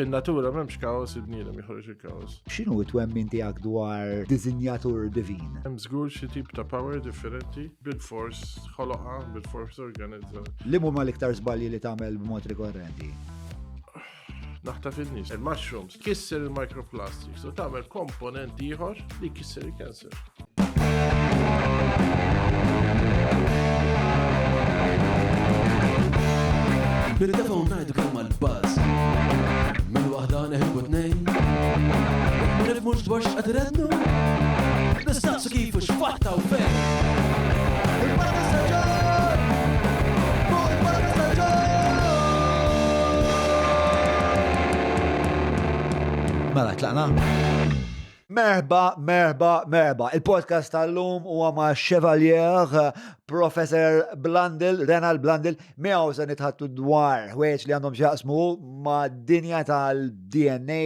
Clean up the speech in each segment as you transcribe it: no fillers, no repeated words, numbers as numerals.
Fin-natura m'hemmx kaos, il-bniedem joħroġ il-kaos. X'inhu t-twemmin tiegħek dwar disinjatur divin? Hemm żgur xi tip ta' power differenti, bil-fors ħoloqha, bil-fors organizza. Li huma l-iktar żbalji li tagħmel b'mod rikorrenti? Naħtaf in-nies. Il-mushrooms kisser il-microplastics u tagħmel komponent ieħor li jkisser il-cancer. Nirtefgħu ngħidu kemm għall-buzz. Minn waħda neħilbu tnejn. Ma nifhmux dwar x'qed irednu. Nistaqsu kif u x'fatta u fejn. Il-podcast ta' John! Fuq il-podcast ta' John! Mela, tlaqna? Merħba, merħba, merħba. Il-podcast tal-lum huwa ma' Chevalier Professor Blundell, Renal Blundell, miegħu se nitħattu dwar ħwejjeġ li għandhom x'jaqsmu ma' dinja tal-DNA,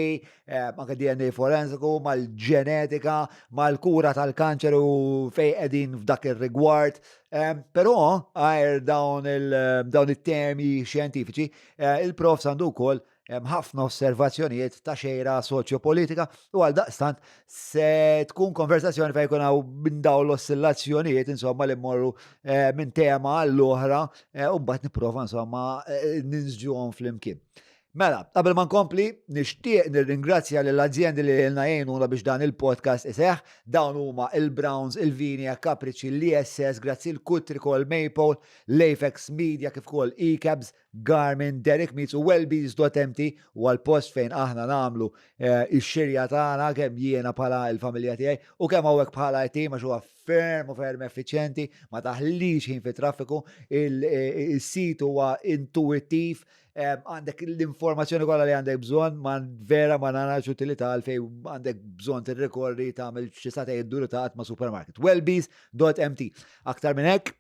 eh, anke DNA forensiku, mal-ġenetika, mal-kura tal-kanċer u fej qegħdin f'dak ir-rigward. Eh, però għajr dawn il-temi xjentifiċi, eh, il-prof sandu wkoll Hemm ħafna osservazzjonijiet ta' xejra soċjopolitika u għal daqstant se tkun konversazzjoni fejn jkun hawn minn dawn l-ossillazzjonijiet insomma li mmorru eh, minn tema għall-oħra eh, u mbagħad nipprova insomma eh, ninsġuhom flimkien. Mela, qabel ma nkompli, nixtieq nirringrazzja lill azjendi li lilna jgħinuna biex dan il-podcast iseħħ. Dawn huma il-Browns, il-Vinia, Caprici, l-ISS, grazzi l-Kutrikol, Maple, l-Apex Media kif ukoll e-Cabs, Garmin, Derek Meets u Wellbees.mt huwa l-post fejn aħna nagħmlu eh, x-xirja tagħna kemm jiena bħala l-familja tiegħi u kemm hawnhekk bħala tim għax huwa ferm u ferm effiċjenti, ma taħlix ħin fit-traffiku, eh, il-sit huwa intuwittiv, eh, għandek l-informazzjoni kollha li għandek bżonn, ma vera ma narax utilità għalfej għandek bżonn tirrikorri tagħmel xi sagħtejn id-dur ta' ma' supermarket. Wellbees.mt. Aktar minn hekk,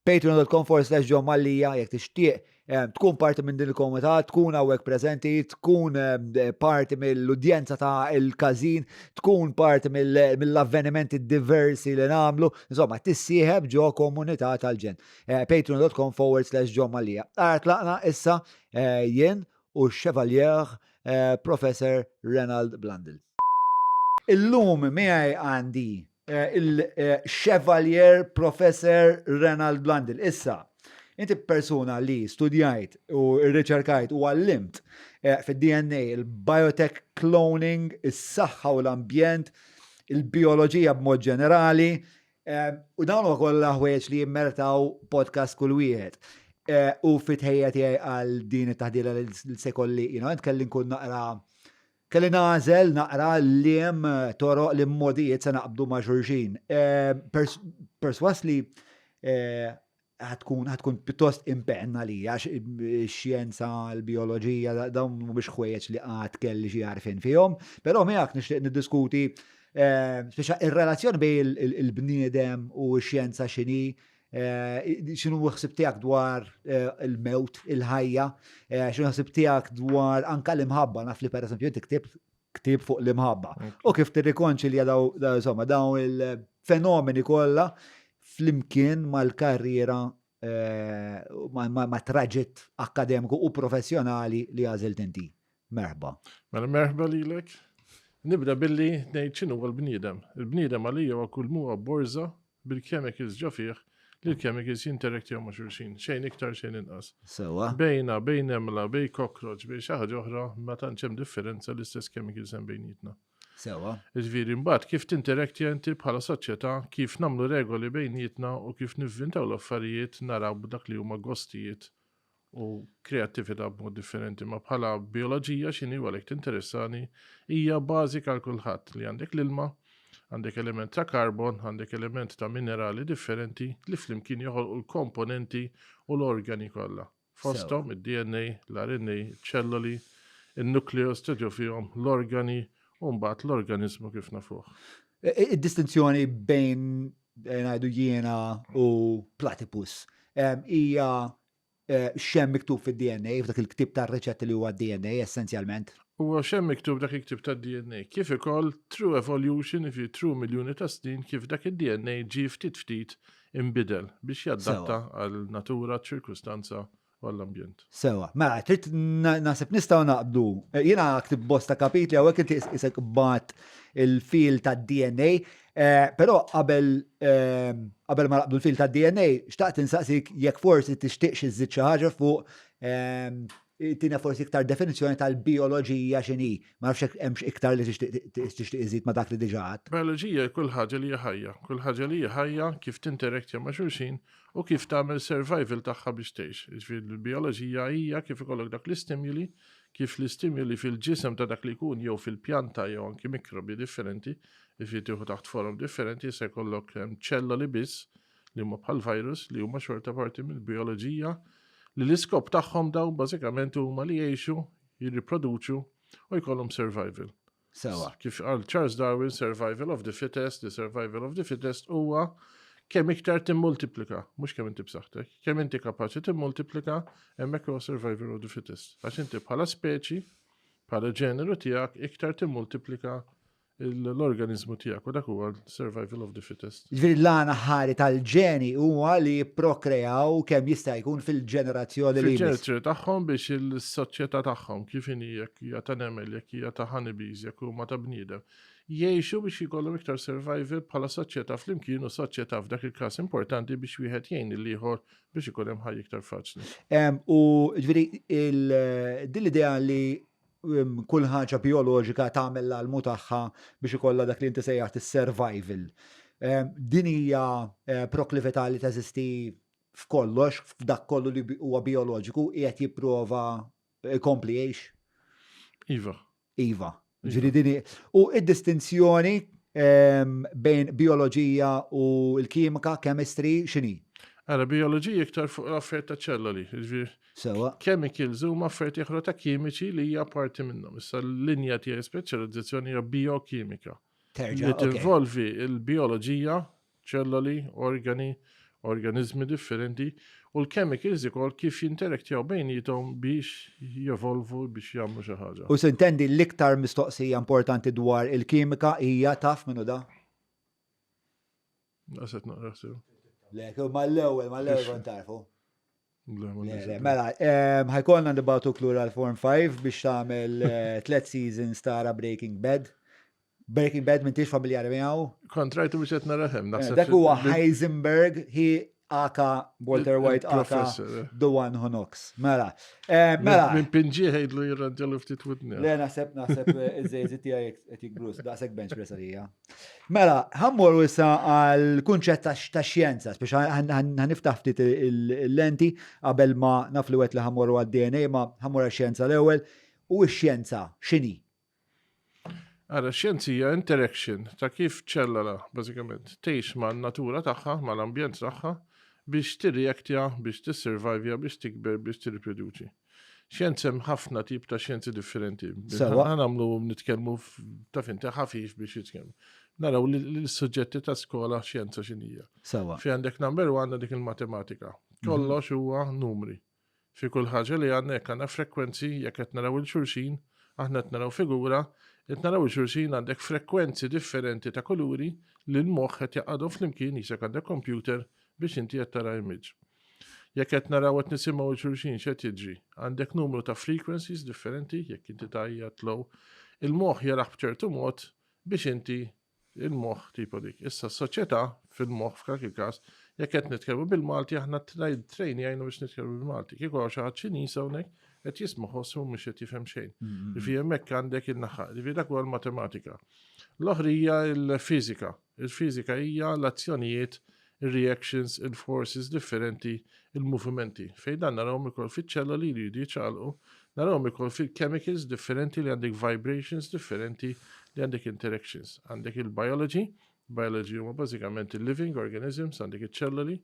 Patreon.com forward slash John Mallia jekk tixtieq eh, tkun parti minn din il-komunità, tkun hawnhekk preżenti, tkun eh, parti mill-udjenza ta' il-każin, tkun parti mill-avvenimenti diversi li nagħmlu, insomma, tissieħeb ġo komunità tal-ġen. Eh, Patreon.com forward slash John Mallia. Ara tlaqna issa jien u Chevalier Professor Renald Blundell. Illum miegħi għandi Eh, il-Chevalier Professor Renald Blundell. Issa, inti persuna li studjajt u rriċerkajt u għallimt eh, fid-DNA, il-biotech cloning, is-saħħa u l-ambjent, il-bioloġija b'mod ġenerali, eh, u dawn huwa kollha ħwejjeġ li jimmertaw podcast kull wieħed. U fit-ħejja tiegħi għal din it-taħdira li se kolli, you know, kelli nkun naqra Kelli nagħżel naqra liem toroq liem modijiet se naqbdu ma' xulxin. Perswas li ħatkun ħatkun pjuttost impenn għalija għax ix-xjenza, l-bijoloġija, dawn mhumiex ħwejjeġ li qatt kelli xi għarfien fihom, però miegħek nixtieq niddiskuti speċa ir-relazzjoni bejn il-bniedem u x-xjenza x'inhi, Eh, x'inhu ħsib tiegħek dwar eh, il-mewt, il-ħajja, eh, x'inhu ħsib tiegħek dwar anka l-imħabba, naf li pereżempju inti ktibt ktieb fuq l-imħabba. U kif tirrikonċilja daw insomma dawn il-fenomeni kollha flimkien mal-karriera ma' traġitt akkademiku u professjonali li għażilt inti. Merħba. Mela merħba lilek. Nibda billi ngħid x'inhu l-bniedem. Il-bniedem għalija huwa kull huwa borża bil-chemicals ġo fih li l-chemicals jinteraktjaw ma' xulxin, xejn iktar xejn inqas. Sewwa. Bejna, bejn nemla, bejn cockroach, bejn xi ħaġa oħra, ma tantx hemm differenza l-istess chemicals hemm bejnietna. Sewwa. Jiġifieri mbagħad kif tinteraktja inti bħala soċjetà, kif nagħmlu regoli bejnietna u kif nivvintaw l-affarijiet naraw b'dak li huma gostijiet u kreattività b'mod differenti, ma bħala bioloġija x'inhi u għalhekk tinteressani hija bażika għal kulħadd li għandek l-ilma, għandek element ta' karbon, għandek element ta' minerali differenti li flimkien joħolqu l-komponenti u l-organi kollha. Fosthom id-DNA, l-RNA, ċelloli, in-nukleus ta' ġo fihom, l-organi u mbagħad l-organiżmu kif nafuh. Id-distinzjoni bejn eh, ngħidu jiena u platypus hija eh, xem miktub fid-DNA, f'dak il-ktib tar-riċetti li huwa DNA essenzjalment. Huwa xem miktub dak il-ktib tad-DNA. Kif ukoll true evolution, if you true miljuni ta' snin, kif dak id-DNA ġie ftit ftit imbidel biex jadatta għal natura, ċirkustanza. u għall-ambjent. Sewa, mela, trid naħseb nistgħu naqbdu. Eh, jiena ktib bosta kapitli hawnhekk inti isek bat il-fil tad-DNA, eh, però qabel eh, qabel ma naqbdu l-fil tad-DNA, xtaqt insaqsik jekk forsi tixtieqx iżid xi ħaġa fuq tina forsi iktar definizzjoni tal-bioloġija x'inhi. Ma nafx hekk hemmx iktar li tixtieq iżid ma' dak li diġà għadt. Bioloġija hi kull ħaġa li hija ħajja. Kull ħaġa li hija ħajja kif tinteraktja ma' xulxin u kif tagħmel survival tagħha biex tgħix. Jiġifieri l-bioloġija hija kif ikollok dak l-istimuli, kif l-istimuli fil-ġisem ta' dak li jkun jew fil-pjanta jew anki mikrobi differenti, jiġifieri tieħu taħt forom differenti, se jkollok ċelloli biss li huma bħal virus li huma xorta parti mill-bioloġija li l-iskop tagħhom dawn bażikament huma li jgħixu, jirriproduċu u jkollhom survival. Sewa. Kif qal Charles Darwin, survival of the fittest, the survival of the fittest huwa kemm iktar timmultiplika, mhux kemm inti b'saħħtek, kemm inti kapaċi timmultiplika, hemmhekk huwa survival of the fittest. Għax inti bħala speċi, bħala ġeneru tiegħek iktar timmultiplika l-organizmu tiegħek u dak huwa survival of the fittest. Ġifieri l-għana ħari tal-ġeni huwa li jipprokreaw kemm jista' jkun fil-ġenerazzjoni li Fil-ġenerazzjoni tagħhom biex il-soċjetà tagħhom kif inhi jekk hija ta' nemel, jekk hija ta' honeybees, jekk huma ta' bniedem, jgħixu biex jkollhom iktar survival bħala soċjetà flimkien u soċjetà f'dak il-każ importanti biex wieħed jgħin lill-ieħor biex ikun hemm ħajja iktar faċli. U ġifieri din l-idea li kull ħaġa bioloġika tagħmel l-almu tagħha biex ikollha dak li inti sejjaħt is-survival. Din hija eh, proklività li teżisti f'kollox, f'dak kollu li huwa bioloġiku, qiegħed jipprova jkompli jgħix. Iva. Iva. Ġifieri din U id-distinzjoni bejn bioloġija u l-kimika, chemistry, x'inhi? Ara, bioloġija iktar fuq l-affarijiet ta' ċelloli, ġifieri Sewa. Chemicals huma affarijiet oħra ta' kimiċi li hija parti minnhom. Issa l-linja tiegħi speċjalizzazzjoni hija biokimika. Terġa' Li tinvolvi l-bioloġija, ċelloli, organi, organizmi differenti u l-chemicals ukoll kif jinteraktjaw bejniethom biex jevolvu biex jagħmlu xi ħaġa. U sintendi l-iktar mistoqsija importanti dwar il-kimika hija taf min hu da? Għaset naqra ħsieb. Le, mal-ewwel, mal-ewwel kont tarfu. Le, mela, ħajkollna nibgħatu klura l-Form 5 biex tagħmel eh, tliet seasons tara Breaking Bad. Breaking Bad m'intix familjari miegħu? Kont rajtu biex qed nara hemm. Eh, dak huwa Heisenberg, he aka Walter White aka eh. The One Who Knocks. Mela, mela. Minn pinġi ħejdlu jirranġalu ftit widni. Le, naħseb, naħseb iż-żejżi tiegħi qed jikbru, daqshekk bench press għalija. Mela, ħa mmorru issa għal kunċett ta' xjenza, biex ħaniftaħ ftit il-lenti qabel ma naf li wet li ħammorru għad-DNA, ma ħammorru għax-xjenza l-ewwel. U x-xjenza x'inhi? Ara, xjenza hija interaction ta' kif ċellula, bażikament, tgħix man-natura tagħha, mal-ambjent tagħha, biex tirreaktja, biex tissurvivja, biex tikber, biex tirriproduċi. Xjenza hemm ħafna tip ta' xjenzi differenti. Sewa. Ħa nagħmlu nitkellmu ta' finta ħafif biex jitkellmu. Naraw li l-suġġetti ta' skola xjenza x'inhija. Sewa. Fi għandek number one dik il-matematika. Kollox huwa numri. Fi kull ħaġa li għandna jekk għandna frekwenzi, jekk qed naraw il-xulxin, aħna qed naraw figura, qed naraw il-xulxin għandek frekwenzi differenti ta' kuluri li l-moħħ qed jaqadhom flimkien jisek għandek computer biex inti qed tara image. Jekk qed naraw qed nisimgħu 'l xulxin x'qed jiġri? Għandek numru ta' frequencies differenti, jekk inti tgħajjat low. Il-moħħ jarah b'ċertu mod biex inti il-moħħ tipo dik. Issa s-soċjetà fil-moħħ f'dak il-każ, jekk qed nitkellmu bil-Malti aħna trejnjajna biex nitkellmu bil-Malti. Kieku hawn xi ħadd Ċiniż hawnhekk qed jisma' ħoss u mhux qed jifhem xejn. Ġifieri hemmhekk għandek in-naħa. Ġifieri dak huwa l-matematika. L-oħra hija l-fiżika. Il-fiżika hija l-azzjonijiet, ir-reactions, il-forces differenti, il-movimenti. Fejn dan narawhom ukoll fiċ-ċelloli li jridu jiċċaqalqu, narawhom ukoll fil-chemicals differenti li għandek vibrations differenti li għandek interactions. Għandek il-biology, biology huma bażikament il-living organisms, għandek iċ-ċelloli,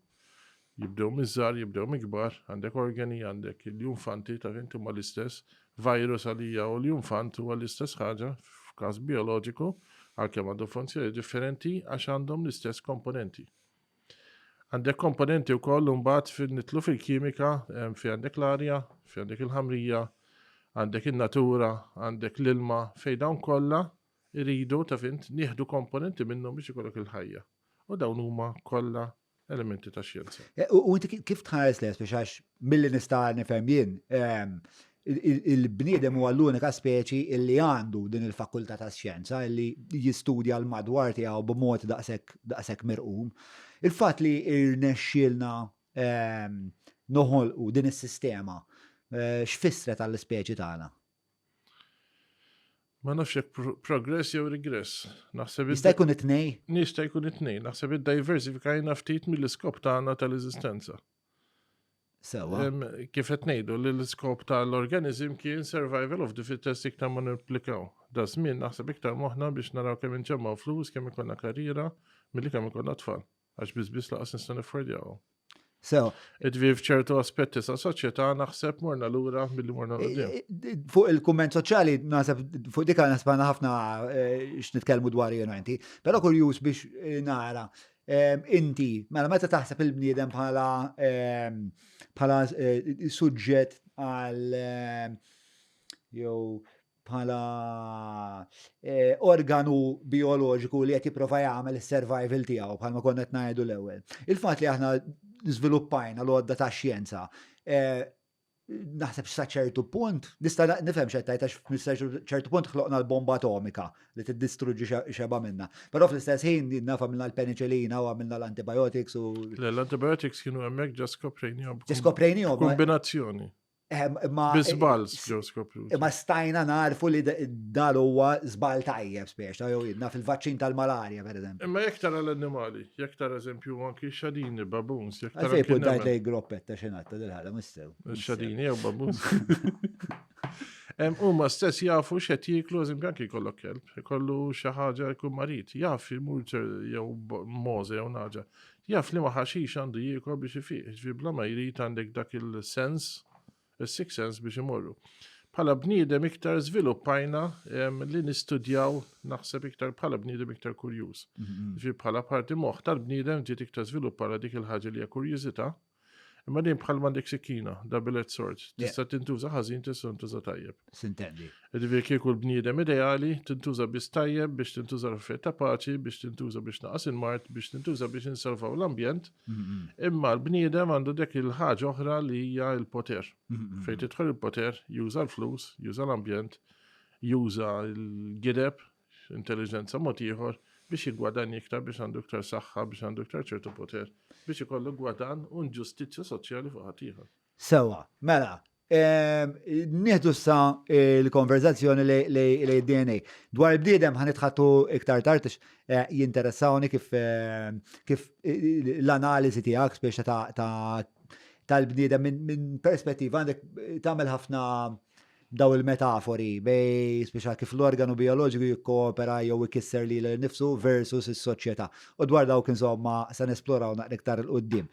Jibdew miż-żgħar, jibdew mill-kbar, għandek organi, għandek il-junfanti, taf int huma l-istess. Virus għalija u l-junfant huwa l-istess ħaġa f'każ bijoloġiku, għalkemm għandhom funzjoni differenti għax għandhom l-istess komponenti. Għandek komponenti wkoll imbagħad fil nitlu fil-kimika, fi għandek l-arja, fi għandek il-ħamrija, għandek in-natura, għandek l-ilma, fejn dawn kollha iridu taf int nieħdu komponenti minnhom biex ikollok il-ħajja. U dawn huma kollha. elementi ta' xjenza. Eh, u inti kif tħares lejha biex għax milli nista' nifhem jien, ehm, il-bniedem huwa l-unika speċi illi għandu din il-fakultà ta' xjenza illi jistudja l-madwar tiegħu b'mod daqshekk daqshekk mirqum. Il-fatt li rnexxielna ehm, noħolqu din is-sistema eh, x'fissret għall-ispeċi tagħna? Ma nafx jekk progress jew regress. Naħseb Jista' jkun it-tnej? Jista' jkun it-tnej. Naħseb id-diversifikajna ftit mill-iskop tagħna tal-eżistenza. Sewa. Kif qed ngħidu li l-iskop tal-organizm kien survival of the fittest iktar ma nirplikaw. Da żmien naħseb iktar moħħna biex naraw kemm inġemmgħu flus, kemm ikollna karriera, milli kemm ikollna tfal. Għax biss biss laqas nista' niffordjawhom. So, Ġifieri f'ċertu aspetti sa' soċjetà naħseb morna lura milli morna quddiem. Eh, eh, fuq il-kumment soċjali naħseb fuq dika naħseb għandna ħafna eh, x'nitkellmu dwar jien inti, però kurjuż biex nara inti, mela meta taħseb il-bniedem bħala bħala suġġett għal jew bħala eh, organu bioloġiku li qed jipprova jagħmel is-survival tiegħu bħalma konna qed ngħidu l-ewwel. Il-fatt li aħna żviluppajna l-għodda ta' xjenza eh, naħseb sa ċertu punt, nista' nifhem x'qed tgħid għax ċertu punt ħloqna l-bomba atomika li tiddistruġġi xeba minna. Però fl-istess ħin naf għamilna l-penicillina u għamilna l-antibiotics u. Le, l-antibiotics kienu hemmhekk ġa skoprejnihom. Ġa skoprejnihom. Kombinazzjoni. Imma Bi żball ġew skopruti. Imma stajna narfu li dan huwa żball tajjeb spiex, ta' jew naf il-vaċċin tal-malarja pereżempju. Imma jekk tara l-annimali, jekk tara eżempju anki xadini, baboons, jekk tara. Għalfejn puntajt lej groppetta xi ngħatta dil-ħala mistew. Xadini jew baboons. Huma stess jafu x'qed jieklu eżempju anki jkollok kelb, ikollu xi ħaġa jkun marid, jaf imur jew może jew naġa. Jaf liema ħaxix għandu jiekol biex ifiq, jiġifieri bla ma jrid għandek dak il-sens, is-sixth sense biex imorru. Bħala bniedem iktar żviluppajna li nistudjaw naħseb iktar bħala bniedem iktar kurjuż. Jiġifieri bħala parti moħħ tal-bniedem ġiet iktar żviluppara dik il-ħaġa li hija kurjużità Imma din bħal m'għandek sikkina, double-edged sword. Tista' tintuża ħażin, tista' tintuża tajjeb. Sintendi. Ġifieri kieku l-bniedem ideali tintuża biss tajjeb biex tintuża l-affarijiet ta' paċi, biex tintuża biex naqas il-mard, biex tintuża biex insalvaw l-ambjent. Imma l-bniedem għandu dik il-ħaġa oħra li hija l-poter. Fejn tidħol il-poter, juża l-flus, juża l-ambjent, juża l-gideb, intelliġenza mod ieħor biex jiggwadanja iktar, biex għandu iktar saħħa, biex għandu iktar ċertu poter, biex ikollu gwadann u inġustizzja soċjali fuq ħaddieħor. Sewwa, mela, ehm, nieħdu issa l-konverzazzjoni lej DNA. Dwar il-bniedem ħa nitħattu iktar tard eh, jinteressawni kif eh, kif eh, l-analiżi tiegħek speċa ta' tal-bniedem minn perspettiva għandek tagħmel ħafna daw il-metafori bej speċa kif l-organu bioloġiku jikkoopera jew ikisser lil nifsu versus is-soċjetà. U dwar dawk insomma se nesploraw naqra iktar 'il quddiem.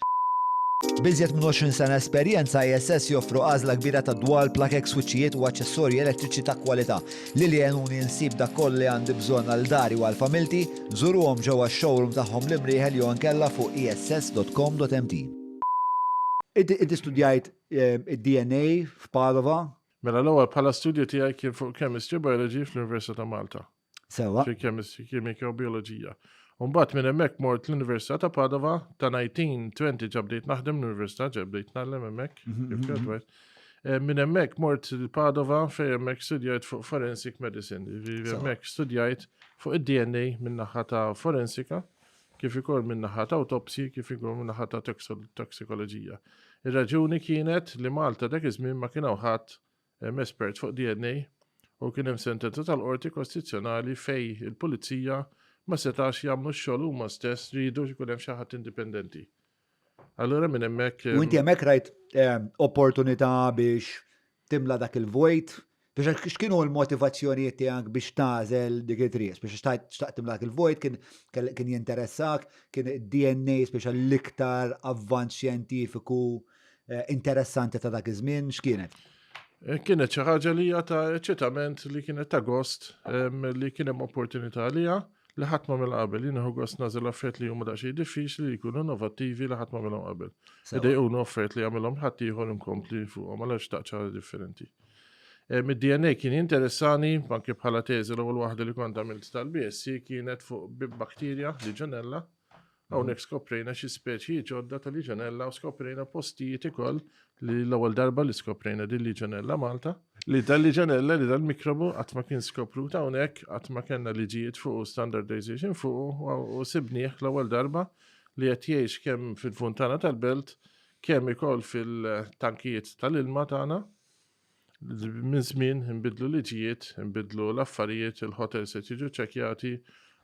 B'iżjed minn 20 sena esperjenza, ISS joffru għażla kbira ta' dwal, plakek, swiċċijiet u aċċessorji elettriċi ta' kwalità. Lili għenuni nsib dak kollu li għandi bżonn għal dari u għal familti, żuruhom ġewwa x-showroom tagħhom l-Imrieħel jew inkella fuq iss.com.mt. Inti studjajt id-DNA f'Padova. Mela l-ewwel bħala studju tiegħi kien fuq Chemistry Biology fl-Università ta' Malta. Sewa. Fi Chemistry, Kimika u Bioloġija. Umbagħad minn hemmhekk mort l-Università ta' Padova ta' 1920 ġa bdejt naħdem l-Università, ġa bdejt nagħllem hemmhekk, mhm, kif mhm, gradwajt. Eh, minn hemmhekk mort il-Padova fejn hemmhekk studjajt fuq Forensic Medicine. Hemmhekk studjajt fuq id-DNA minn naħa ta' forensika kif ukoll min-naħa ta' awtopsji kif ukoll min-naħa ta' toksikoloġija. Ir-raġuni kienet li Malta dak iż-żmien ma kien hawn ħadd espert fuq DNA u kien hemm sentenza tal-Qorti Kostituzzjonali fejn il-Pulizija ma setax jagħmlu x-xogħol huma stess riedu jkun hemm xi ħadd indipendenti. Allura minn hemmhekk. U inti hemmhekk rajt opportunità biex timla dak il-vojt? Biex x'kienu l-motivazzjonijiet tiegħek biex tagħżel dik it-triq? Biex xtaqt timla dak il-vojt, kien kien jinteressak, kien DNA speċa l-iktar avvanz xjentifiku eh, interessanti ta' dak iż-żmien, x'kienet? Eh, kienet xi ħaġa li hija ta' eċitament li kienet ta' gost li kien hemm opportunità għaliha li ħadd ma għamilha qabel. Jien nieħu gost nagħżel affarijiet li huma daqsxejn diffiċli li jkunu innovattivi li ħadd ma għamilhom qabel. Idejquni affarijiet li għamilhom ħadd ieħor inkompli fuqhom għaliex xtaqt xi ħaġa differenti. Eh, Mid-DNA kien jinteressani anke bħala teżi l-ewwel waħda li kont għamilt tal-BSc kienet fuq bakterja Legionella. Hawnhekk skoprejna xi speċi ġodda ta' Legionella u skoprejna postijiet ukoll li l-ewwel darba li skoprejna din Legionella Malta, li dan Legionella li dal-mikrobu qatt ma kien skoprut hawnhekk, qatt ma kellna liġijiet fuq u standardization fuq u sibnieh l-ewwel darba li qed jgħix kemm fil-funtana tal-belt kemm ukoll fil-tankijiet tal-ilma tagħna. Minn żmien inbidlu liġijiet, inbidlu l-affarijiet, il-hotels qed jiġu ċċekkjati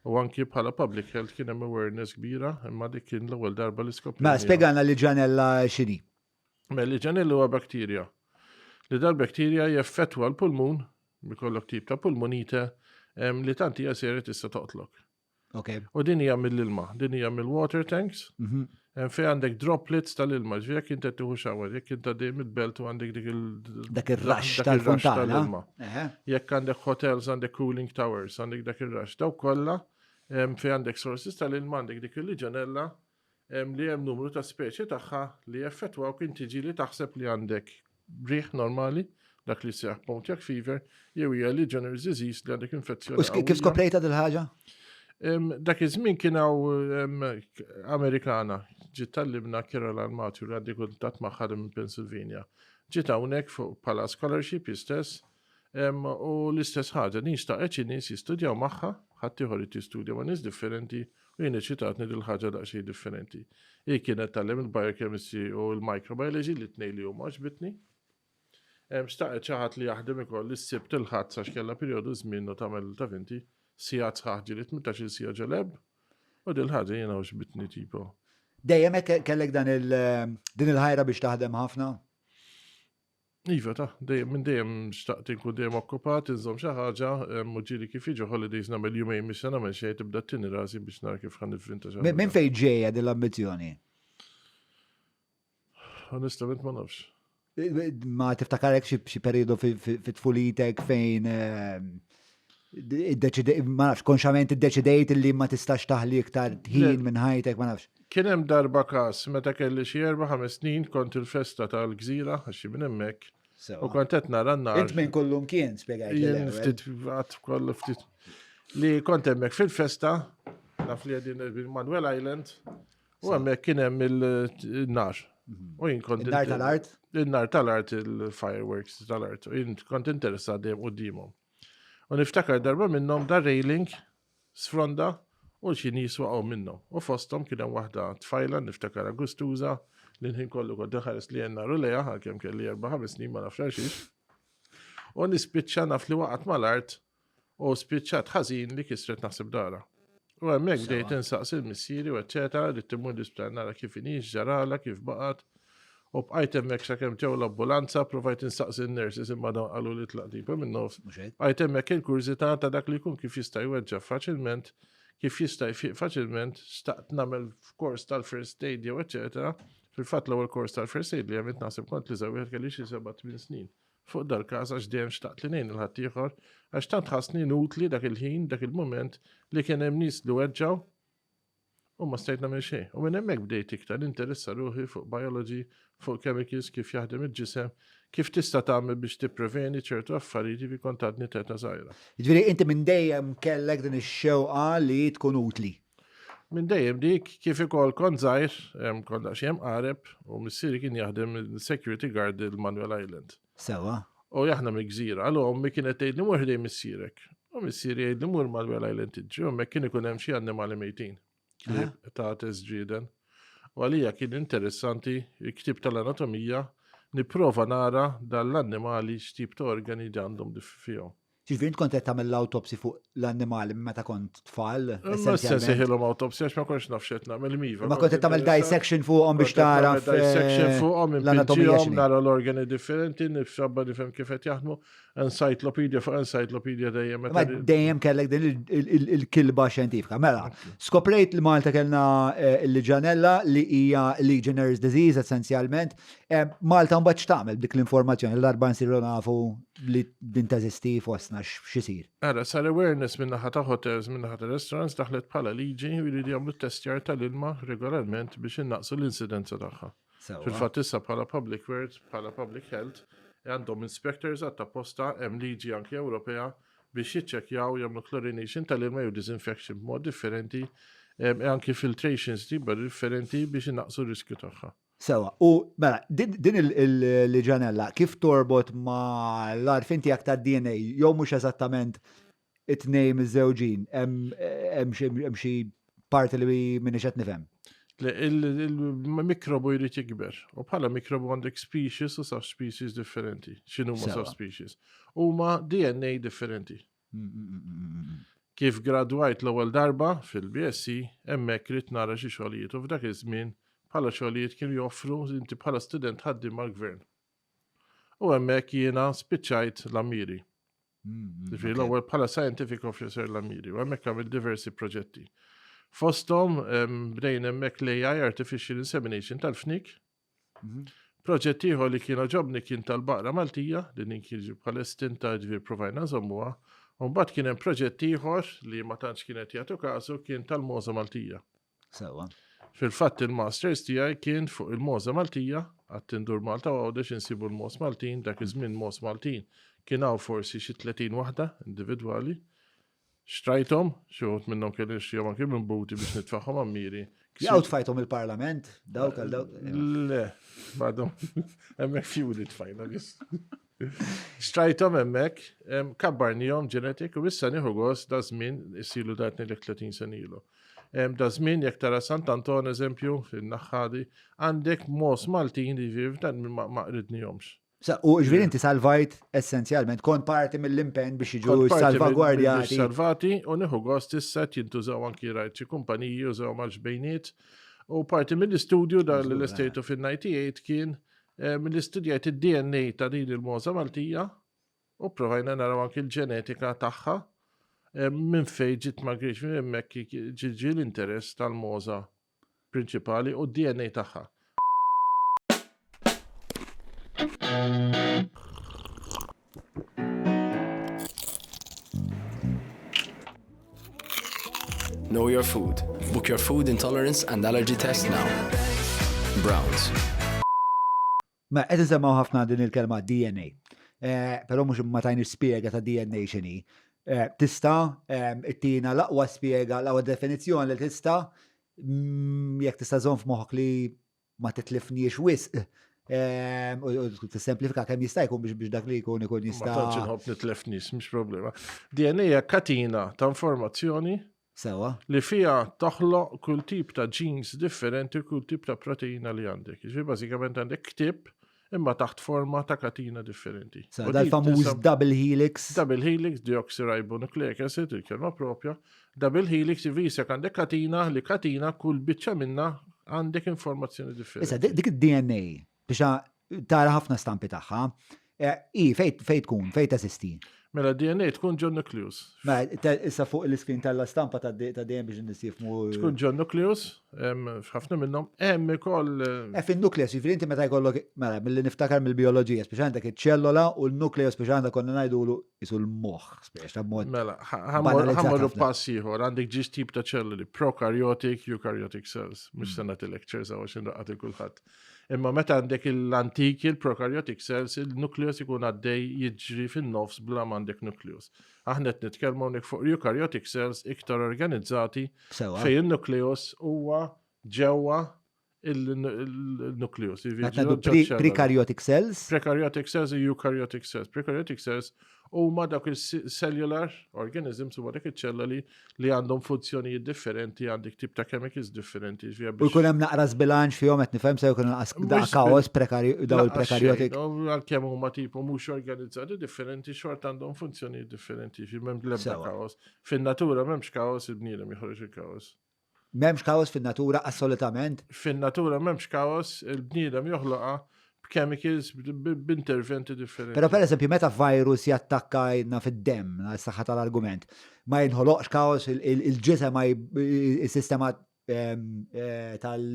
u anki bħala public health kien hemm awareness kbira, imma dik kien l-ewwel darba li skoprejna. Ma spjegana Legionella x'inhi. Mela Legionella huwa bakterja. Li dal-bakterja jeffettwa l-pulmun, bikollok tip ta' pulmonite, li tant hija serja tista' toqtlok. Okay. U din hija mill-ilma, din hija mill-water tanks, mm -hmm. Fejn għandek droplets tal-ilma, ġifieri jekk inti tieħu shower, jekk inti dejjem id-belt u għandek dik il dak ir-raxx tal-fontana. Tal-ilma. Jekk għandek hotels, għandek cooling towers, għandek dak ir-raxx, daw kollha fejn għandek sources tal-ilma għandek dik il-liġanella li hemm numru ta' speċi tagħha li jeffettwawk inti ġieli taħseb li għandek riħ normali, dak li seħ Pontiac fever, jew hija Legionnaires disease li għandek infezzjoni. U kif skoprejta dil-ħaġa? Dak iż-żmien kien hawn Amerikana ġiet tallimna Caroline Matthew li għandi kuntatt magħha minn Pennsylvania. Ġiet hawnhekk fuq bħala scholarship istess U l-istess ħaġa, din xtaqet xi nies jistudjaw magħha, ħaddieħor irid jistudja ma' nies differenti u jien eċitatni dil-ħaġa daqsxejn differenti. Hi kienet tgħallem il-biochemistry u l-microbiology li t-tnejn li huma għoġbitni. Xtaqet xi ħadd li jaħdem ukoll is-Sibt il-Ħadd għax kellha perjodu żmien u tagħmel taf inti sigħat sħaħ ġieli 18-il siegħa ġo lab u dil-ħaġa jiena għoġbitni tipo. Dejjem hekk kellek dan il din il-ħajra biex taħdem ħafna? Iva, ta' dejjem minn dejjem xtaqt inkun dejjem okkupat, inżomm xi ħaġa, u ġieli kif jiġu holidays nagħmel jumejn mhux se nagħmel xejn tibda ttini rasi biex nara kif ħa nivvinta xi Minn fejn ġejja din l-ambizzjoni? Onestament ma nafx. Ma tiftakarek xi periodu fi tfulitek fejn ma nafx, konxament iddeċidejt li ma tistax taħli iktar ħin minn ħajtek, ma nafx. Kien hemm darba każ meta kelli xi erba' ħames snin kont il-festa tal-gżira għax minn hemmhekk. U kont qed nara n-nar. Int minn kullum kien spjegajt. Jien ftit għad kollu ftit. Li kont hemmhekk fil-festa, naf li qegħdin Manuel Island, u hemmhekk kien hemm il-nar. Mhm. U jien kont. Il-nar tal-art? Il-nar tal-art, il-fireworks tal-art. U jien kont interessat dejjem quddiemhom. U niftakar darba minnhom dar railing sfronda u xi nies waqgħu minnhom. U fosthom kien hemm waħda tfajla niftakarha gustuża li l-ħin kollu kont inħares li naru lejha għalkemm kelli erba' ħames snin ma nafx għal xiex. U nispiċċa naf li waqgħet mal-art u spiċċat ħażin li kisret naħseb dara. U hemmhekk bdejt insaqsi l-missieri u eċċetera, ridt immur l-isptar nara kif inhi, x'ġaralha, kif baqgħet. U bqajt hemmhekk sakemm ġew l-ambulanza, provajt insaqsi n-nurses imma dawn qalu li tlaq tipa minn nofs. Bqajt hemmhekk il-kurżità ta' dak li jkun kif jista' jweġġa' faċilment, kif jista' jfiq faċilment, xtaqt nagħmel kors tal-first aid jew eċċetera. Fil-fatt l-ewwel kors tal-first aid li għamilt naħseb kont li wieħed kelli xi seba' tmien snin. Fuq dal-każ għax dejjem xtaqt li ngħin 'il ħaddieħor għax tant ħassni inutli dak il-ħin, dak il-mument li kien hemm nies li weġġgħu u ma stajt nagħmel xejn. U minn hemmhekk bdejt iktar ninteressa ruħi fuq biology, fuq chemicals, kif jaħdem il-ġisem, kif tista' tagħmel biex tippreveni ċertu affarijiet jiġifieri kont għadni t'età żgħira. Jiġifieri inti minn dejjem kellek din ix-xewqa li tkun utli? Minn dejjem dik kif ukoll kont żgħir, kont daqsxejn mqareb u missieri kien jaħdem security guard il-Manuel Island. Sewa. U aħna mill-gżira, allura ommi kienet tgħidli mur ħdejn missierek. U missieri jgħidli mur Manuel Island tiġri, u hemmhekk kien ikun hemm xi annimali mejtin. Klieb ta' ġrieden. U għalija kien interessanti il-ktieb tal-anatomija nipprova nara dal-annimali x'tip ta' organi għandhom fihom. Ġifieri int kont qed tagħmel l-awtopsi fuq l-annimali meta kont tfal? Ma sensejħilhom awtopsi għax ma kontx naf x'qed nagħmel miva. Ma kont qed tagħmel dissection fuqhom biex tara dissection fuqhom l-anatomija nara l-organi differenti, nifxabba nifhem kif qed jaħdmu, encyclopedia fuq encyclopedia dejjem. Ma dejjem kellek din il-kilba xjentifika. Mela, skoprejt li Malta kellna eh, il-ġanella li hija Legionnaires disease essenzjalment. Eh, Malta mbagħad x'tagħmel b'dik l-informazzjoni l-darba nsiru nafu li din teżisti fostna x'isir? Ara, sar awareness minn naħa ta' hotels, minn naħa ta' restaurants daħlet bħala liġi u jridu jagħmlu testjar tal-ilma regolarment biex innaqsu l-insidenza tagħha. Fil-fatt issa bħala public works, bħala public health, għandhom inspectors għat apposta hemm liġi anki Ewropea biex jiċċekkjaw jagħmlu chlorination tal-ilma jew disinfection b'mod differenti. anki filtrations tiba differenti biex innaqsu r-riskju tagħha. Sewa, u mela, din il-ġanella kif torbot ma l-għarfien tiegħek tad-DNA jew mhux eżattament it-tnejn miżżewġin, hemm xi parti li minix qed nifhem. Le, il-mikrobu jrid jikber. U bħala mikrobu għandek species u subspecies differenti. X'inhuma subspecies? Huma DNA differenti. Mm, mm, mm, Kif gradwajt l-ewwel darba fil-BSc, hemmhekk ridt nara xi xogħlijiet u f'dak iż-żmien bħala xogħlijiet kienu joffru inti bħala student ħaddiem mal-gvern. U hemmhekk jiena spiċċajt l-Ammiri. Ġifieri l-ewwel bħala scientific officer l-Ammiri u hemmhekk għamil diversi proġetti. Fosthom bdejn hemmhekk l-AI Artificial Insemination tal-fnik. Mhm. Proġett ieħor li kien oġobni kien tal-baqra Maltija, li din kien ġi bħala estinta ġifieri provajna nżommuha. U mbagħad kien hemm proġett ieħor li ma tantx kienet jagħtu kasu kien tal-Moza Maltija. Sewa. Fil-fatt il-masters tiegħi kien fuq il-Moza Maltija, għad tindur Malta u Għawdex insibu l-Mos Maltin, dak iż-żmien Mos Maltin kien hawn forsi xi 30 waħda individwali. Xtrajthom, xi wħud minnhom kelli nixtrihom anki minn buti biex nitfagħhom għammieri. Jew tfajthom il-Parlament, dawk għal dawk. Le, għadhom hemmhekk fjuri tfajna biss. Xtrajthom hemmhekk, kabbarnihom ġenetik u issa nieħu gost da żmien isilu da 30 sena ilu. Da żmien jekk tara Sant Anton eżempju fin-naħħadi, għandek mos Maltin li ġifieri dan ma qridnihomx. U ġifieri inti salvajt essenzjalment kont parti mill-impenn biex jiġu salvagwardjati. Salvati u nieħu gost issa jintużaw anki rajt xi kumpaniji jużaw mal-ġbejniet. U parti mill-istudju dan li lestejtu fin-98 kien eh, mill studjajt id-DNA ta' din il-moza Maltija u provajna naraw anki l-ġenetika tagħha eh, minn fejn ġiet ma minn hemmhekk ġiġi l-interess tal-moza prinċipali u d-DNA tagħha. Know your food. Book your food intolerance and allergy test now. Browns. Ma qed insemmaw ħafna din il-kelma DNA. Eh, però mhux ma tajni spjega ta' DNA x'inhi. Eh, tista' eh, ittina l-aqwa spjega, l-aqwa definizzjoni li tista' mm, jekk tista' żomm f'moħħok li ma titlifniex wisq ehm, u tissemplifika kemm jista' jkun biex biex dak li jkun ikun jista'. Ma tantx inħobb nitlef nies, mhix problema. DNA hija katina ta' informazzjoni Sewa. Li fiha toħloq kull tip ta' genes differenti, kull tip ta' proteina li għandek. Ġifieri bażikament għandek ktieb imma taħt forma ta' katina differenti. Sa dal-famuż double helix. Double helix, deoxyribonucleic acid, il-kelma propja. Double helix jvisek għandek katina li katina kull biċċa minna għandek informazzjoni differenti. Issa, dik id-DNA, biex tara ħafna stampi tagħha, eh, i fej tkun, fej teżisti. Mela DNA tkun ġo nucleus. Mela, issa fuq l-iskrin tal stampa ta' DNA biex nies jifmu. Tkun ġo nucleus, f'ħafna minnhom, hemm ukoll. Eh, eh fin-nucleus, jiġifieri inti meta jkollok, mela, milli niftakar mill-bioloġija, speċi għandek iċ-ċellola u l-nucleus speċi għandek konna ngħidulu isu l-moħħ, speċi ta' mod. Mela, ħammorru pass ieħor, għandek ġiex tip ta' ċelluli, prokaryotic, eukaryotic cells, mhux se nagħti lectures għax inraqqat il kulħadd. Imma meta għandek l-antiki, il-prokaryotic cells, il-nucleus ikun għaddej jiġri fin-nofs bla m'għandek nucleus. Aħna qed nitkellmu hawnhekk fuq eukaryotic cells iktar organizzati fejn il-nucleus huwa ġewwa il-nucleus. Prekaryotic cells? Prekaryotic cells u eukaryotic cells. Prekaryotic cells huma dawk il-cellular organisms huma dak iċ-ċelloli li għandhom funzjonijiet differenti, għandek tip ta' chemicals differenti. U jkun hemm naqra żbilanċ fihom qed nifhem se jkun naqas kaos daw il-prekaryotic. Għalkemm huma tipo mhux organizzati differenti, xort għandhom funzjonijiet differenti, fi m'hemm l-ebda kaos. Fin-natura m'hemmx kaos, il-bniedem joħroġ il-kaos. M'hemmx kaos fin-natura assolutament? Fin-natura m'hemmx kaos, il-bniedem joħloqha b'chemicals, b'interventi differenti. Però pereżempju meta virus jattakka għidna fid-demm, għas-saħħa tal-argument, ma jinħoloqx kaos il-ġisem ma il-sistema ehm, eh, tal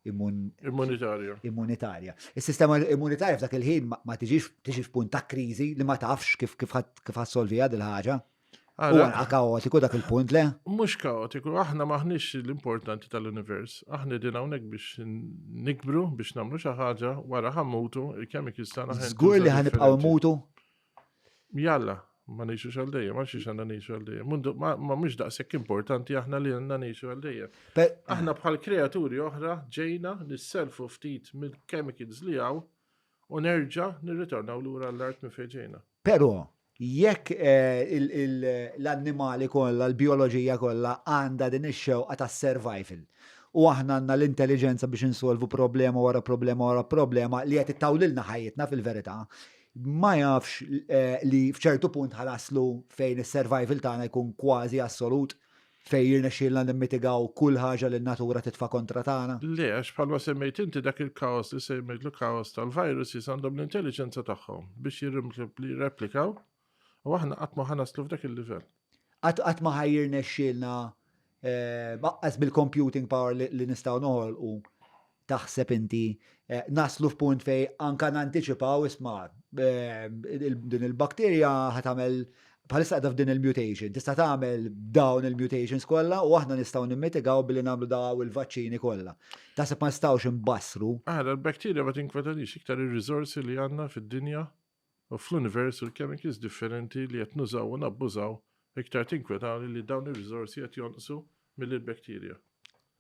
Immunitarja. Immunitarja. Is-sistema immunitarja f'dak il-ħin ma tiġix tiġi f'punt ta' kriżi li ma tafx kif kif ħassolviha dil-ħaġa. Huwa kaotiku dak il-punt le? Mhux kaotiku, aħna maħniex l-importanti tal-univers. Aħna din hawnhekk biex nikbru, biex nagħmlu xi ħaġa, wara ħammutu, il-chemicals tagħna. Żgur li ħanibqgħu mutu? Jalla. Ma ngħixux għal dejjem, għal xiex għandna ngħixu għal dejjem. Mundu ma mhux daqshekk importanti aħna li għandna ngħixu għal dejjem. Aħna bħal kreaturi oħra ġejna nisselfu ftit mill-chemicals li hawn u nerġa' nirritornaw lura l-art minn fejn ġejna. Però jekk eh, l-annimali kollha, l-bioloġija kollha għandha din ix-xewqa tas-survival u aħna għandna l-intelligenza biex insolvu problema wara problema wara problema li qed ittawlilna ħajjitna fil-verità, ma jafx li f'ċertu punt ħa naslu fejn is-survival tagħna jkun kważi assolut, fejn jirnexxielna nimmitigaw kull ħaġa li n-natura titfa' kontra tagħna? Le, għax bħalma semmejt inti dak il-kaos li semmejtlu kaos tal-viruses għandhom l-intelliġenza tagħhom biex jirreplikaw u aħna qatt ma ħa naslu f'dak il-livell. Qatt ma ħa jirnexxielna Aqqas bil-computing power li nistgħu noħolqu taħseb inti eh, naslu f'punt fej anka nantiċipaw isma' eh, din il-bakterja ħatamel bħalissa qiegħda f'din il-mutation, tista' tagħmel dawn il-mutations kollha u aħna nistgħu nimmitigaw billi nagħmlu daw il-vaċċini kollha. Taħseb ma nistgħux imbassru. Aħna l-bakterja ma tinkwetanix iktar ir-riżorsi li għandna fid-dinja U fl-univers u l-chemicals differenti li qed nużaw u nabbużaw iktar tinkwetani li dawn ir-riżorsi qed jonqsu milli l-bacteria.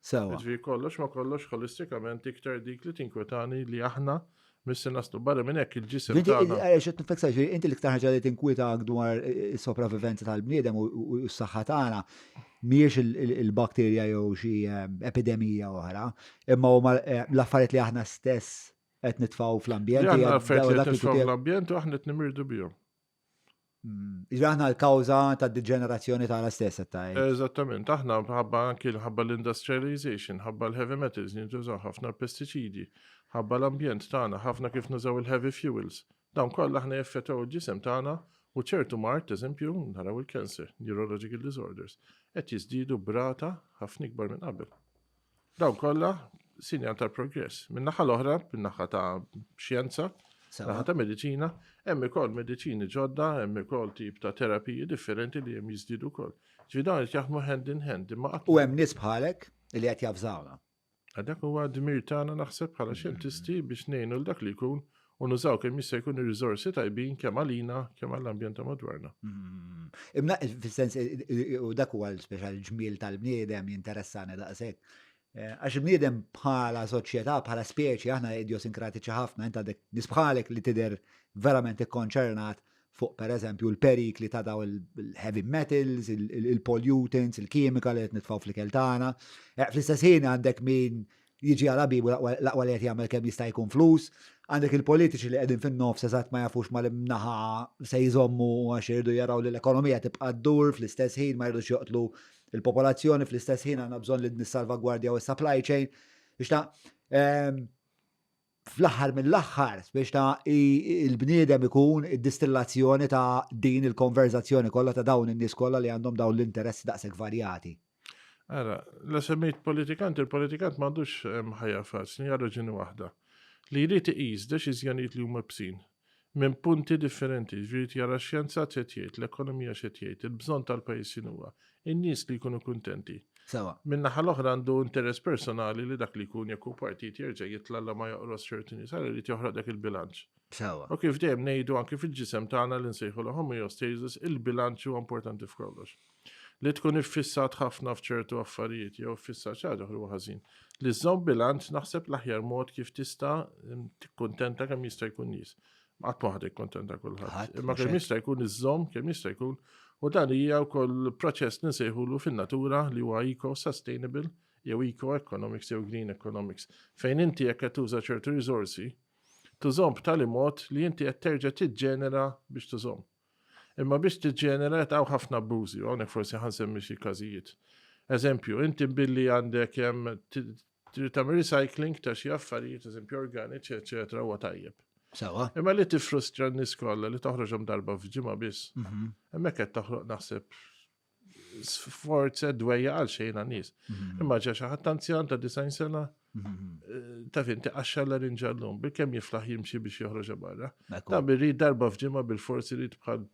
Sewwa. Jiġifieri kollox ma' kollox ħolistikament iktar dik li tinkwetani li aħna mhux se naslu. Barra minn hekk il-ġisem tagħna. Għaliex qed nifhmek sew, inti l-iktar ħaġa li tinkwetak dwar is-sopravivenza tal-bniedem u s-saħħa tagħna mhijiex il-bakterja jew xi epidemija oħra, imma huma l-affarijiet li aħna stess qed nitfgħu fl-ambjent. Li aħna affarijiet li qed nitfgħu fl-ambjent u aħna qed nimirdu bihom. Mm, iġa aħna l-kawża ta' deġenerazzjoni tagħna stess qed tgħid. Eżattament, aħna ħabba anki ħabba l-industrialization, ħabba l-heavy metals jintużaw ħafna pestiċidi, ħabba l-ambjent tagħna, ħafna kif nużaw il-heavy fuels. Dawn kollha aħna jaffettwaw il-ġisem tagħna u ċertu mard, eżempju, naraw il-cancer, neurological disorders, qed jiżdiedu b'rata ħafna ikbar minn qabel. Dawn kollha sinjal ta' progress. Min-naħa l-oħra, min-naħa ta' xjenza, naħa ta' mediċina, hemm ukoll mediċini ġodda, hemm ukoll tip ta' terapiji differenti li hemm jiżdiedu wkoll. Ġifieri dawn qed jaħdmu hand in hand imma qatt. U hemm nies bħalek li qed javżawna. Dak huwa dmir tagħna naħseb bħala xjentisti biex ngħinu l dak li jkun u nużaw kemm jista' jkun ir-riżorsi tajbin kemm għalina kemm għall-ambjent ta' madwarna. Mm. Imma fis-sens u dak huwa l-speċjal ġmiel tal-bniedem jinteressani daqshekk. Eh, għax il-bniedem bħala soċjetà, bħala speċi, aħna idiosinkratiċi ħafna, inta għandek nies bħalek li tidher verament ikkonċernat fuq per eżempju l-perikli ta' daw il-heavy metals, il-pollutants, il-kimika li qed nitfgħu fl-ikel tagħna. Eh, fl-istess ħin għandek min jiġi għal bibu l-aqwa li qed jagħmel kemm jista' jkun flus, għandek il-politiċi li qegħdin fin-nofs eżatt ma jafux mal-imnaħa se jżommu għax irridu jaraw li l-ekonomija tibqa' ddur fl-istess ħin ma jridux joqtlu il-popolazzjoni fl-istess ħin għandna bżonn li nissalvagwardjaw is-supply chain. Biex ta' ehm, fl-aħħar mill-aħħar biex ta' il-bniedem ikun id-distillazzjoni ta' din il-konverzazzjoni kollha ta' dawn in-nies kollha li għandhom dawn l-interessi daqshekk varjati. Ara, la semmejt politikant, il-politikant m'għandux ħajja faċli, għal raġuni waħda. Li jrid iqis deċiżjonijiet li huma bsin minn punti differenti, ġifieri jara x-xjenza x'qed jgħid, l-ekonomija x'qed jgħid, il-bżonn tal-pajjiż x'inhuwa, in-nies li jkunu kuntenti. Sewa. Min-naħa l-oħra għandu interess personali li dak li jkun jekk hu partit jerġa' jitla' la ma joqros ċertu nies, għal irid joħroq dak il-bilanċ. Sewa. U kif dejjem ngħidu anki fil-ġisem tagħna li nsejħu homeostasis, il-bilanċ huwa importanti f'kollox. Li tkun iffissat ħafna f'ċertu affarijiet jew iffissat xi ħaġa huwa ħażin. Li żżomm bilanċ naħseb l-aħjar mod kif tista' tikkuntenta kemm jista' jkun nies. Qatt ma ħadd ikkuntenta kulħadd. Imma kemm jista' jkun iżżomm, kemm jista' jkun u dan hija wkoll proċess li nsejħulu fin-natura li huwa eco-sustainable jew eco-economics jew green economics, fejn inti jekk qed tuża ċertu riżorsi, tużhom b'tali mod li inti qed terġa' tiġġenera biex tużhom. Imma biex tiġġenera qed hawn ħafna abbużi, u hawnhekk forsi ħa nsemmi xi każijiet. Eżempju, inti billi għandek hemm trid tagħmel recycling ta' xi affarijiet, eżempju organiċi, eċetera, huwa tajjeb. Sewa. Imma li tiffrustra n-nies kollha li toħroġhom darba f'ġimgħa biss. Mhm. Hemmhekk qed toħroq naħseb sforza dwejja għal xejn għan-nies. Mhm. Imma ġa xi ħadd anzjan ta' 90 sena, mhm. eh, ta' fin tiqaxxa l-larinġa llum, bil-kemm jiflaħ jimxi biex joħroġ barra. Ta' birri darba f'ġimgħa bil-forsi li bħal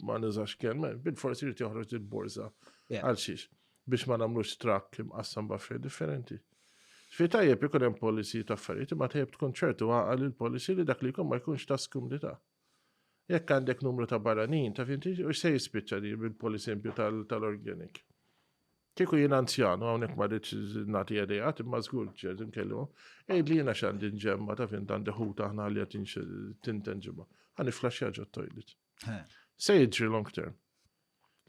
ma nużax kelma, bil-forsi jrid joħroġ il-borża. Għal xiex, biex ma nagħmlux trakk imqassam b'affarijiet differenti. Fi tajjeb ikun hemm policy ta' affarijiet, imma tajjeb tkun ċertu għaqal il-policy li dak li jkun ma jkunx ta' skumdità. Jekk għandek numru ta' barranin, taf inti, u se jispiċċa di bil-polisempju tal-organic. Kieku jien anzjan, u hawnhekk ma rridx nagħti ideat, imma żgur ġed nkellmu, għid li jiena x'għandi nġemma taf int għandi ħuta aħna li qed tinten ġimgħa. Ħa niflaxxja ġo toilet. Se jiġri long term.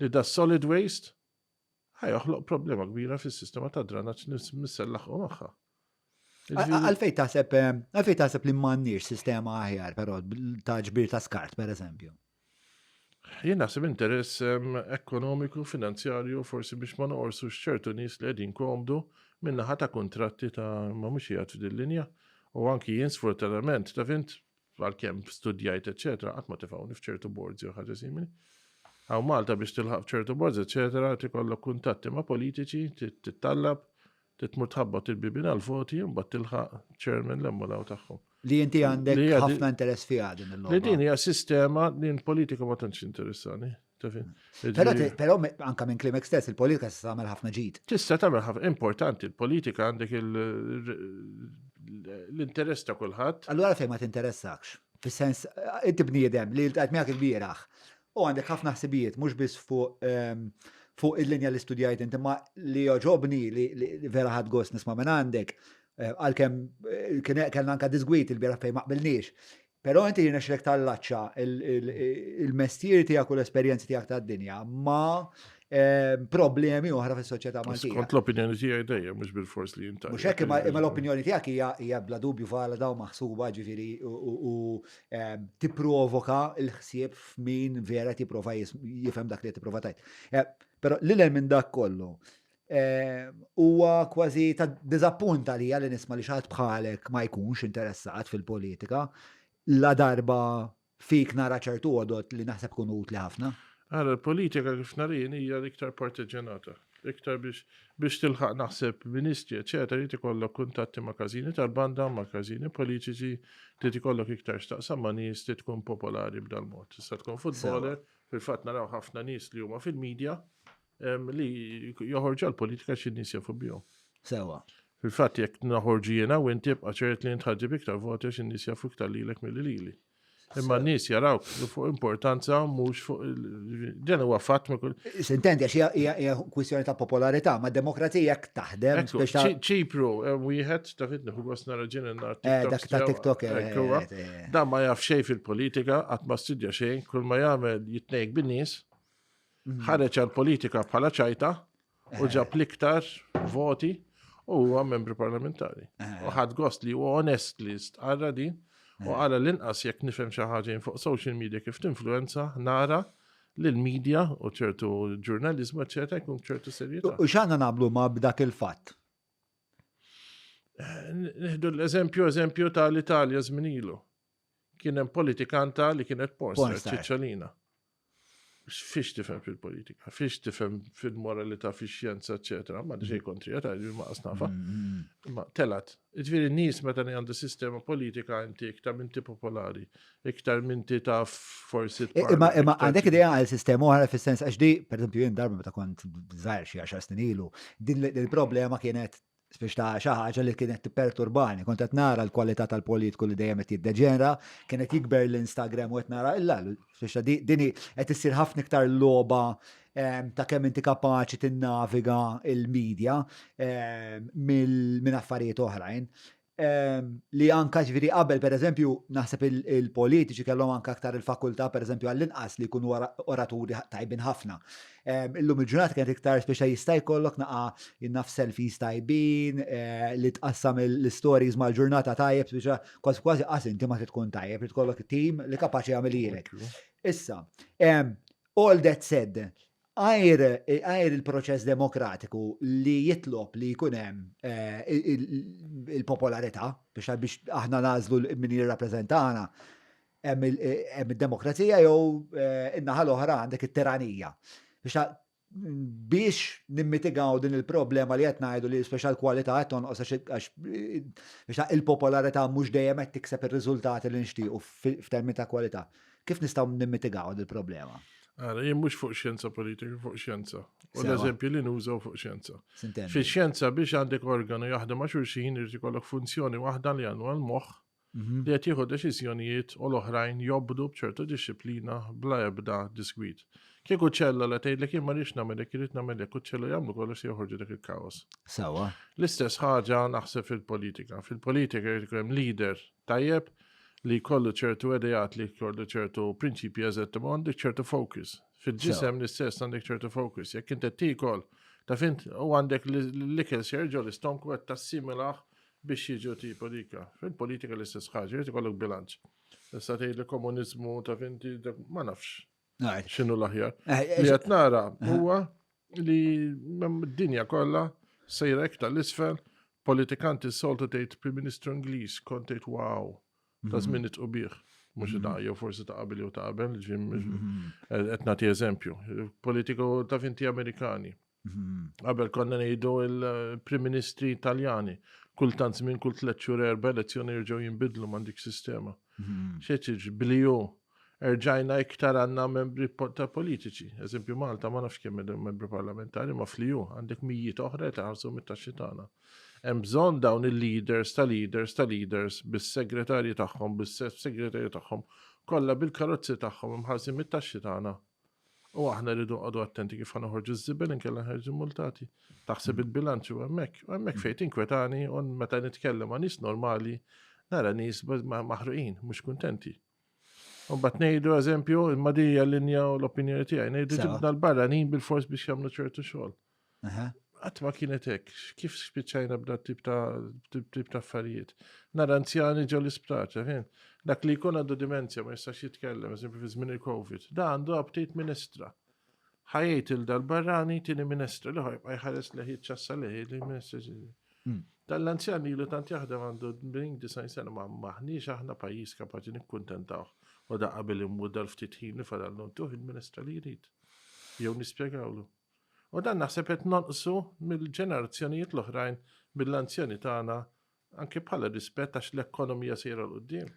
Li da solid waste ħa joħloq problema kbira fis-sistema ta' dranaġġ nissellaħqu magħha. Għalfej taħseb eh, għalfej taħseb li m'għandniex sistema aħjar però ta' ġbir ta' skart pereżempju. Jien naħseb interess ekonomiku, finanzjarju, forsi biex ma noqorsux ċertu nies li qegħdin komdu min-naħa ta' kuntratti ta' ma mhux qiegħed f'din linja. U anki jien sfortunatament, taf int, għalkemm studjajt eċetera, qatt ma tefgħuni f'ċertu boards jew ħaġa simili. Hawn Malta biex tilħaq f'ċertu boards eċetera, tikollok kuntatti ma' politiċi, tittallab, tmur tħabbat il-bibien għall-voti u mbagħad tilħaq chairman l-emmolaw tagħhom. Li inti għandek ħafna interess fiha din il-logħba. Li din hija sistema li l-politika ma tantx interessani. Però anka minn klimek stess il-politika tista' tagħmel ħafna ġid. Tista' tagħmel ħafna importanti l-politika għandek l-interess ta' kulħadd. Allura fejn ma tinteressakx? Fis-sens inti bniedem li ltqajt miegħek il-bieraħ u għandek ħafna ħsibijiet mhux biss fuq ehm, fuq il-linja li studjajt inti ma li joġobni li vera ħadd gost nisma' minn għandek eh, għalkemm eh, kellna anka disgwit il-bieraħ fejn ma qbilniex. Però inti jirnexxilek tallaċċa il-mestier tiegħek u l-esperjenzi tiegħek tad-dinja ma' ehm, problemi oħra fis-soċjetà Maltija. Skont l-opinjoni tiegħi dejjem mhux bil-fors li jinta. Mhux hekk imma l-opinjoni tiegħek hija bla dubju valida u maħsuba ġifieri u ehm, tipprovoka l-ħsieb f'min vera tipprova jifhem dak li tipprova tajt. Eh, però lil minn dak kollu, huwa kważi ta' diżappunt għalija li nisma' li xi ħadd bħalek ma jkunx interessat fil-politika la darba fik nara ċertu għodot li naħseb kunu utli ħafna. Ara, l-politika kif narin hija l-iktar partiġenata. Iktar biex biex tilħaq naħseb ministri, eċetera, jrid ikollok kuntatti ma' każini tal-banda, ma' każini politiċi, trid ikollok iktar x'taqsam ma' nies, trid tkun popolari b'dal-mod. Tista' tkun futboler, fil-fatt naraw ħafna nies li huma fil-media, li joħorġu għal-politika xi nies jafu bihom. Sewa. Fil-fatt jekk naħorġu jiena u inti ibqa' ċert li int ħaġib iktar voti għax in-nies jafu iktar lilek milli lili. Imma n-nies jarawk fuq importanza mhux fuq dan huwa fatt ma kull. Sintendi għax hija kwistjoni ta' popolarità, ma' demokrazija jekk taħdem. Ċipru, eh, wieħed ta' fitni hu gost nara ġin nar eh, Dak ta' TikTok. Eh, Dan ma jaf xejn fil-politika, qatt ma studja xejn, kull ma jagħmel jitnejk bin-nies. Mhm. Ħareġ għal politika bħala ċajta u eh. ġab l-iktar voti u huwa membru parlamentari. Eh. U ħadd gost li huwa onest li stqarra din u eh. għala l-inqas jekk nifhem xi ħaġa fuq social media kif tinfluenza nara li l-media u ċertu ġurnalizmu eċetera jkun ċertu serjetà. U x'għandna nagħmlu ma' b'dak il-fatt? Nieħdu l-eżempju eżempju tal-Italja żmien ilu. Kien hemm politikanta li kienet pornstar, ċiċċolina. Fiex tifhem fil-politika, fiex tifhem fil-moralità, fix-xjenza, eċetera, ma xejn kontri, ta' ma qasnafa. Mm-hmm. Ma telat. Ġifieri nies meta għandu sistema politika inti iktar minti popolari, iktar minti ta' forsi. Imma imma għandek idea għal sistema oħra fis-sens għax di, pereżempju jien darba meta kont żgħir xi għaxar snin ilu, din il-problema kienet Spiex ta' xi ħaġa li kienet tipperturbani, kont qed nara l-kwalità tal-politiku li dejjem qed jiddeġenera, kien qed jikber l-Instagram u qed nara illa, spiex ta' dini qed issir ħafna iktar logħba ehm, ta' kemm inti kapaċi tinnaviga il-medja ehm, minn affarijiet oħrajn. Ehm, li anka ġviri qabel, per eżempju, naħseb il-politiċi kellhom anka aktar il-fakultà, per eżempju, għall-inqas li jkunu oraturi tajbin ħafna. Ehm, illum il-ġurnata kienet iktar speċa jista' jkollok naqa' jinnaf selfies tajbin, eh, li tqassam l-stories mal-ġurnata tajjeb, speċa kważi kważi qas inti ma tkun tajjeb, li tkollok tim li kapaċi jagħmel Issa, ehm, all that said, Għajr għajr il-proċess demokratiku li jitlob li jkun hemm eh, il-popolarità biex biex aħna nagħżlu min jirrappreżentana, hemm id-demokrazija jew eh, in-naħa l-oħra għandek it-tiranija. Biex biex nimmitigaw din il-problema li qed ngħidu li speċa l-kwalità qed tonqos għax biex il-popolarità mhux dejjem qed tikseb ir-riżultati li nixtiequ f'termini ta' kwalità. Kif nistgħu nimmitigaw din il-problema? Ara, jien mhux fuq xjenza politika, fuq xjenza. U l-eżempju li nużaw fuq xjenza. Fi xjenza biex għandek organu jaħdem ma' xulxin irid ikollok funzjoni waħda li għandu għal-moħħ. li qed jieħu deċiżjonijiet u l-oħrajn jobdu b'ċertu dixxiplina bla ebda diskwit. Kieku ċella li tgħidlek jien ma rridx nagħmel hekk, irid nagħmel hekk u ċella jagħmlu kollox se joħorġu dak il-kaos. Sawa. L-istess ħaġa naħseb fil-politika. Fil-politika jrid ikun hemm leader tajjeb li jkollu ċertu ideat li jkollu ċertu prinċipji eżatt ma għandek ċertu focus. Fil-ġisem l-istess għandek ċertu focus. Jekk inti tiekol, taf int u għandek l-ikel serġo l-istonku qed tassimilah biex jiġu tipo dika. Fil-politika l-istess ħaġa, jrid ikollok bilanċ. Issa tgħid li komuniżmu taf inti ma nafx. X'inhu l-aħjar. Eh, eh, li qed nara huwa li d-dinja kollha sejra iktar l-isfel, politikanti s-soltu tgħid Prim Ministru Ingliż kont tgħid wow ta' mhm. żmien itqubih. Mhux mhm. da jew forsi ta' qabel jew ta' qabel, ġim mhm. eh, qed nagħti eżempju. Politiku ta' finti Amerikani. Qabel konna ngħidu il-Prim Ministri Italjani, kultant żmien kull tliet xhur erba' elezzjoni jerġgħu jinbidlu m'għandek sistema. Xi billi hu erġajna iktar għandna membri ta' politiċi. Eżempju Malta ma nafx kemm membri parlamentari ma fl-EU għandek mijiet oħra li taħarsu mit-taxxi tagħna. Hemm bżonn dawn il-leaders ta' leaders ta' leaders bis-segretarji tagħhom, bis-segretarji tagħhom, kollha bil-karozzi tagħhom imħallsin mit-taxxi tagħna. U aħna rridu nqogħdu attenti kif ħa noħorġu ż-żibel inkella nħerġu multati. Taħseb mm. il-bilanċ u hemmhekk, u hemmhekk fejn tinkwetani u meta nitkellem ma' nies normali nara nies maħruqin, mhux kuntenti. U bat ngħidu eżempju, imma di hija linja u l-opinjoni tiegħi, ngħidu ġibna l-barranin bil-fors biex jagħmlu ċertu xogħol. Qatt ma kienet hekk, kif spiċċajna b'da tip ta' tip ta' affarijiet. Nara anzjani ġo l-isptar, ċafin. Dak li jkun għandu dimenzja ma jistax jitkellem, eżempju fi żmien il-Covid, da għandu aptit minestra. Ħajjt il dal-barrani tini minestra li ħajbqa' jħares li jiċċassa li li minestra. Hmm. Dan l-anzjan ilu tant jaħdem għandu 90 sena ma maħniex aħna pajjiż kapaċi nikkuntentawh u da qabel imur dal-ftit ħin li fadallu ntuh il-minestra li jrid. Jew nispjegawlu. U dan naħseb qed nonqsu mill-ġenerazzjonijiet l-oħrajn mill-anzjani tagħna anke bħala rispett għax l-ekonomija sejra 'l quddiem.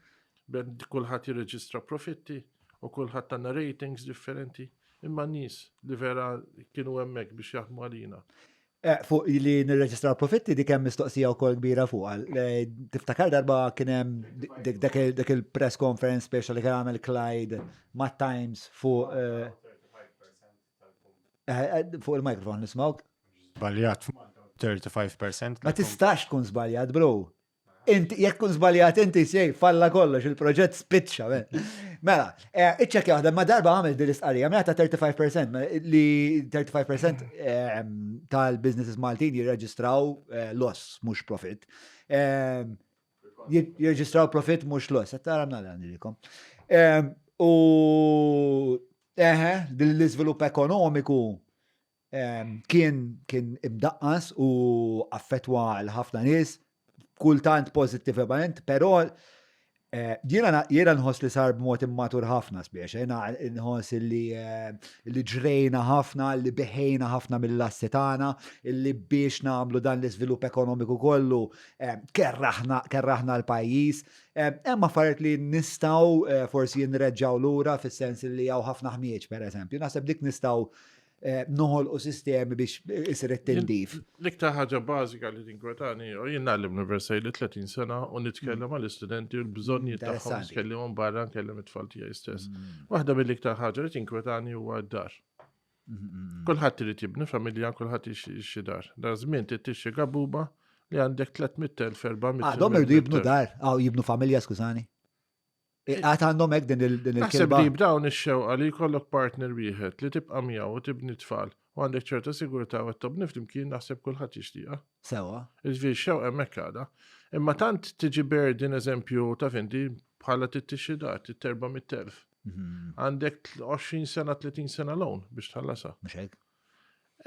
Kulħadd jirreġistra profitti u kulħadd għandna ratings differenti, imma nies li vera kienu hemmhekk biex jaħdmu għalina. Eh, fuq li nirreġistra profitti dik hemm mistoqsija wkoll kbira fuq. Eh, tiftakar darba kien hemm dak il-press conference special li kien għamel Clyde ma' Times fuq eh, Fuq il-mikrofon nismawk. Żbaljat 35%. Ma tistax tkun żbaljat, bro. Inti, jekk tkun żbaljat inti sej, falla kollox, il-proġett spiċċa. Mela, eh, iċċekja waħda, ma darba għamel din l-istqarrija, mela ta' 35%, li 35% ehm, tal-businesses Maltin jirreġistraw eh, loss, mhux profit. Ehm, jirreġistraw profit mhux loss, qed tara mela għandilkom. Ehm, u Eħe, l-iżvilupp ekonomiku ehm, kien kien imdaqqas u affettwa l ħafna nies, kultant pożittivament, però eh, jiena jiena nħoss li sar b'mod immatur ħafna spiex, jiena nħoss li eh, li ġrejna ħafna, li beħejna ħafna mill-assi tagħna, li biex nagħmlu dan l-iżvilupp ekonomiku kollu eh, kerraħna kerraħna l-pajjiż. Hemm affarijiet li nistgħu eh, forsi jinreġġaw lura fis-sens li hawn ħafna ħmieġ pereżempju. Naħseb dik nistgħu eh, noħolqu sistemi biex isir it-tindif. L-iktar ħaġa bażika li tinkwetani, u jien ngħallem l-università li 30 sena u nitkellem mm. għall-istudenti u l-bżonnijiet tagħhom nitkellimhom barra nkellem it-tfal tiegħi stess. Mm. Waħda mill-iktar ħaġa li tinkwetani huwa d-dar. Kulħadd irid jibni familja, kulħadd xi dar. Dar żmien trid tixxi gabuba li għandek 300,000 400. Għadhom irdu jibnu dar, għaw jibnu familja, skużani. Għad għandhom hekk din il-kilba. Naħseb li b'dawn ix-xewqa li jkollok partner wieħed li tibqa' miegħu u tibni tfal u għandek ċerta sigurtà u qed tobni flimkien naħseb kulħadd jixtieqha. Sewa. Jiġifieri x-xewqa hemmhekk għadha. Imma tant tiġi burden eżempju ta' inti bħala tixxi dar, trid 400,000. Mhm. Għandek 20 sena, 30 sena loan biex tħallasha. Mhux hekk.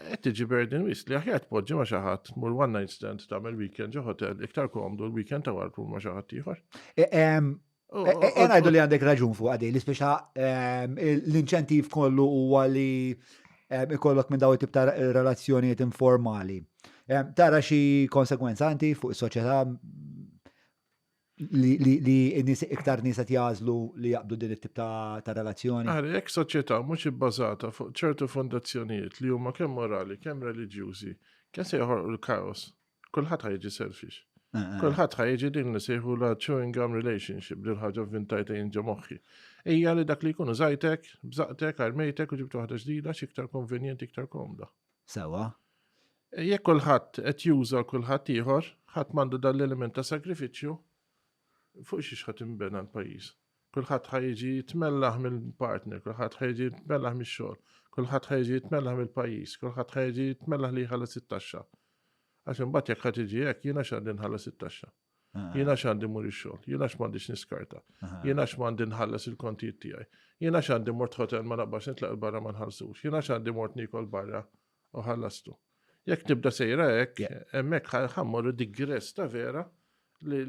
Qed tiġi burden wis li aħjar tpoġġi ma' xi ħadd tmur one night stand tagħmel weekend ġo hotel iktar komdu l-weekend ta' wara tmur ma' xi ħadd ieħor. E, e, e, ngħidu li għandek raġun fuq għadi, li speċa l-inċentiv kollu huwa li ikollok minn daw it-tip ta' relazzjonijiet informali. Tara xi konsegwenza inti fuq is-soċjetà li n-nies iktar nies qed jagħżlu li jaqbdu din it-tip ta' relazzjoni. Ara, jekk soċjetà mhux ibbażata fuq ċertu fondazzjonijiet li huma kemm morali, kemm reliġjużi, kemm se joħolqu l-kaos, kulħadd ħa jiġi selfish. Kulħadd ħa jiġi din li sejħu la chewing gum relationship, din ħaġa vvintajta jien ġo moħħi. Hija li dak li jkun użajtek, bżaqtek, armejtek u ġibt waħda ġdida x'iktar konvenjenti, iktar komda. Sewa. Jekk kulħadd qed juża kulħadd ieħor, ħadd m'għandu dan l-element ta' sagrifiċċju, fuq xiex ħadd inbena l-pajjiż. Kulħadd ħa jiġi jitmellaħ mill-partner, kulħadd ħa jiġi jitmellaħ mix-xogħol, kulħadd ħa jiġi jitmellaħ mill-pajjiż, kulħadd ħa jiġi jitmellaħ li jħallas it-taxxa. Għax imbagħad jekk ħa tiġi hekk, jiena x'għandi nħallas it-taxxa. Ah. Jiena x'għandi mur ix-xogħol, jiena x'm'għandix niskarta, jiena x'm'għandi nħallas il-kontijiet tiegħi, jiena x'għandi mort hotel ma naqbax nitlaq barra ma nħallsux, jiena x'għandi mort nikol barra u ħallastu. Jekk tibda sejra hekk, hemmhekk ħammorru digress ta' vera li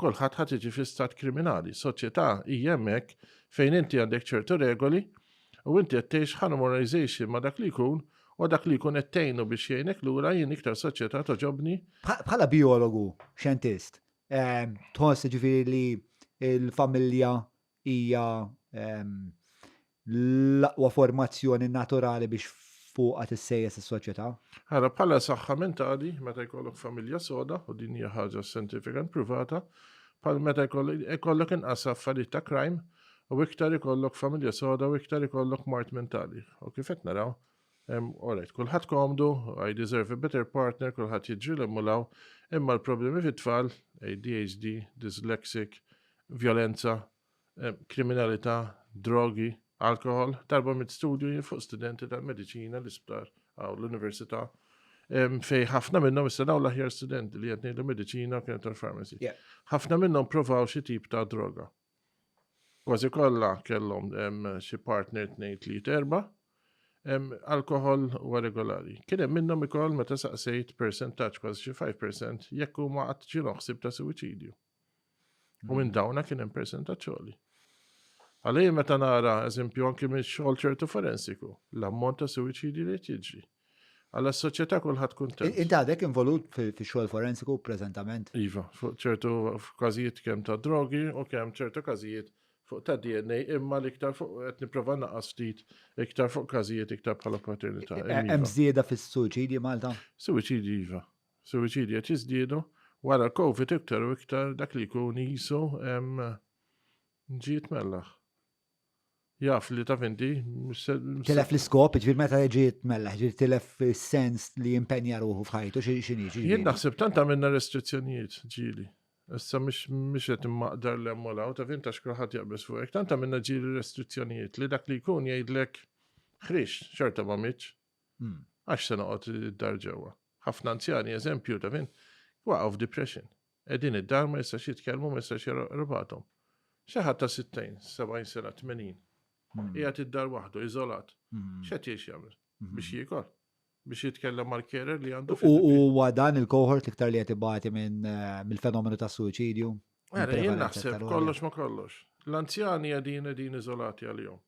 kulħadd ħadd iġi fi stat kriminali. Soċjetà hija hemmhekk fejn inti għandek ċertu regoli u inti qed tgħix harmonization ma' dak li jkun u dak li jkun qed tgħinu biex jgħinek lura jien iktar soċjetà toġobni. Bħala biologu, xjentist, ehm, tħoss ġifieri li l-familja hija ehm, l-aqwa formazzjoni naturali biex fuqha tissejjes is-soċjetà? Ara, bħala saħħa mentali, meta jkollok familja soda, u din hija ħaġa scientifikament pruvata, bħal meta jkollok inqas affarijiet ta' crime, u iktar ikollok familja soda u iktar ikollok mard mentali. U kif qed naraw, alright, kulħadd komdu, I deserve a better partner, kulħadd jiġri l imma l-problemi fit-tfal, ADHD, dyslexic, violenza, kriminalità, drogi, alkohol, darba mit studju jien fuq studenti tal-mediċina l-isptar għaw l-università fej ħafna minnhom issa dawn l-aħjar studenti li qed ngħidu mediċina kienet tal-farmacy. Ħafna minnhom provaw xi tip ta' droga. Kważi kollha kellhom xi partner tnejn tliet erba' alkohol huwa regolari. Kien hemm minnhom ukoll meta saqsejt persentaġġ kważi xi 5% jekk huma qatt ġielhom ħsieb ta' suwiċidju. U minn dawna kien hemm persentaġġ għoli. Għalija meta nara, eżempju, anki minn xogħol ċertu forensiku, l-ammont ta' suwiċidi li qed jiġri. Għala s-soċjetà kulħadd kuntent. Inti għadek involut fi xogħol forensiku preżentament? Iva, fuq ċertu każijiet kemm ta' drogi u kemm ċertu każijiet fuq ta' DNA imma l-iktar fuq qed nipprova naqas ftit iktar fuq każijiet iktar bħala paternità. Hemm żieda fis-suwiċidji Malta? Suwiċidji iva. Suwiċidji qed jiżdiedu, wara l-Covid iktar u iktar dak li jkun qisu ġie jitmellaħ. Jaf li taf inti. Tilef l-iskop, ġifieri meta ġie jitmellaħ, ġifieri tilef is-sens li jimpenja ruħu f'ħajtu, x'inhi? Jien naħseb tant għamilna restrizzjonijiet ġieli. Issa mhix qed immaqdar l hemm u l taf int għax kulħadd jaqbeż fuqek. Tant għamilna ġieli restrizzjonijiet li dak li jkun jgħidlek ħriġt, xorta ma mitx. Hmm. Għax se noqgħod id-dar ġewwa. Ħafna anzjani, eżempju, ta' fin, waqgħu f'depression. Qegħdin id-dar ma jistax jitkellmu, ma jistax jarabathom. Xi ħadd ta' 60, 70 sena, 80. Hmm. Qiegħed id-dar waħdu, iżolat. Hmm. X'qed jgħix jagħmel? Biex jiekol? Biex jitkellem mal-carer li għandu. U huwa dan il-cohort l-iktar li qed ibati minn eh, mill-fenomenu ta' suicidju? Jien naħseb kollox ma kollox. L-anzjani qegħdin qegħdin iżolati għalihom.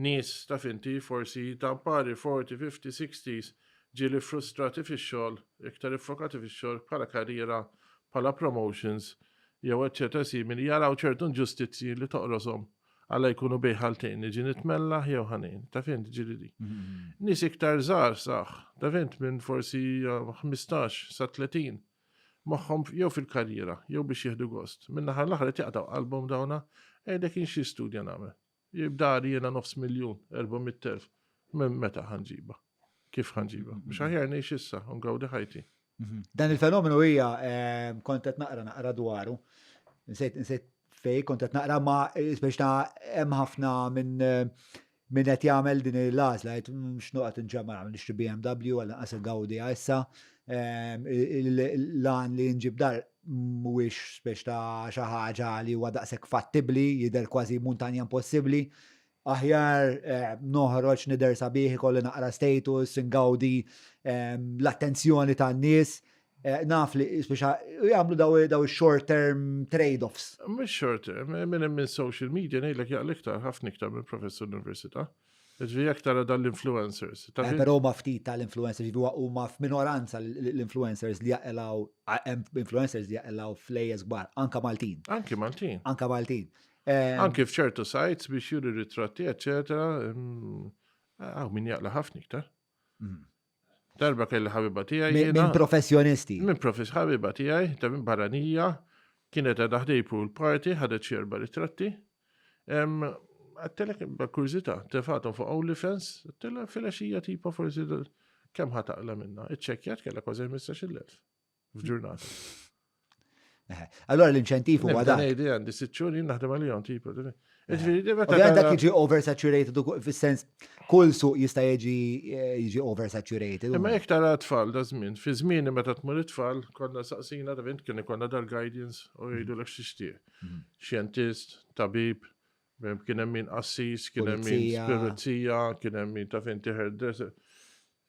Nies, taf inti, forsi ta' pari 40, 50, 60s, ġieli frustrati fix-xogħol, iktar iffokati fix-xogħol bħala karriera, bħala promotions, jew eċċetera simili, jaraw ċertu inġustizzji li toqroshom għala jkunu bejn ħaltejn, niġi nitmellaħ jew ħanin, taf int ġieli di. Nies iktar żgħar saħ, taf int minn forsi 15 sa 30, moħħhom jew fil-karriera jew biex jieħdu gost. Min-naħa l-oħra qed jaqtgħu qalbhom dawna, għidlek jien xi studja nagħmel. Dari jiena nofs miljun, 400,000. Minn meta ħa nġibha? Kif ħa nġibha? Mhux aħjar ngħix issa u ngawdi ħajti. Mhm. Dan il-fenomenu hija eh, kont qed naqra naqra dwaru. Nsejt nsejt fej kont qed naqra ma eh, spex ta' hemm ħafna minn eh, min qed jagħmel din il-għażla qed mm, x'nu qed inġemma nagħmel nixtri BMW għal inqas il-gawdi issa. Ehm, l-għan li nġib dar mhuwiex spex ta' xi ħaġa li huwa daqshekk fattibbli, jidher kważi muntanja impossibbli. Aħjar eh, noħroġ nidher sabiħ ikolli naqra status, ngawdi ehm, l-attenzjoni tan-nies. Eh, naf li speċa jagħmlu daw short term trade-offs. Mhux short term, eh, minn minn social media ngħidlek jaql iktar ħafna iktar minn professor università. Ġifieri jekk tara dan l-influencers. Eh, però huma ftit tal-influencers, ġifieri huma f'minoranza l-influencers li jaqilgħu influencers li jaqilgħu flejjes kbar, anka Maltin. Anki Maltin. Anka Maltin. Anki f'ċertu sites biex juri ritratti, eccetera. Mm, għaw min jaqla ħafna iktar. Mm. Darba kelli ħabiba tiegħi. Minn professjonisti. Minn profess ħabiba tiegħi, ta' minn barranija, kienet għadha ħdej pool party, ħadet xi erba' ritratti. Għattelek kurżità, tefatom fuq OnlyFans, għattelek filgħaxija tipo forsi kemm ħataqla minna. Iċċekkjat kellha kważi 15,000 f'ġurnata. Allora l-inċentiv huwa dak. Ngħidi għandi sitt xhur jien naħdem għalihom tipo. Ovvjament dak jiġi oversaturated fis-sens kull suq jista' jiġi eh, jiġi oversaturated. Imma jekk tara tfal da żmien, fi żmieni meta tmur it-tfal konna saqsina da vint kien ikollna dal-guidance u jgħidulek x'tixtieq. Mhm. Xjentist, tabib, kien hemm min qassis, kien hemm min pulizija, kien hemm min taf inti hairdresser.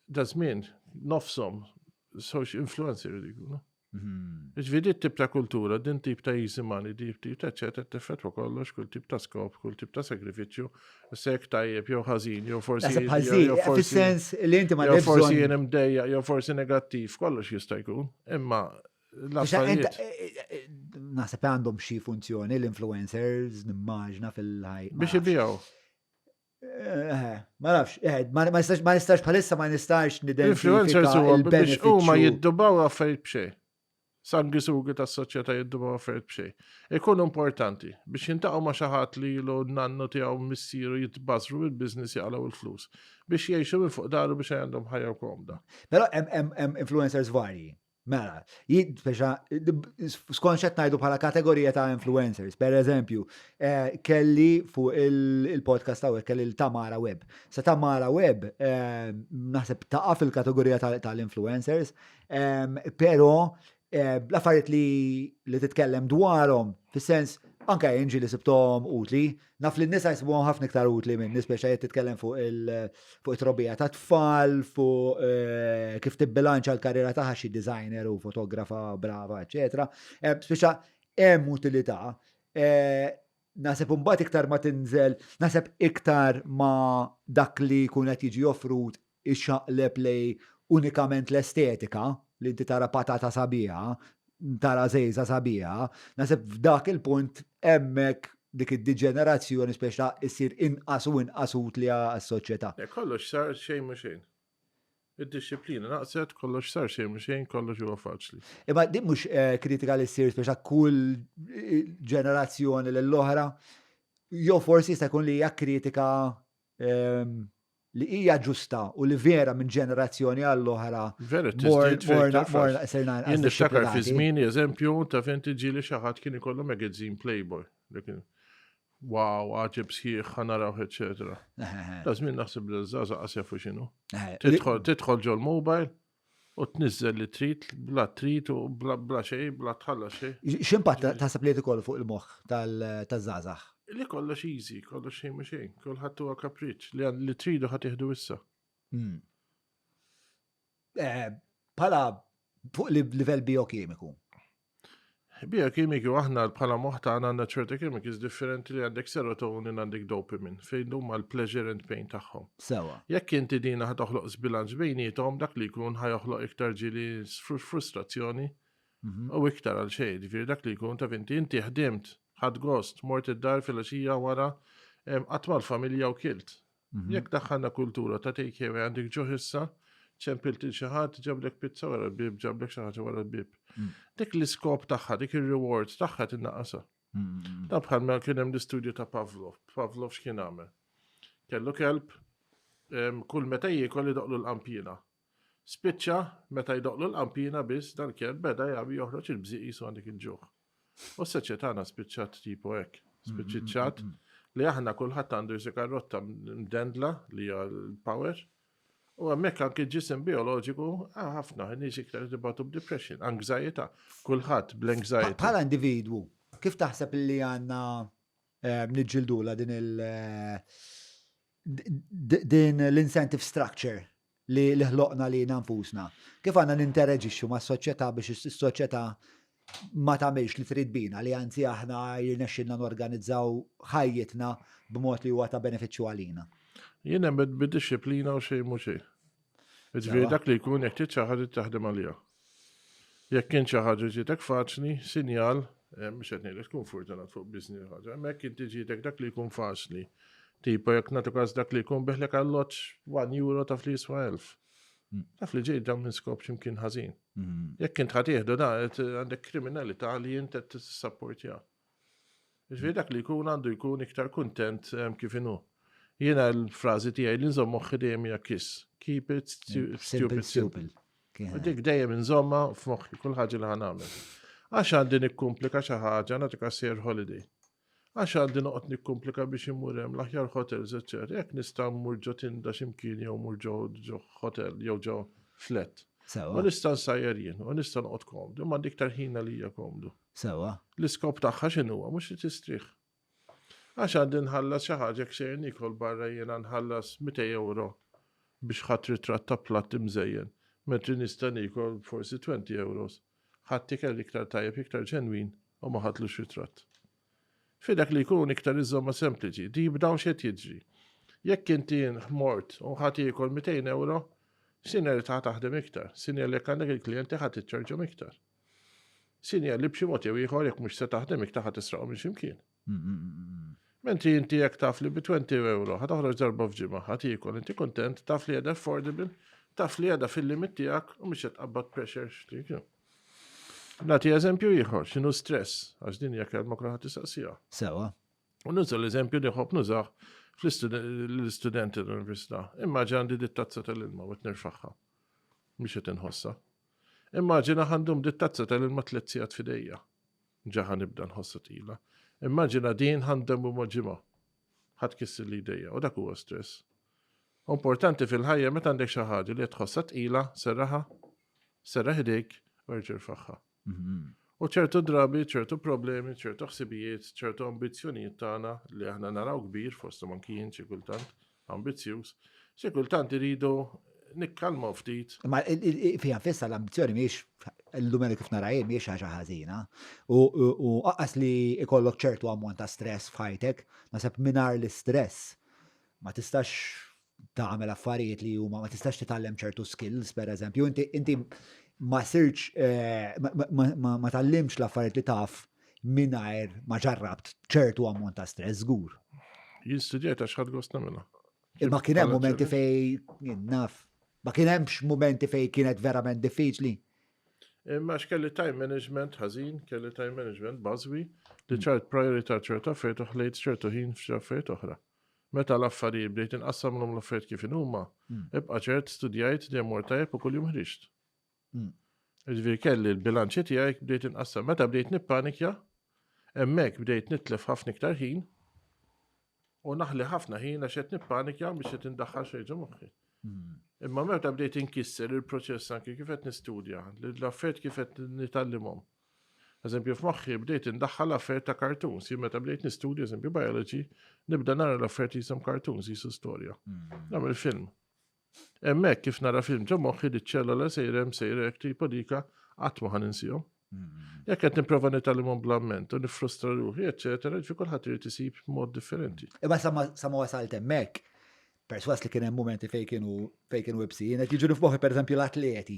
Da żmien nofshom social influencer jkunu. Mhm. Ġifieri tip ta' kultura, din tip ta' easy money, din tip ta' eċetera, teffettwa kollox, kull tip ta' skop, kull tip ta' sagrifiċċju, sek tajjeb jew ħażin, jew forsi. Fis-sens li inti ma Jew forsi jien imdejja, jew forsi negattiv, kollox jista' jkun. Imma l-affarijiet. Eh, eh, eh, naħseb għandhom xi funzjoni l-influencers nimmaġna fil-ħaj. Biex ibijaw. Eh, ma nafx, eh, ma nistax ma nistax bħalissa ma nistax nidentifika. Influencers huwa biex huma jiddubaw affarijiet b'xejn. Sangisugi tas-soċjetà jiddubaw affarijiet b'xejn. Ikun importanti biex jintaqgħu ma' xi ħadd li ilu nannu tiegħu missieru jitbażru bil-business jaqalgħu il-flus biex jgħixu minn fuq daru biex għandhom ħajja komda. Però hemm influencers varji. Mela, speċa, skont xed ngħidu bħala kategorija ta' influencers, per eżempju, eh, kelli fuq il-podcast hawnhekk kelli l-Tamara Webb. Sa Tamara Webb eh, naħseb taqa' fil-kategorija tal-influencers, ehm, però eh, l-affarijiet li titkellem dwarhom, fis-sens anke jien ġieli sibthom utli, naf li n-nisa jsibuhom ħafna iktar utli minn speċa jekk titkellem fuq il fuq it-trobbija ta' tfal, fuq eh, kif tibbilanċa l-karriera tagħha xi designer u fotografa brava, eċetera. Eh, speċa hemm utilità. Eh, naħseb imbagħad iktar ma tinżel, naħseb iktar ma dak li jkun qed jiġi offrut ixaqleb lej unikament l-estetika, li inti tara patata sabiħa, tara żejża sabiħa, naħseb f'dak il-punt hemmhekk dik id-diġenerazzjoni speċa issir inqas u inqas utli għas-soċjetà. Kollox sar xejn ma xejn. Id-dixxiplina naqset, kollox sar xejn ma xejn, kollox huwa faċli. Imma din mhux eh, kritika li ssir speċa kull eh, ġenerazzjoni lill-oħra, jew forsi jista' jkun li hija kritika ehm, li hija ġusta u li vera minn ġenerazzjoni għall-oħra. Vera, tiżdied serna. Jien niftakar fi żmieni eżempju ta' fejn tiġi li xi ħadd kien ikollu magazine Playboy. Wow, għaġeb sħiħ, ħanaraw, eċetera. Ta' żmien naħseb li żgħażagħ qas jafu x'inhu. Tidħol ġol-mobile u tniżżel li trid, bla trid u bla xejn, bla tħallas xejn. X'impatt taħseb li ikollu fuq il-moħħ taż-żgħażagħ? Li kollox easy, kollox xejn ma xejn, kulħadd huwa kapriċ li li tridu ħadd jieħdu issa. Hmm. Eh, bħala fuq livell biokimiku. Biokimiku aħna bħala moħħ tagħna għandna ċerti chemicals differenti li għandek serotonin għandek dopamine fejn huma l-pleasure and pain tagħhom. Sewa. Jekk inti dina ħa toħloq żbilanċ bejniethom dak li jkun ħa joħloq iktar ġieli frustrazzjoni mhm. u iktar għal xejn, ġifieri dak li jkun taf inti inti ħdimt, ħadd gost, mort id-dar filgħaxija wara qatt mal-familja u kilt. Mhm. Jekk daħħalna kultura ta' take away għandek ġuħ issa, ċempilt il xi ħadd ġablek pizza wara l-bib, ġablek xi ħaġa wara l-bib. Mm. Dik l-iskop tagħha, dik ir-reward tagħha tinnaqasha. Mm, mm, Ta' bħal ma kien hemm l-istudju ta' Pavlov. Pavlov x'kien għamel? Kellu kelb, kull meta jiekol idoqlu l-qampina. Spiċċa, meta jdoqqlu l-qampina biss dal-kelb beda jagħbi joħroġ il-bżieq qisu għandek il-ġuħ. U s-soċjetà tagħna spiċċat tipo hekk. Spiċċat li aħna kulħadd għandu jsi karrotta mdendla li hija l-power. U hemmhekk anki ġisem bioloġiku ah, ħafna nies iktar tibatu b'depression, anxiety, kulħadd bl-anxiety. Bħala individwu, kif taħseb li għandna eh, niġġildula din il- eh, din l-incentive structure li li ħloqna lilna nfusna. Kif għandna nintereġixxu mas-soċjetà biex is-soċjetà ma tagħmilx li trid bina, li anzi aħna jirnexxilna norganizzaw ħajjitna b'mod li huwa ta' benefiċċju għalina. Jien nemmen bid-dixxiplina u xejn mhu xejn. Jiġifieri dak li jkun jekk trid xi ħaġa taħdem għaliha. Jekk kien xi ħaġa ġietek faċli, sinjal, eh, mhux qed ngħidlek tkun fortunat fuq business ħaġa, imma jekk inti ġietek dak li jkun faċli. Tipo jekk nagħtu każ dak li jkun biħlek alloġġ 1 euro ta' fli jiswa 1000. Taf li ġej dan minn skop x'imkien ħażin. Jekk int ħa tieħdu da għandek kriminalità li int qed tissapportja. Ġifieri dak li jkun għandu jkun iktar kuntent kif inhu. Jiena l-frażi tiegħi li nżomm moħħi dejjem hija kiss. Keep it stupid simple. U dik dejjem inżomma f'moħħi kull ħaġa li ħa nagħmel. Għax għandi nikkumplika xi ħaġa nagħtik sejjer holiday. Għax għandi noqgħod nikkumplika biex immur hemm l-aħjar hotels, eċċetera. Jekk nista' mmur ġo tinda x'imkien jew mmur ġo ġo hotel jew ġo flat. Sewa. U nista' nsajjar jien u nista' noqgħod komdu, imma għandi iktar ħin għalija komdu. Sewa. L-iskop tagħha x'inhu mhux li tistrieħ. Għax għandi nħallas xi ħaġa jekk sejjer niekol barra jiena nħallas 200 euro biex ħadt ritratt ta' platt imżejjen, mentri nista' niekol forsi 20 euros. Ħadt ikel iktar tajjeb, iktar ġenwin u ma ħadtlux ritratt. Fi dak li jkun iktar iżżommha sempliċi, deep down x'qed jiġri? Jekk inti mort u ħa tiekol 200 euro, sinjal li ħa taħdem iktar, sinjal li jekk għandek il-klijenti ħa tiċċarġhom iktar. Sinjal li b'xi mod jew ieħor jekk mhux se taħdem iktar ħa tisraqhom minn x'imkien. Mentri inti jekk taf li bi 20 euro ħa toħroġ darba f'ġimgħa, ħa tiekol, inti kuntent, taf li qiegħda affordable, taf li qiegħda fil-limit tiegħek u mhux qed tqabbad pressure x'tik. Nagħti eżempju ieħor, x'inhu stress, għax din hija kelma kulħadd isaqsiha. Sewa. U nuża l-eżempju li ħobb nużah fl-istudenti l-università. Immaġina għandi dit tazza tal-ilma u qed nirfaħħa. Mhix qed inħossha. Immaġina ħandum dit tazza tal-ilma tliet sigħat f'idejja. Ġa ħa nibda nħossha tqila. Immaġina din ħa ndemmu ma' ġimgħa. Ħa tkissirli jdejja u dak huwa stress. Importanti fil-ħajja meta għandek xi ħaġa li qed tħossha tqila, serraħha, serraħ idejk u erġa' irfagħha. U ċertu drabi, ċertu problemi, ċertu ħsibijiet, ċertu ambizzjonijiet tagħna li aħna naraw kbir fosthom anki jien xi kultant, ambizzjuż, xi kultant iridu nikkalmaw ftit. Ma fiha fissa l-ambizzjoni mhijiex illum kif nara jien mhijiex ħaġa ħażina. U aqqas li ikollok ċertu ammont ta' stress f'ħajtek, naħseb mingħajr l-istress ma tistax tagħmel affarijiet li huma ma tistax titgħallem ċertu skills pereżempju. Inti inti ma sirtx eh, ma tgħallimx l-affarijiet li taf mingħajr ma ġarrabt ċertu ammont ta' stress żgur. Jien studjajt għax ħadd gost nagħmilha. Imma kien hemm momenti fej naf, ma kien hemmx momenti fej kienet verament diffiċli. Imma x'kelli time management ħażin, kelli time management bażwi li hmm. ċart priorità ċertu affarijiet u ħlejt ċertu ħin f'xi affarijiet oħra. Meta l-affarijiet bdejt inqassamlhom l-affarijiet kif inhuma, hmm. ibqa' ċert studjajt dejjem mort tajjeb u kuljum ħriġt. Hmm. Ġifieri kelli l-bilanċi tiegħi bdejt inqassam. Meta bdejt nippanikja, hemmhekk bdejt nitlef ħafna iktar ħin u naħli ħafna ħin għax qed nippanikja biex qed indaħħal xejn ġo moħħi. Hmm. Imma meta bdejt inkisser il-proċess anki kif qed nistudja, l-affarijiet kif qed nitgħallimhom. Eżempju, f'moħħi bdejt indaħħal affarijiet ta' cartoons. Jien meta bdejt nistudja, eżempju, biology, nibda nara l-affarijiet jisom cartoons, jisu storja. Hmm. Nagħmel film. Hemmhekk kif nara film ġo moħħi li ċ-ċellola sejra hemm sejra hekk tipo dika qatt ma ħa ninsihom. Jekk qed nipprova nitgħallimhom bl-amment u nifrustra ruħi, eċċetera, ġifieri kulħadd irid isib mod differenti. Imma sa ma wasalt hemmhekk, perswas li kien hemm mumenti fejn kienu fejn kienu ibsin, qed jiġu f'moħħi pereżempju l-atleti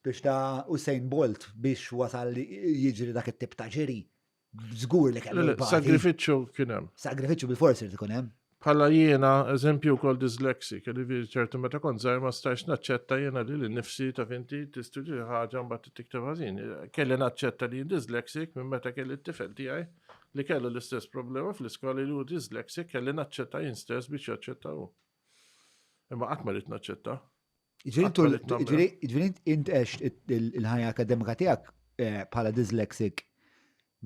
biex ta' Usain Bolt biex wasal jiġri dak it-tip ta' ġiri. Żgur li kellu. Sagrifiċċju kien hemm. Sagrifiċċju bil-forsi li ikun hemm. Bħala jiena, eżempju wkoll dyslexic, li vi ċertu meta kont żgħir ma stajx naċċetta jiena li nifsi ta' finti tistudja xi ħaġa mbagħad tikteb ħażin. Kelli naċċetta li jien dyslexic minn meta kelli t-tifel tiegħi li kellu l-istess problema fl-iskola li hu dyslexic kelli naċċetta jien stess biex jaċċetta hu. Imma qatt ma rrid naċċetta. Ġifieri int għext il-ħajja akademika tiegħek eh, bħala dyslexic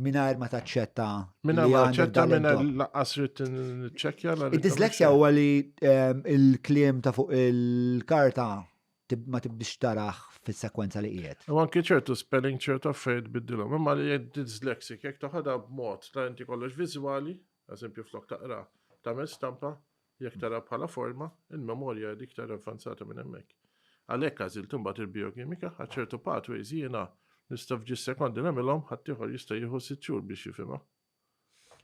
mingħajr ma taċċetta. Mingħajr ma taċċetta mingħajr laqqas rrid niċċekkja. Id-dyslexia huwa li ehm, il-kliem ta' fuq il-karta ma tibdix taraħ fis-sekwenza li qiegħed. U anki ċertu spelling ċertu affarijiet biddilhom. Imma li jekk dyslexic jekk toħodha b'mod ta' inti kollox viżwali, eżempju flok taqra, tagħmel stampa, Jekk tara bħala forma, il-memorja hi iktar avvanzata minn hemmhekk. Għalhekk għażilt imbagħad il-bijokimika għax ċertu pathways jiena nista' f'ġiex sekondi nagħmilhom, ħaddieħor jista' jieħu sitt xhur biex jifhimha.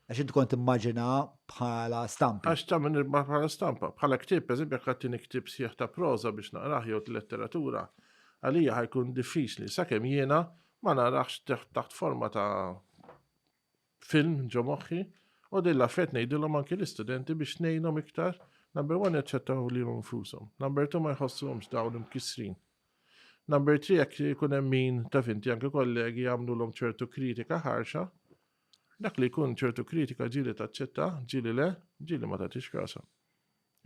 Għax int kont timmaġina bħala stampa. Għax tagħmel bħala stampa. Bħala ktieb, pereżempju, jekk tagħtini ktieb sħiħ ta' proża biex naqrah jew letteratura, għalija ħa jkun diffiċli sakemm jiena ma narax taħt forma ta' film ġo moħħi u din l-affarijiet ngħidilhom anki l-istudenti biex ngħinhom iktar. Number one jaċċettaw lilhom infushom. Number two ma jħossuhomx dawn imkissrin. Number three jekk ikun hemm min taf inti anke kollegi jagħmlulhom ċertu kritika ħarxa, dak li jkun ċertu kritika ġieli taċċetta, ġieli le, ġieli ma tagħtix kasha.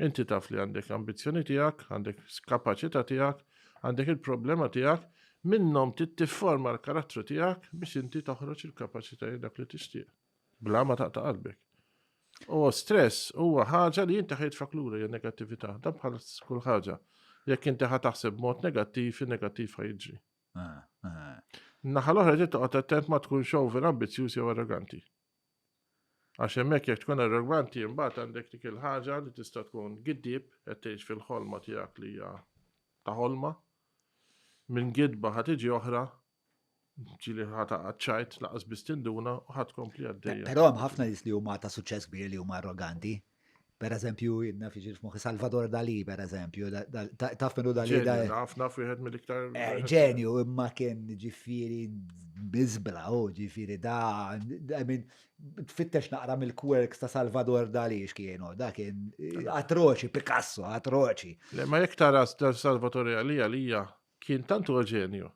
Inti taf li għandek ambizzjoni tiegħek, għandek kapaċità tiegħek, għandek il-problema tiegħek, minnhom trid tifforma l-karattru tiegħek biex inti toħroġ il-kapaċitajiet dak li tixtieq. Bla ma taqta' qalbek. U stress huwa ħaġa li inti ħajtfak lura hija negattività, dan bħal kull ħaġa. Jekk inti ħa taħseb b'mod negattiv, in-negattiv ħa jiġri. Ah, ah. Naħa l-oħra trid toqgħod attent ma tkunx over ambizzjuż jew arroganti. Għax hemmhekk jekk tkun arroganti imbagħad għandek dik il-ħaġa li tista' tkun giddieb qed tgħix fil-ħolma tiegħek li hija ta' ħolma. Minn gidba ħa tiġi oħra ġili ħa taqa' ċajt laqas biss tinduna u ħa tkompli għaddejja. Però hemm ħafna nies li huma ta' suċċess kbir li huma arroganti. Per eżempju, jien naf jiġri f'moħħi Salvador Dali, per eżempju, taf minnu Dali. Naf, naf wieħed mill-iktar. Eh, ġenju, imma kien ġifieri biżbla, u ġifieri da, I mean, tfittex naqra mill-quirks ta' Salvador Dali x'kienu, da kien atroċi, Picasso, atroċi. Le, ma jekk tara Salvador Dali għalija kien tant huwa ġenju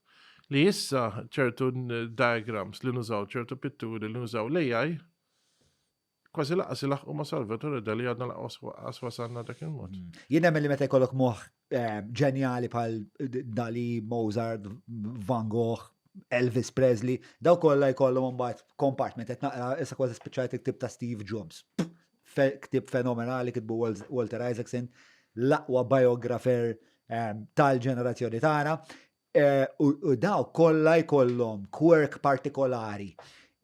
li issa ċertu diagrams li nużaw, ċertu pitturi li nużaw l-AI, kważi laqas ilaħqu ma' Salvatore Dali għadna laqas wasalna dak il-mod. Mm. Jien nemmen li meta jkollok moħħ eh, ġenjali bħal Dali, Mozart, Van Gogh, Elvis Presley, daw kollha jkollhom imbagħad compartment qed naqra issa kważi spiċċajt il-ktib ta' Steve Jobs. Ktib fenomenali kitbu Walter Isaacson, l-aqwa biografer eh, tal-ġenerazzjoni tagħna. Eh, u daw kollha jkollhom quirk partikolari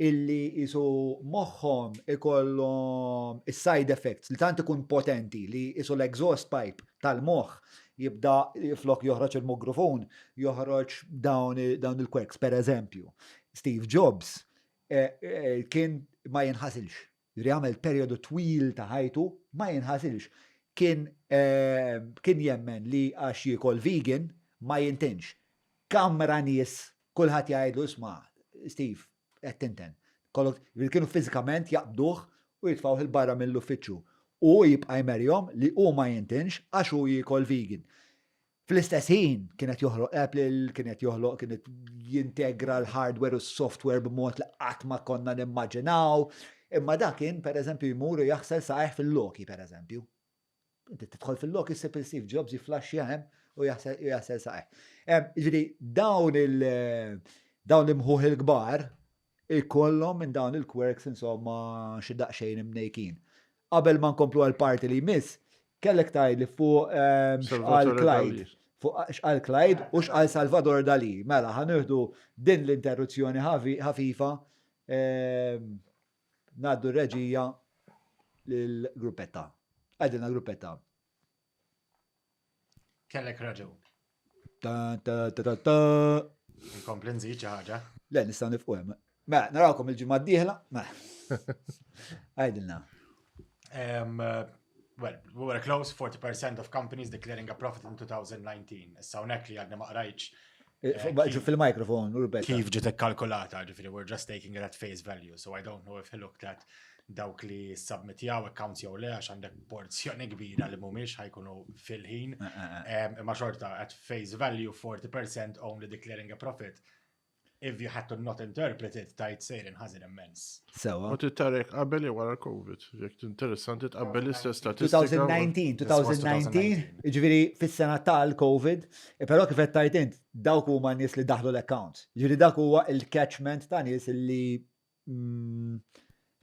illi jisu moħħom ikollhom is-side effects li tant ikun potenti li jisu l-exhaust pipe tal-moħħ jibda flok joħroġ il-mikrofon, joħroġ dawn il-quirks. Per eżempju, Steve Jobs eh, eh, kien ma jinħasilx. Jiġifieri għamel perjodu twil ta' ħajtu ma jinħasilx. Kien kien jemmen li għax jiekol vegan ma jintinx. Kamra nies kulħadd jgħidlu isma' Steve qed tinten. Kollok jiġifieri kienu fiżikament jaqbduh u jitfgħuh 'il barra mill-uffiċċju. U hu jibqa' jmerjhom li hu ma jintinx għax hu jiekol vegan. Fl-istess ħin kien qed joħloq Apple, kien qed joħloq, kien qed jintegra l-hardware u s-software b'mod li qatt ma konna nimmaġinaw. Imma dak kien pereżempju jmur u jaħsel saqajh fil-loki pereżempju. Inti tidħol fil-loki ssib il Steve Jobs jifflaxxja hemm u jaħsel saqajh. Jiġifieri dawn il dawn l-imħuħ il-kbar ikollhom minn dawn il-quirks insomma xi daqsxejn imnejkin. Qabel ma nkomplu għall-parti li jmiss, kellek tgħidli fuq ehm, x'qal Clyde. Fuq x'qal Clyde u x'qal Salvador Dali. Mela, ħa nieħdu din l-interruzzjoni ħafifa ehm, ngħaddu r-reġija lill-gruppetta. Għidilna gruppetta. Kellek raġun. Ta ta ta ta ta. Nkompli nżid xi ħaġa. Le, nistgħu nifqu hemm. Mela, narawkom il-ġimgħa d-dieħla. Mela. Għidilna. Um, well, we were close 40% of companies declaring a profit in 2019. Issa hawnhekk li għadni ma qrajtx eh, eh, Fil-mikrofon, Rubetta. Kif ġiet ikkalkulata, ġifieri we're just taking it at face value, so I don't know if he looked at dawk li submitjaw accounts jew le għax għandek porzjoni kbira li mhumiex ħajkunu fil-ħin. Eh, eh, eh. Imma xorta at face value 40% only declaring a profit. If you had to not interpret it, tajt sejrin ħażin immens. Sewa. U tittarek qabel jew wara COVID. Jekk interessanti tqabbel l-istess statistika. 2019, 2019, ġifieri fis-sena tal-COVID, però kif qed tajt int, dawk huma nies li daħlu l-accounts. Ġifieri dak huwa il-catchment ta' nies li mm,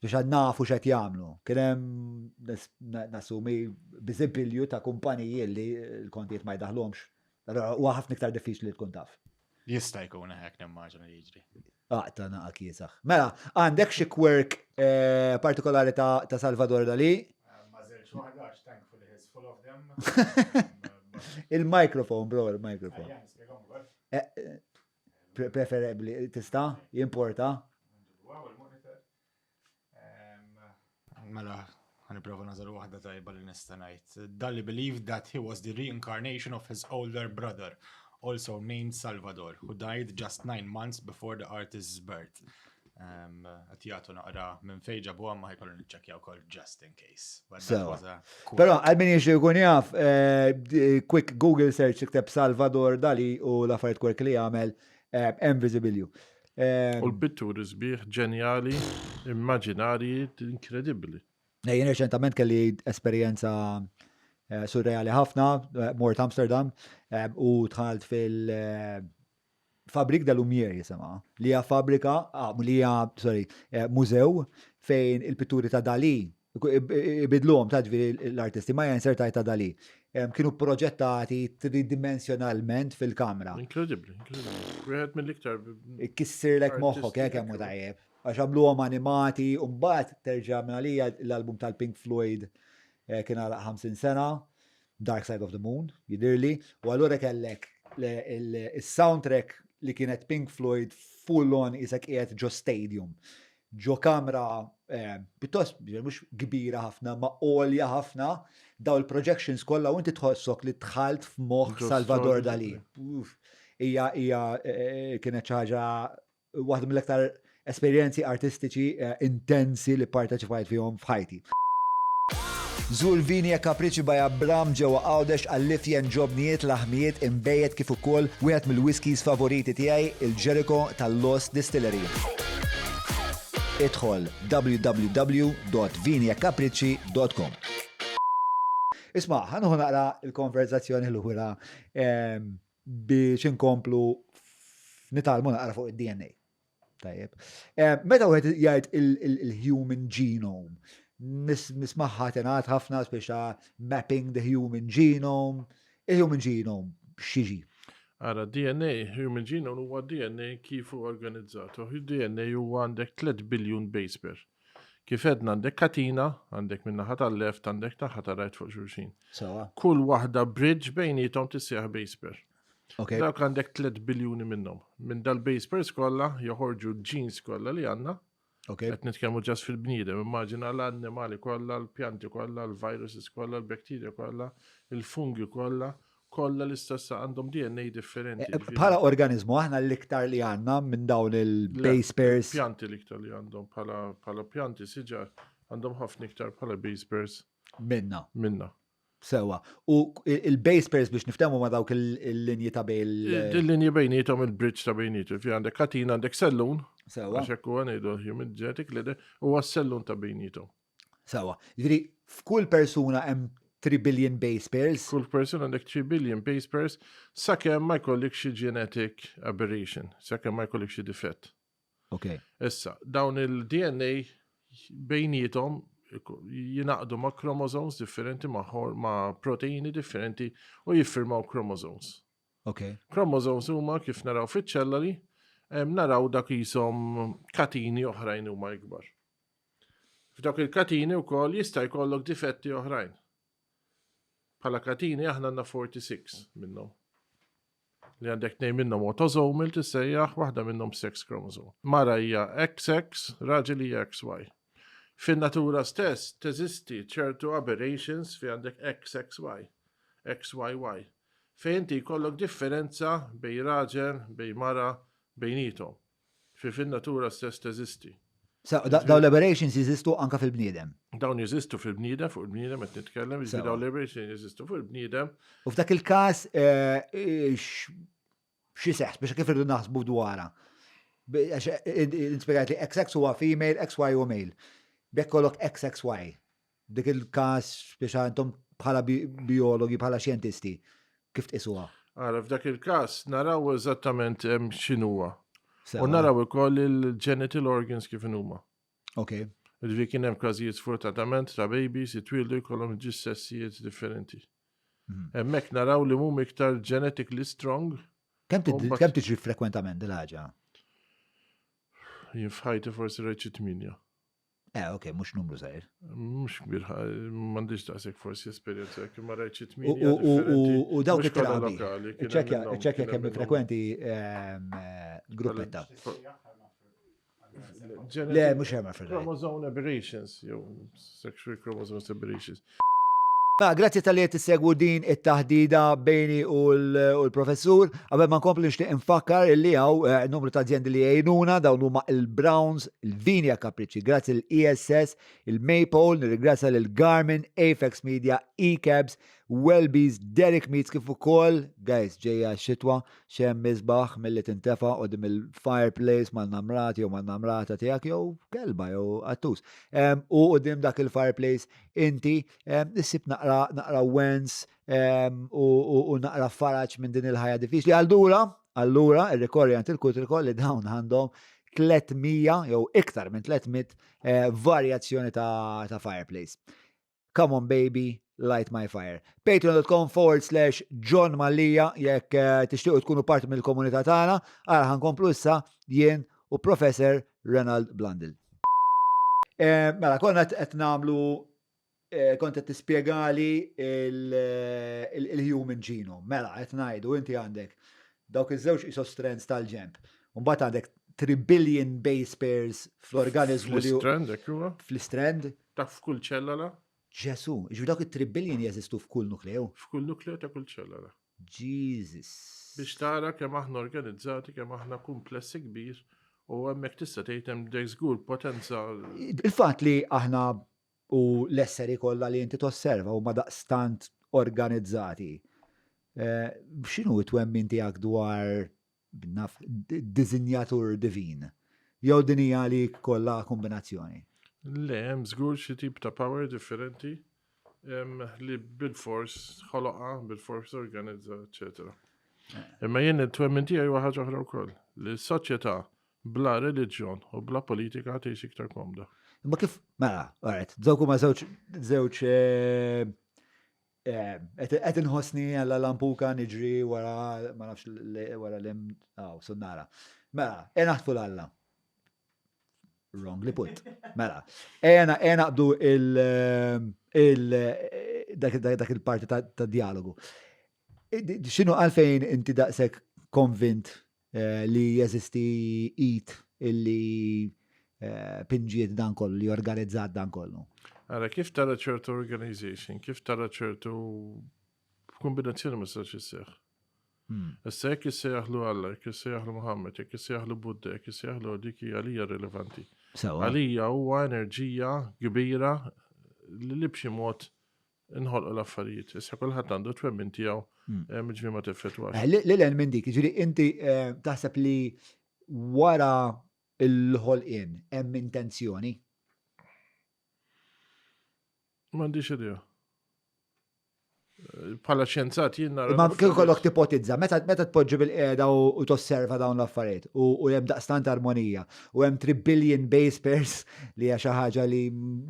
biex għad nafu x'qed jagħmlu. Kien hemm nassumi biżibilju ta' kumpaniji li l-kontijiet ma jdaħlhomx. Allura huwa ħafna iktar diffiċli li tkun taf. Jista' jkun hekk nimmaġina li jiġri. Aqta naqa kiesaħ. Mela, għandek xi quirk eh, partikolari ta' Salvador Dali? Ma żilx waħda, thankfully he's full of them. Il-microphone, bro, il-microphone. Eh, eh, Preferibli, tista' jimporta? Mela, ħaniprofa nażel waħda tajba li nista' ngħid. Dalli believed that he was the reincarnation of his older brother, also named Salvador, who died just nine months before the artist's birth. Qed jagħtu naqra minn fejn ġabuha ma ħajkollu niċċekkja wkoll just in case. Sewa. Però għal min jixtieq jkun jaf, eh, quick Google search ikteb Salvador Dali u l-affarijiet quirky li jagħmel eh, hemm visibilju. Eh, u l-pitturi sbieħ, ġenjali, immaġinarji, inkredibbli. Jien reċentament kelli esperjenza surreali ħafna, mort Amsterdam u dħalt fil- Fabrique de Lumière jisimha, li hija fabbrika, ah, li hija, sorry, eh, mużew fejn il-pitturi ta' Dali ibidluhom ta' ġifieri l-artisti ma jinsertaj ta' Dali. Kienu proġettati tridimensjonalment fil-kamra. Inkredibbli, inkredibbli. Wieħed mill-iktar. Kissirlek moħħok hekk hemm tajjeb. Għax għamluhom animati u mbagħad terġa' minn għalija l-album tal-Pink Floyd eh, kien għalaq 50 sena Dark Side of the Moon, jidhirli, u allura kellek il-soundtrack li kienet Pink Floyd full on isek qiegħed ġo stadium. Ġo kamra eh, pjuttost mhux kbira ħafna, ma għolja ħafna, daw il-projections kollha u inti tħossok li dħalt f'moħħ Salvador Dali. Hija hija eh, kienet xi ħaġa waħda mill-aktar esperjenzi artistiċi eh, intensi li parteċipajt fihom f'ħajti. Żur Vini e Capricci by Abram ġewwa Għawdex għall-ifjen ġobnijiet, laħmijiet, inbejjed kif ukoll wieħed mill-whiskies favoriti tiegħi, il-Jericho tal-Lost Distillery. Idħol www.viniecapricci.com. Isma', ħa nieħu naqra l-konverzazzjoni lura ehm, biex inkomplu nitgħallmu naqra fuq id-DNA. Tajjeb. Eh, meta wieħed jgħid il-human genome, nismaħħa tingħad ħafna speċa mapping the human genome, il-human genome x'jiġi? Ara, DNA, human genome huwa DNA kif hu organizzat. DNA huwa għandek 3 biljun base pair. Kif għedna għandek katina, għandek minn naħa tal-left, għandek naħa tal-right fuq xulxin. Sawa. Kull waħda bridge bejnietom tissejjaħ base pair. Okay. Dawk għandek 3 biljuni minnhom. Minn dal-base pairs kollha joħorġu genes kollha li għandna. Okay. Qed nitkellmu ġas fil-bniedem, immaġina l-annimali kollha, l-pjanti kollha, l-viruses kollha, l-bakterja kollha, il-fungi kollha, kollha l-istess għandhom DNA differenti. Eh, bħala organizmu aħna l-iktar li għandna minn dawn il-base pairs. Pjanti l-iktar li għandhom bħala pjanti siġar għandhom ħafna iktar bħala base pairs. Minna. Minna. Sewa. U il-base pairs biex niftehmu ma dawk il-linji ta' bejn. Il-linji bejnietom il-bridge ta' bejnietom. Fi għandek katina għandek sellun. Sewa. Għax hekk huwa ngħidu human genetic leader huwa sellun ta' bejnietom. Sewa. Jiġifieri f'kull persuna hemm 3 billion base pairs. Kull persuna għandek 3 billion base pairs sakemm ma jkollik xi genetic aberration, sakemm ma jkollik xi difett. Ok. Issa, dawn il-DNA bejnietom jinaqdu ma' chromosomes differenti, ma', ma proteini differenti u jiffirmaw chromosomes. Ok. Chromosomes huma kif naraw fiċ-ċellali, naraw dak jisom katini oħrajn huma ikbar. F'dawk il-katini wkoll jista' jkollok difetti oħrajn. Bħala katini aħna għandna 46 minnhom. Li għandek tnejn minnhom autosomal tissejjaħ, waħda minnhom sex chromosome. Mara hija XX, raġel hija XY. Fin-natura stess teżisti ċertu aberrations fi għandek XXY, XYY. Fejn inti jkollok differenza bejn raġel, bejn mara, bejnietom. Fi fin-natura stess teżisti. Dawn l-aberrations jeżistu anka fil-bniedem. Dawn jeżistu fil-bniedem, fuq il-bniedem qed nitkellem, jiġifieri dawn l-aberrations jeżistu fuq il-bniedem. U f'dak il-każ eh, xi seħħ biex kif irridu naħsbu dwarha. Inspjegajt li XX huwa female, XY huwa male. Bekk kollok XXY. Dik il-każ biex intom bħala biologi, bħala xjentisti, kif tqisuha? Ara, f'dak il-każ naraw eżattament x'inhuwa. U naraw ukoll il-genital organs kif inhuma. Ok. Ġifieri kien hemm każijiet sfortunatament ta' babies jitwieldu jkollhom ġis-sessijiet differenti. Mhm. Hemmhekk naraw li mhum iktar genetically strong. Kemm tiġri frekwentament dil-ħaġa? Jien f'ħajti forsi rajt xi tminja. Eh, ok, mhux numru żgħir. Mhux kbir, m'għandix daqshekk forsi esperjenza jekk ma rajt xi tminja. U dawk it-trabi. Ċekja, ċekja kemm frekwenti ehm, gruppetta. Le, mhux hemm Chromosome aberrations, jew sexual chromosome aberrations. Mela, grazzi talli qed issegwu din it-taħdida bejni u l-professur. Qabel ma nkompli nixtieq infakkar illi hawn eh, numru ta' azjendi li jgħinuna dawn huma il-Browns, il-Vinja Capricci, grazzi l-ESS, il-Maypole, nirringrazzja lil Garmin, Apex Media, E-Cabs, Welby's, Derek Meats kif ukoll, guys, ġejja x-xitwa, x'hemm isbaħ milli tintefa' quddiem il-fireplace mal-namrat jew man-namrata tiegħek jew kelba jew qattus. U quddiem dak il-fireplace inti issib naqra naqra wens u naqra faraġ minn din il-ħajja diffiċli. Allura, allura irrikorri għand il-Kutriko li dawn għandhom 300 jew iktar minn 300 eh, varjazzjoni ta' fireplace. Come on baby, light my fire. Patreon.com forward slash John Mallia jekk eh, tixtiequ tkunu parti mill-komunità tagħna, ara ħankomplu issa jien u Professor Renald Blundell. Eh, mela, konna qed nagħmlu eh, kont qed tispjegali il-human genome. Mela, qed ngħidu inti għandek dawk iż-żewġ isostrands tal-ġemp. Mbagħad għandek 3 billion base pairs fl-organizmu li. Fl-istrand, hekk huwa? Fl-istrand. Dak f'kull ċellola? Ġesu, ġifieri dawk it-3 billion jeżistu f'kull nukleu? F'kull nukleu ta' kull ċellola. Jesus. Biex tara kemm aħna organizzati, kemm aħna kumplessi kbir u hemmhekk tista' tgħid hemm dek żgur potenza. Il-fatt li aħna u l-esseri kollha li inti tosserva huma daqstant organizzati. Eh, x'inhu t-twemmin tiegħek dwar naf, disinjatur divin? Jew din hija li kollha kombinazzjoni? Le, hemm żgur xi tip ta' power differenti li bil-fors ħoloqha, bil-fors organizza, eċetera. Eh. Imma jien it-twemmin tiegħi huwa ħaġa oħra wkoll, li s-soċjetà bla reliġjon u bla politika tgħix iktar komda. Imma kif, mela, alright, dawk huma żewġ żewġ eh, eh, qed inħossni għalla lampuka niġri wara ma nafx wara l-im aw sunnara. Mela, e naħtfu l-Alla. Wrongly put. Mela, ejja ejja naqbdu il, il dak il-parti ta' dialogu. X'inhu għalfejn inti daqshekk konvint eh, li jeżisti id illi eh, pinġiet dan kollu, li organizzat dan kollu. Ara, kif tara ċertu organization, kif tara ċertu kombinazzjoni ma stax isseħ. Hmm. Issa jekk issejjaħlu Alla, jekk issejjaħlu Muhammad, jekk issejjaħlu Buddha, jekk issejjaħlu dik hija għalija rilevanti. Għalija huwa enerġija kbira li li b'xi mod inħolqu l-affarijiet. Issa kulħadd għandu twemmin tiegħu hmm. eh, ġifieri ma teffettwax. Eh, li l minn dik, ġifieri inti eh, taħseb li wara l-ħolqien hemm intenzjoni? M'għandix idea. Bħala xjenzat jien nara. Ma kif kollok tipotizza, meta meta tpoġġi bil-qiegħda u tosserva dawn l-affarijiet u hemm daqstant armonija u hemm 3 billion base pairs li hija xi ħaġa li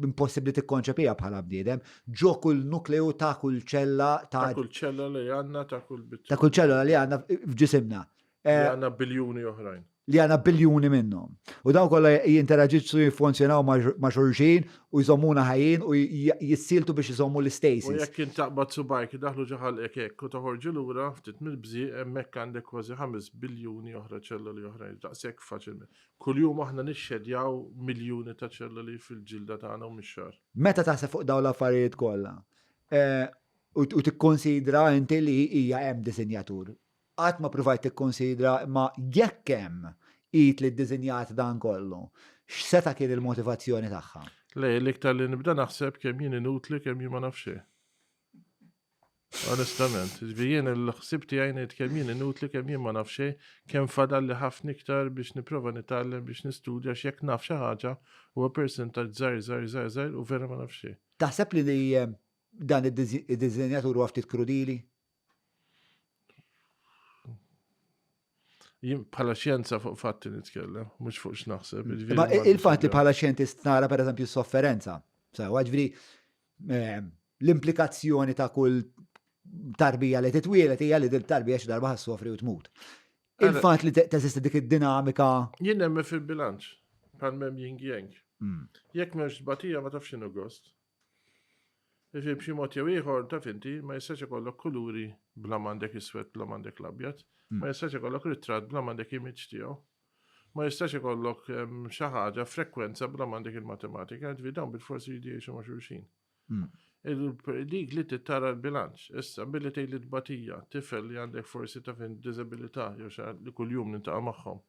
impossibbli tikkonċepija bħala bniedem, ġo kull nukleu ta' kull ċella ta' kull ċella li għandna ta' kull biċċa. Ta' kull ċella li għandna f'ġisimna. Li eh, għandna biljuni oħrajn. Li għandna biljuni minnhom. U dawn kollha jinteraġixxu jiffunzjonaw ma' xulxin u jżommuna ħajjin u jissiltu biex iżommu l-istasis. U jekk int taqbad subgħajk idaħħlu ġo ħalqek hekk u toħorġu lura ftit mill-bżieq hemmhekk għandek kważi 5 biljuni oħra ċelloli oħrajn. Daqshekk faċilment. Kuljum aħna nixxedjaw miljuni ta' ċelloli fil-ġilda tagħna u mix-xagħar. Meta taħseb fuq dawn l-affarijiet kollha eh, u tikkonsidra inti li hija hemm disinjatur Qatt ma ppruvajt tikkunsidra imma jekk hemm id li ddisinjat dan kollu, x'seta' kien il-motivazzjoni tagħha? Le, l-iktar li nibda naħseb kemm jien inutli kemm jien ma naf xejn. Onestament, ġifieri jien il-ħsieb tiegħi ngħid kemm jien inutli kemm jien ma naf xejn, kemm fadalli ħafna iktar biex nipprova nitgħallem biex nistudja għax jekk naf xi ħaġa huwa persentaġġ żgħir żgħir żgħir żgħir u vera ma naf xejn. Taħseb li dan id-disinjatur huwa ftit krudili? Jien bħala xjenza fuq fatti nitkellem, mhux fuq x'naħseb. Ma il-fatt li bħala xjentist nara pereżempju s-sofferenza. Sewa ġifieri eh, l-implikazzjoni ta' kull tarbija li titwielet hija li dil tarbija xi darba ħassofri u tmut. Il-fatt li teżisti dik id-dinamika. Jien nemmen fil-bilanċ, bħal mem yin yang. Hmm. Jekk m'hemmx tbatija ma tafx x'inhu gost. Jiġifieri b'xi mod jew ieħor taf inti ma jistax ikollok kuluri bla m'għandek iswed bla m'għandek l-abjad, ma jistax ikollok ritratt bla m'għandek image tiegħu. Ma jistax ikollok xi ħaġa frekwenza bla m'għandek il-matematika, ġifieri dawn bilfors iridu jgħixu ma' xulxin. Dik li tara l-bilanċ. Issa, billi tgħid li tbatija, tifel li għandek forsi ta' fin diżabilità jew xi li kuljum nintaqa' magħhom.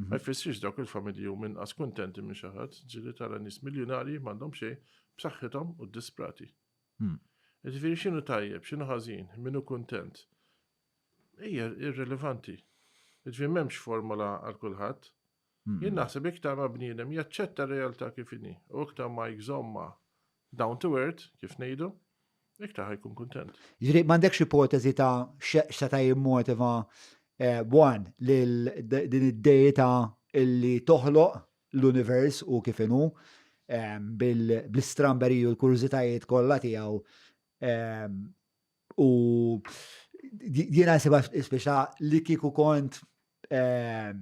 Ma jfissirx dawk il-familji huma inqas kuntenti minn xi ħadd, ġieli tara nies miljunarji m'għandhom xejn b'saħħithom u disprati. Ġifieri x'inhu tajjeb, x'inhu ħażin, min hu kuntent. Hija irrelevanti. Ġifieri m'hemmx formola għal kulħadd. Jien naħseb iktar ma bniedem jaċċetta r-realtà kif inhi u iktar ma jżommha down to earth, kif ngħidu, iktar ħa jkun kuntent. Ġifieri m'għandekx ipotezi ta' x'seta' jimmotiva eh, one lil din id-dejta illi toħloq l-univers u kif inhu eh, bil-istramberiji u l-kurżitajiet kollha tiegħu eh, U jiena nsibha speċa li kieku kont ehm,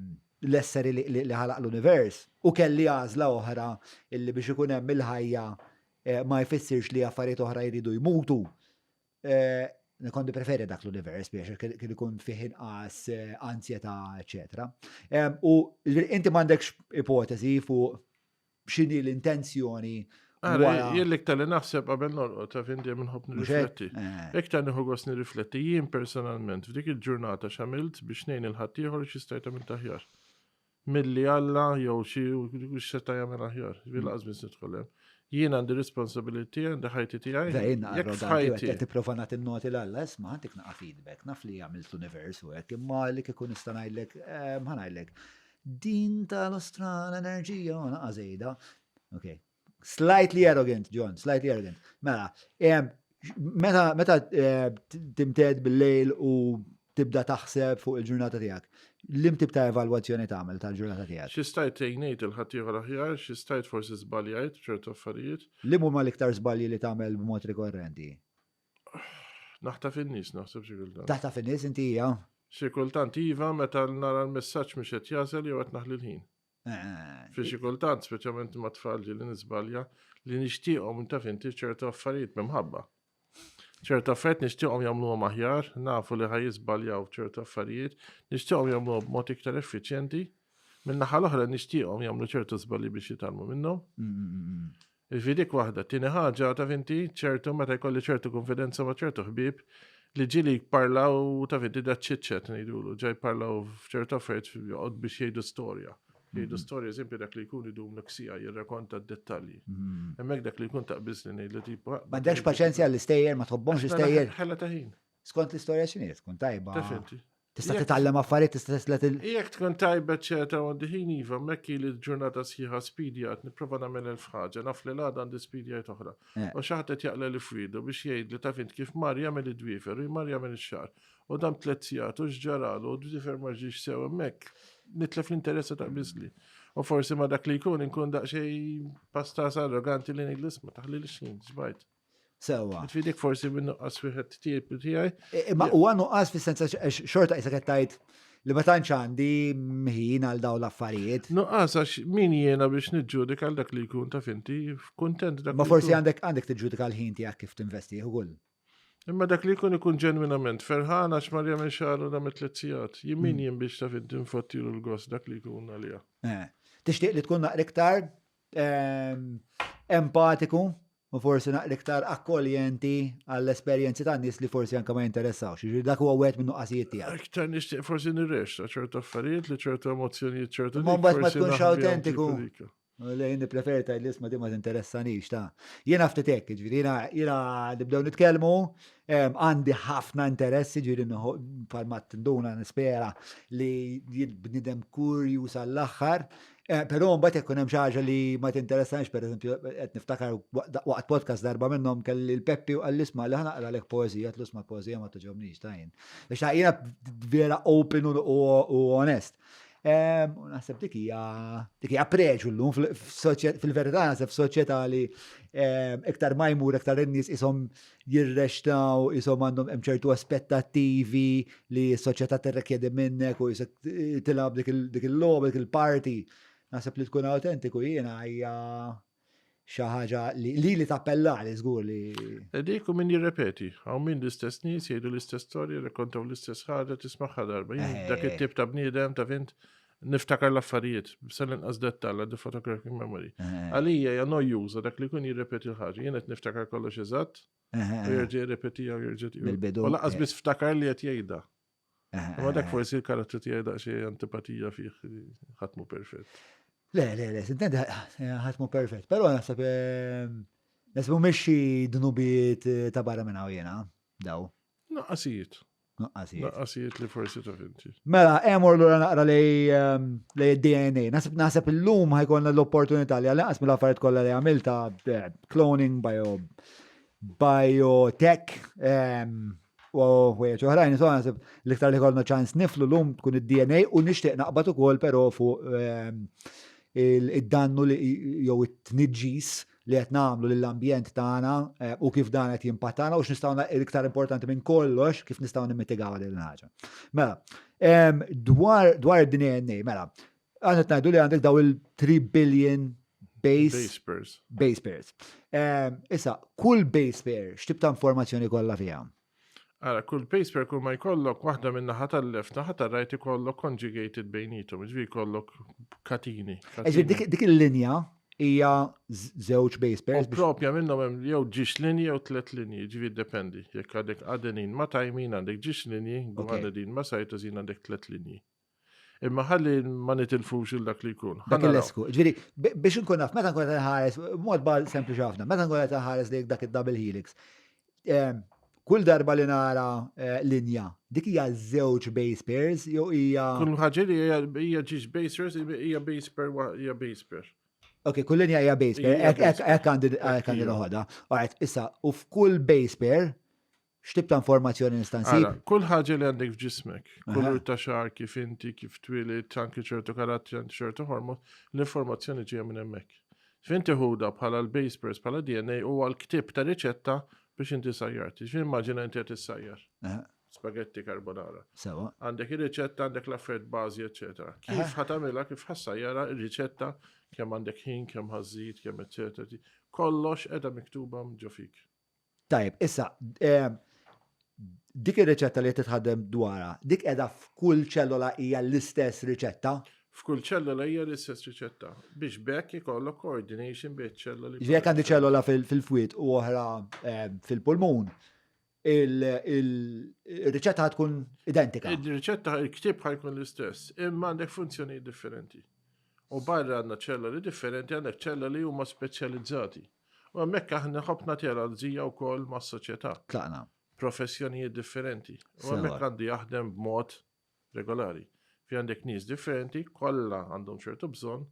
l-esseri li ħalaq l-univers u kelli għażla oħra illi biex ikun hemm il-ħajja eh, ma jfissirx li affarijiet oħra jridu jmutu. Eh, Kont preferi dak l-univers biex kien ikun fih inqas eh, ansjetà, eċetera. Ehm, u inti m'għandekx ipotezi fuq x'inhi l-intenzjoni. Ara, jien l-iktar li naħseb qabel norqod ta' fin dejjem nħobb nirrifletti. Eh. Iktar nieħu gost nirrifletti jien personalment f'dik il-ġurnata x'għamilt biex ngħin il-ħaddieħor xi stajt għamilt aħjar. Milli Alla jew xi x'seta' jagħmel aħjar. Ġifieri laqas biss nidħol hemm. Jien għandi responsability għandi ħajti tiegħi. Jien arroganti qed tipprova nagħti noti l Alla, isma' ħantik naqa' feedback, naf li għamilt l-univers u hekk, imma li kieku nista' ngħidlek, eh, ħa ngħidlek. Din tal-ostra l-enerġija u naqa' żejda. Ok. Slightly arrogant, John, slightly arrogant. Mela, meta meta eh, timted bil-lejl u tibda taħseb fuq il-ġurnata tiegħek, lim tip ta' evalwazzjoni tagħmel tal-ġurnata tiegħek? Xi stajt tgħinejt il-ħaddieħor aħjar, xi stajt forsi żbaljajt b'ċertu affarijiet. Li huma l-iktar żbalji li tagħmel b'mod rikorrenti? Naħtaf in-nies naħseb xi kultant. Taħtaf in-nies inti hija? Xi kultant iva meta nara l-messaġġ mhux qed jasel jew qed naħli l-ħin. Eh. Fi xi kultant, speċjalment ma' tfal li niżbalja, li nixtieqhom taf inti ċertu affarijiet b'imħabba. ċertu affarijiet nixtieqhom jagħmluhom aħjar, nafu li ħaj jiżbaljaw ċertu affarijiet, nixtieqhom jagħmluhom b'mod iktar effiċjenti. Min-naħa l-oħra nixtieqhom jagħmlu ċertu żbalji biex jitgħallmu minnhom. Mm, mm, mm, Jiġifieri dik waħda. Tieni ħaġa, taf inti, ċertu meta jkolli ċertu konfidenza ma' ċertu ħbieb li ġieli jparlaw, taf inti da chit-chat ngħidulu, ġa jparlaw f'ċertu affarijiet joqgħod biex jgħidu storja. Jgħidu mm. storja, eżempju, dak li jkun idum l-ksija jirrakonta d-dettalji. Mm. Hemmhekk dak li jkun taqbiż li ngħidlu tipo. Ah, M'għandekx paċenzja l-istejjer, ma tħobbhomx l-istejjer. Ħella ta' ħin. Skont l-istorja x'inhi tkun tajba. Taf inti. Tista' titgħallem affarijiet, tista' tislet il. Jekk tkun tajba eċetera u għandi ħin iva, hemmhekk ili l-ġurnata sħiħa speedjat, nipprova nagħmel elf ħaġa, naf li l-għada għandi speedjajt oħra. Eh. U xi ħadd qed jaqla' li f'widu biex jgħidli taf int kif mar jagħmel id-dwiefer u jmar jagħmel ix-xagħar. U dam tliet sigħat u x'ġaralu u d-dwiefer ma ġiex sew hemmhekk. Nitlef l-interess u taqbiżli. U forsi ma dak li jkun inkun daqsxejn pastas arroganti li ngħidlu isma' taħlilix ħin, xbajt. Sewa. Ġifieri dik forsi minn nuqqas wieħed tiegħi tiegħi. Imma huwa nuqqas fis-sens xorta qisek qed tgħid li ma tantx għandi ħin għal dawn l-affarijiet. Nuqqas għax min jiena biex niġġudika għal dak li jkun taf inti, kuntent dak. Ma forsi għandek għandek tiġġudika l-ħin tiegħek kif tinvestih ukoll. Imma dak li jkun ikun ġenwinament ferħan għax mar jagħmel xagħru dam it-tliet sigħat. Jien min mm. jien biex taf inti nfottilu l-gost dak li jkun għalija. Eh. Tixtieq li tkun naqra iktar ehm, empatiku u forsi naqra iktar akkoljenti għall-esperjenzi ta' nies li forsi anke ma jinteressawx. Jiġifieri dak huwa wieħed minn nuqqasijiet tiegħek. Iktar nixtieq forsi nirrexta ċertu affarijiet li ċertu emozzjonijiet ċertu. Ma mbagħad ma tkunx awtentiku. Le jien nippreferi tgħid li isma' din ma tinteressanix ta'. Jiena ftit hekk, jiġifieri jiena jiena nibdew nitkellmu, għandi ħafna interessi, ġifieri bħalma tinduna nispera li jien bniedem kurjuż għall-aħħar, Eh, però mbagħad jekk hemm xi ħaġa li ma tinteressanx, pereżempju qed niftakar waqt podcast darba minnhom kelli l-Peppi u qalli isma' li ħanaqralek poeżija, tlu isma' poeżija ma toġobnix ta' jien. Biex ta' jiena vera open u onest. U naħseb dik hija dik hija preġu llum fil-verità naħseb f'soċjetà li iktar ma jmur iktar in-nies ishom jirrextaw, ishom għandhom hemm ċertu aspettattivi li s-soċjetà tirrekjedi minnek u jisek tilgħab dik il-logħba, dik il-parti. Naħseb li tkun autentiku jiena hija xi ħaġa li li li tappellali żgur li. E dik u min jirrepeti, hawn min l-istess nies jgħidu l-istess storja, jirrakkontaw l-istess ħaġa, tismagħha darba. Jien dak it-tip ta' bniedem ta' fint. Niftakar l-affarijiet, sal-inqas dettall għandi photographic memory. Għalija hija no use dak li jkun jirrepeti l-ħaġa. Jien qed niftakar kollox eżatt, u jerġa' jirrepetiha u jerġa' Bil-bidu. U lanqas biss ftakar li qed jgħidha. Ma dak forsi l-karattru tiegħi daqsxejn antipatija fih ħadd mhu perfett. Le, le, le, sintendi ħadd mhu perfett, però naħseb naħseb mhumiex xi dnubiet ta' barra minn hawn jiena, daw. Naqqasijiet. Nuqqasijiet. Naqqasijiet li forsi taf inti. Mela, emor lura naqra lej lej DNA. Naħseb naħseb illum ħajkollna l-opportunità li għal-inqas mill-affarijiet kollha li għamilta cloning, bio biotech, u ħwejjeġ oħrajn, insomma naħseb l-iktar li kollna ċans niflu llum tkun id-DNA u nixtieq naqbad ukoll però fuq id-dannu li jew it-tniġġis li qed nagħmlu lill-ambjent tagħna eh, u kif dan qed jimpattana u x'nistgħu l-iktar importanti minn kollox kif nistgħu nimmitigaw din il-ħaġa. Mela, dwar dwar id-DNA, mela, għandek ngħidu li għandek daw il-3 billion base, base pairs. Base pairs. Issa, kull base pair, x'tip ta' informazzjoni kollha fiha? Ara, kull base pair kull ma jkollok waħda minn naħa tal-left, naħa tal-right ikollok conjugated bejnietom, ġifieri jkollok katini. Ġifieri dik il-linja hija żewġ base pairs. U propja minnhom hemm jew ġiex linji jew tliet linji, ġifieri dependi. Jekk għandek adenin ma' thymine għandek ġiex linji, guanidine ma' cytosine għandek tliet linji. Imma ħalli ma nitilfux il dak li jkun. Dak il-lesku. Ġifieri, biex inkun naf, meta nkun qed nħares, mod bal sempliċi ħafna, meta nkun qed nħares lejk dak id-double helix, ehm, kull darba li nara eh, linja, dik hija żewġ base pairs jew hija. Kull ħaġa li hija ġiex base pairs hija base pair hija base pair. Ok, kull linja hija base pair, hekk għandi noħodha. Alright, issa, u f'kull base pair X'tip ta' informazzjoni nista' nsib? Kull ħaġa li għandek f'ġismek, kulur ta' xagħar, kif inti, kif twilidt, anki ċertu karattri, anki ċertu hormon, l-informazzjoni ġejja minn hemmhekk. F'inti ħuda bħala l-base pairs bħala DNA huwa l-ktieb ta' riċetta biex inti sajjart. Ġifieri immaġina inti qed issajjar. Spaghetti carbonara. Sewa. Għandek ir-riċetta, għandek l-affarijiet bażi, eċetera. Kif ħa tagħmilha, kif ħa ssajjarha, ir-riċetta, kemm għandek ħin, kemm ħa żżid, kemm eċetera. Kollox qiegħda miktuba ġo fik. Tajjeb, issa, eh, dik ir-riċetta li qed titħaddem dwarha, dik qiegħda f'kull ċellola hija l-istess riċetta? F'kull ċellola hija l-istess riċetta biex bekk ikollok coordination bejn ċelloli. Jekk għandi ċellola fil-fwied u oħra eh, fil-pulmun, il-riċetta tkun identika. Il-riċetta, il-ktib ħajkun l-istess, imma għandek funzjoni differenti. U barra għandna ċelloli differenti, għandek ċelloli huma speċjalizzati. U hemmhekk aħna ħobb nagħti analoġija wkoll mas-soċjetà. Tlaqna. Professjonijiet differenti. U hemmhekk għandu jaħdem b'mod regolari. Fi għandek nies differenti, kollha għandhom ċertu bżonn,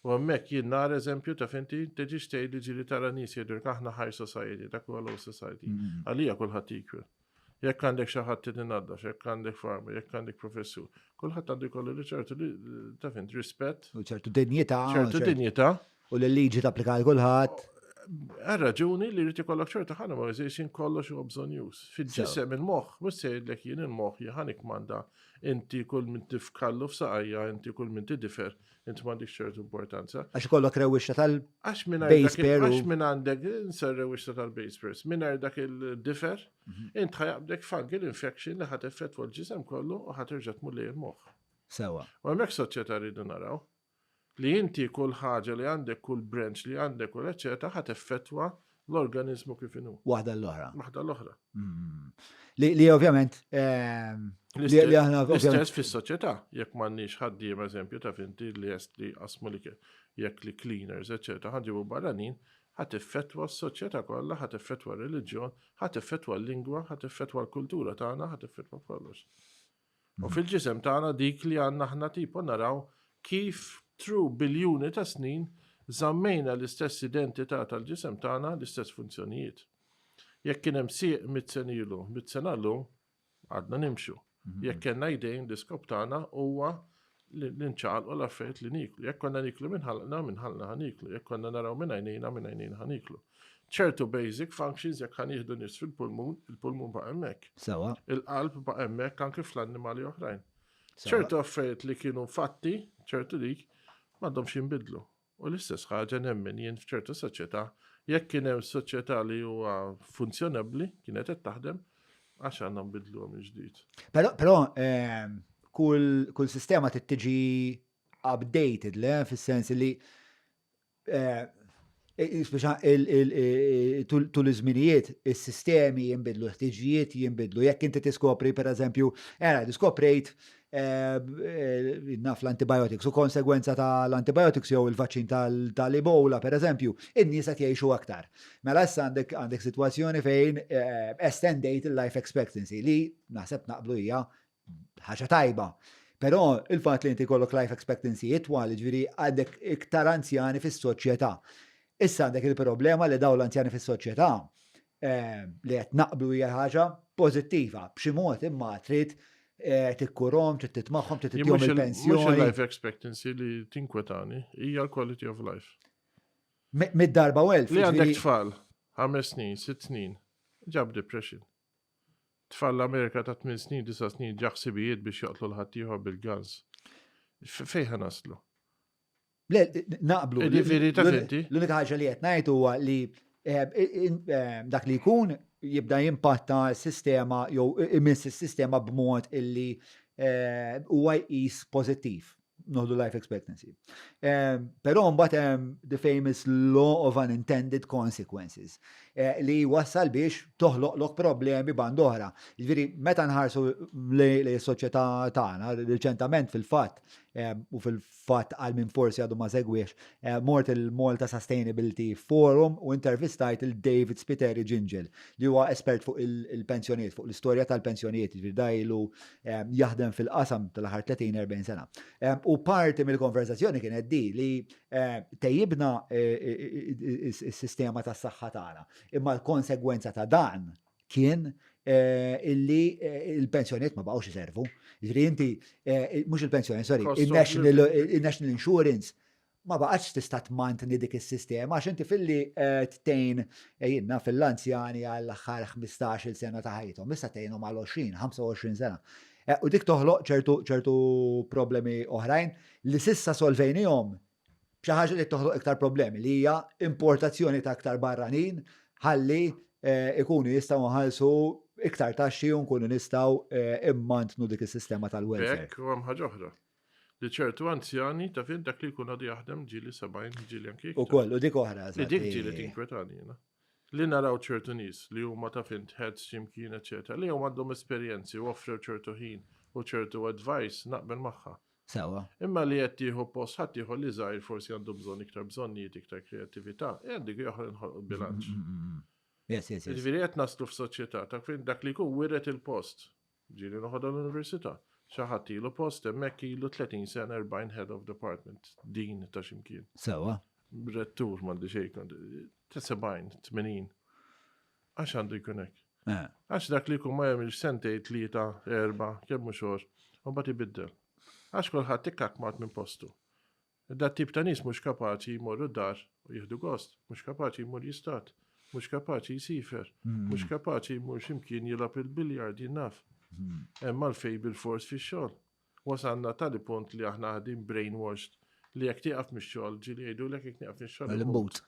u hemmhekk jien nara eżempju ta' finti tiġix tgħid li ġieli tara nies jgħidulek aħna high society, dak huwa low society. Mm. Għalija kulħadd equal. Jekk għandek xi ħadd titinaddaf, jekk għandek farmer, jekk għandek professur, kulħadd għandu jkollu li ċertu li taf int rispett. U ċertu dinjità. ċertu dinjità. U li l-liġi tapplika għal kulħadd. Għal raġuni li jrid ikollok ċertu harmonization kollox huwa bżonn już. Fil-ġisem il-moħħ, mhux se jgħidlek jien il-moħħ jien kmanda inti kull min tifkallu f'saqajja, inti kull min tidifer, inti m'għandix ċertu importanza. Għax ikollok rewwixta tal Għax minn base pair. Għax minn għandek insa rewwixta tal-base pairs, minn dak il-difer, mhm. int ħajaqbdek fungal infection li ħat effettwa l-ġisem kollu u ħat terġa' tmur lejn il-moħħ. Sewa. U hemmhekk soċjetà rridu naraw li inti kull ħaġa li għandek, kull branch li għandek, kull eċetera, ħat effettwa l-organizmu kif inhu. Waħda l-oħra. Waħda l-oħra. Mm. Li, li ovvjament ehm, li, li aħna L-istess fis-soċjetà, jekk m'għandniex ħaddiem eżempju ta' finti li est li qasmu li jekk li cleaners, eċetera, ħanġibu barranin, ħat effettwa s-soċjetà kollha, ħat effettwa r-reliġjon, ħat effettwa l-lingwa, ħat effettwa l-kultura tagħna, ħat effettwa kollox. U fil-ġisem tagħna dik li għandna aħna tipo naraw kif through biljuni ta' snin żammejna l-istess identità tal-ġisem tagħna, l-istess funzjonijiet. Jekk kien hemm sieq mitt sena ilu, mitt sena llum, għadna nimxu. Mhm. Jekk kellna jdejn, l-iskop tagħna huwa li nċaqalqu l-affarijiet li niklu. Jekk konna niklu minn ħalqna, minn ħalqna ħa niklu. Jekk konna naraw minn għajnejna, minn għajnejna ħa niklu. Ċertu basic functions jekk ħa nieħdu nies fil-pulmun, il-pulmun baqa' hemmhekk. Sewa. Il-qalb baqa' hemmhekk anke fl-annimali oħrajn. Ċertu affarijiet li kienu fatti, ċertu dik, m'għandhomx jinbidlu. U l-istess ħaġa nemmen jien f'ċertu soċjetà, jekk kien hemm soċjetà li huwa funzjonabbli, kienet qed taħdem, għax għandna nbidluha mill-ġdid. Però, però ehm, kull, kull sistema trid tiġi updated, le, fis-sens li eh, speċa tul iż-żminijiet is-sistemi jinbidlu, l-ħtiġijiet jinbidlu. Jekk inti tiskopri pereżempju, era diskoprejt eh, eh, naf l-antibiotics u konsegwenza tal-antibiotics jew il-vaċċin tal-Ebola pereżempju, in-nies qed jgħixu aktar. Mela issa għandek għandek sitwazzjoni fejn estendejt il-life expectancy li naħseb naqblu hija ħaġa tajba. Però il-fatt li inti jkollok life expectancy itwal, ġifieri għandek iktar anzjani fis-soċjetà. Issa għandek il-problema li dawn l-anzjani fis-soċjetà eh, li qed naqblu hija ħaġa pożittiva, b'xi mod imma trid eh, tikkurhom, trid titmagħhom, trid titihom il-pensjoni. Mhux il-life expectancy li tinkwetani, hija l-quality of life. Mid-darba u elf. Li għandek tfal, ħames snin, sitt snin, ġab depression. Tfal l-Amerika ta' 8 snin, 9 snin ġa ħsibijiet biex joqtlu l-ħaddieħor bil-guns. Fejn ħa naslu? Le, naqblu. Jiġifieri ta' inti. L-unika ħaġa li qed ngħid huwa li eh, eh, dak li jkun jibda jimpatta s-sistema jew imiss is-sistema b'mod illi eh, huwa jqis pożittiv noħdu life expectancy. Ehm, però mbagħad hemm the famous law of unintended consequences eh, li wassal biex toħloqlok problemi band oħra. Jiġifieri meta nħarsu li s-soċjetà tagħna riċentament fil-fatt ehm, u fil-fatt għal min forsi għadu ma segwiex, eh, mort il-Malta Sustainability Forum u intervistajt il-David Spiteri Gingell li huwa espert fuq il-pensjonijiet, fuq l-istorja tal-pensjonijiet, jiġifieri dajlu jaħdem fil-qasam tal-aħħar 30-40 sena. U parti mill-konversazzjoni kienet di li tejjibna s-sistema tas-saħħa tagħna. Imma l-konsegwenza ta' dan kien illi il-pensjonijiet ma baqgħux iservu. Jiġifieri inti mhux il-pensjoni, sorry, il-National Insurance ma baqgħetx tista' tmantni dik is-sistema għax inti filli tgħin jien naf lill-anzjani għall-aħħar 15-il sena ta' ħajjithom, issa tgħinhom għal 20, 25 sena. U dik toħloq ċertu ċertu problemi oħrajn li s'issa solvejnihom b'xi ħaġa li toħloq iktar problemi li hija importazzjoni ta' iktar barranin ħalli ikunu jistgħu nħallsu iktar taxxi u nkunu nistgħu immantnu dik is-sistema tal-welfare. Hekk u hemm ħaġa oħra. Li ċertu anzjani taf int dak li jkun għadu jaħdem ġieli 70, ġieli anki iktar. Ukoll, u dik oħra. Li dik ġieli tinkwetani jiena. Li naraw ċertu nies li huma taf int heads x'imkien eċetera, li huma għandhom esperjenzi u offrew ċertu ħin u ċertu advice naqbel magħha. Sewwa. Imma li qed tieħu post ħaddieħor li żgħir forsi għandu bżonn iktar bżonnijiet, iktar kreattività, e dik oħra nħolqu bilanċ. Yes, yes, yes. Jiġifieri qed naslu f'soċjetà ta' fejn dak li jkun wiret il-post. Ġieli noħodha l-università. Xi ħadd ilu post hemmhekk ilu 30 sena 40 head of department din ta' x'imkien. Sewwa. Rettur m'għandi xejn ta' 70, 80. Għax għandu jkun hekk. Eh. Għax dak li jkun ma jagħmilx sentej, tlieta, erba, kemm mhux xogħol, u mbagħad ibiddel. Għax kulħadd ikkakmat minn postu. Dat-tip ta' nies mhux kapaċi jmorru d-dar u jieħdu gost, mhux kapaċi jmur jistad, mhux kapaċi jsifer, mhux kapaċi jmur xi mkien jilgħab il-billiard, jien naf. Hemm għalfejn bilfors fix-xogħol. Wasalna tali punt li aħna qegħdin brainwashed li jekk tieqaf mix-xogħol, ġieli jgħidulek jekk nieqaf mix-xogħol immut.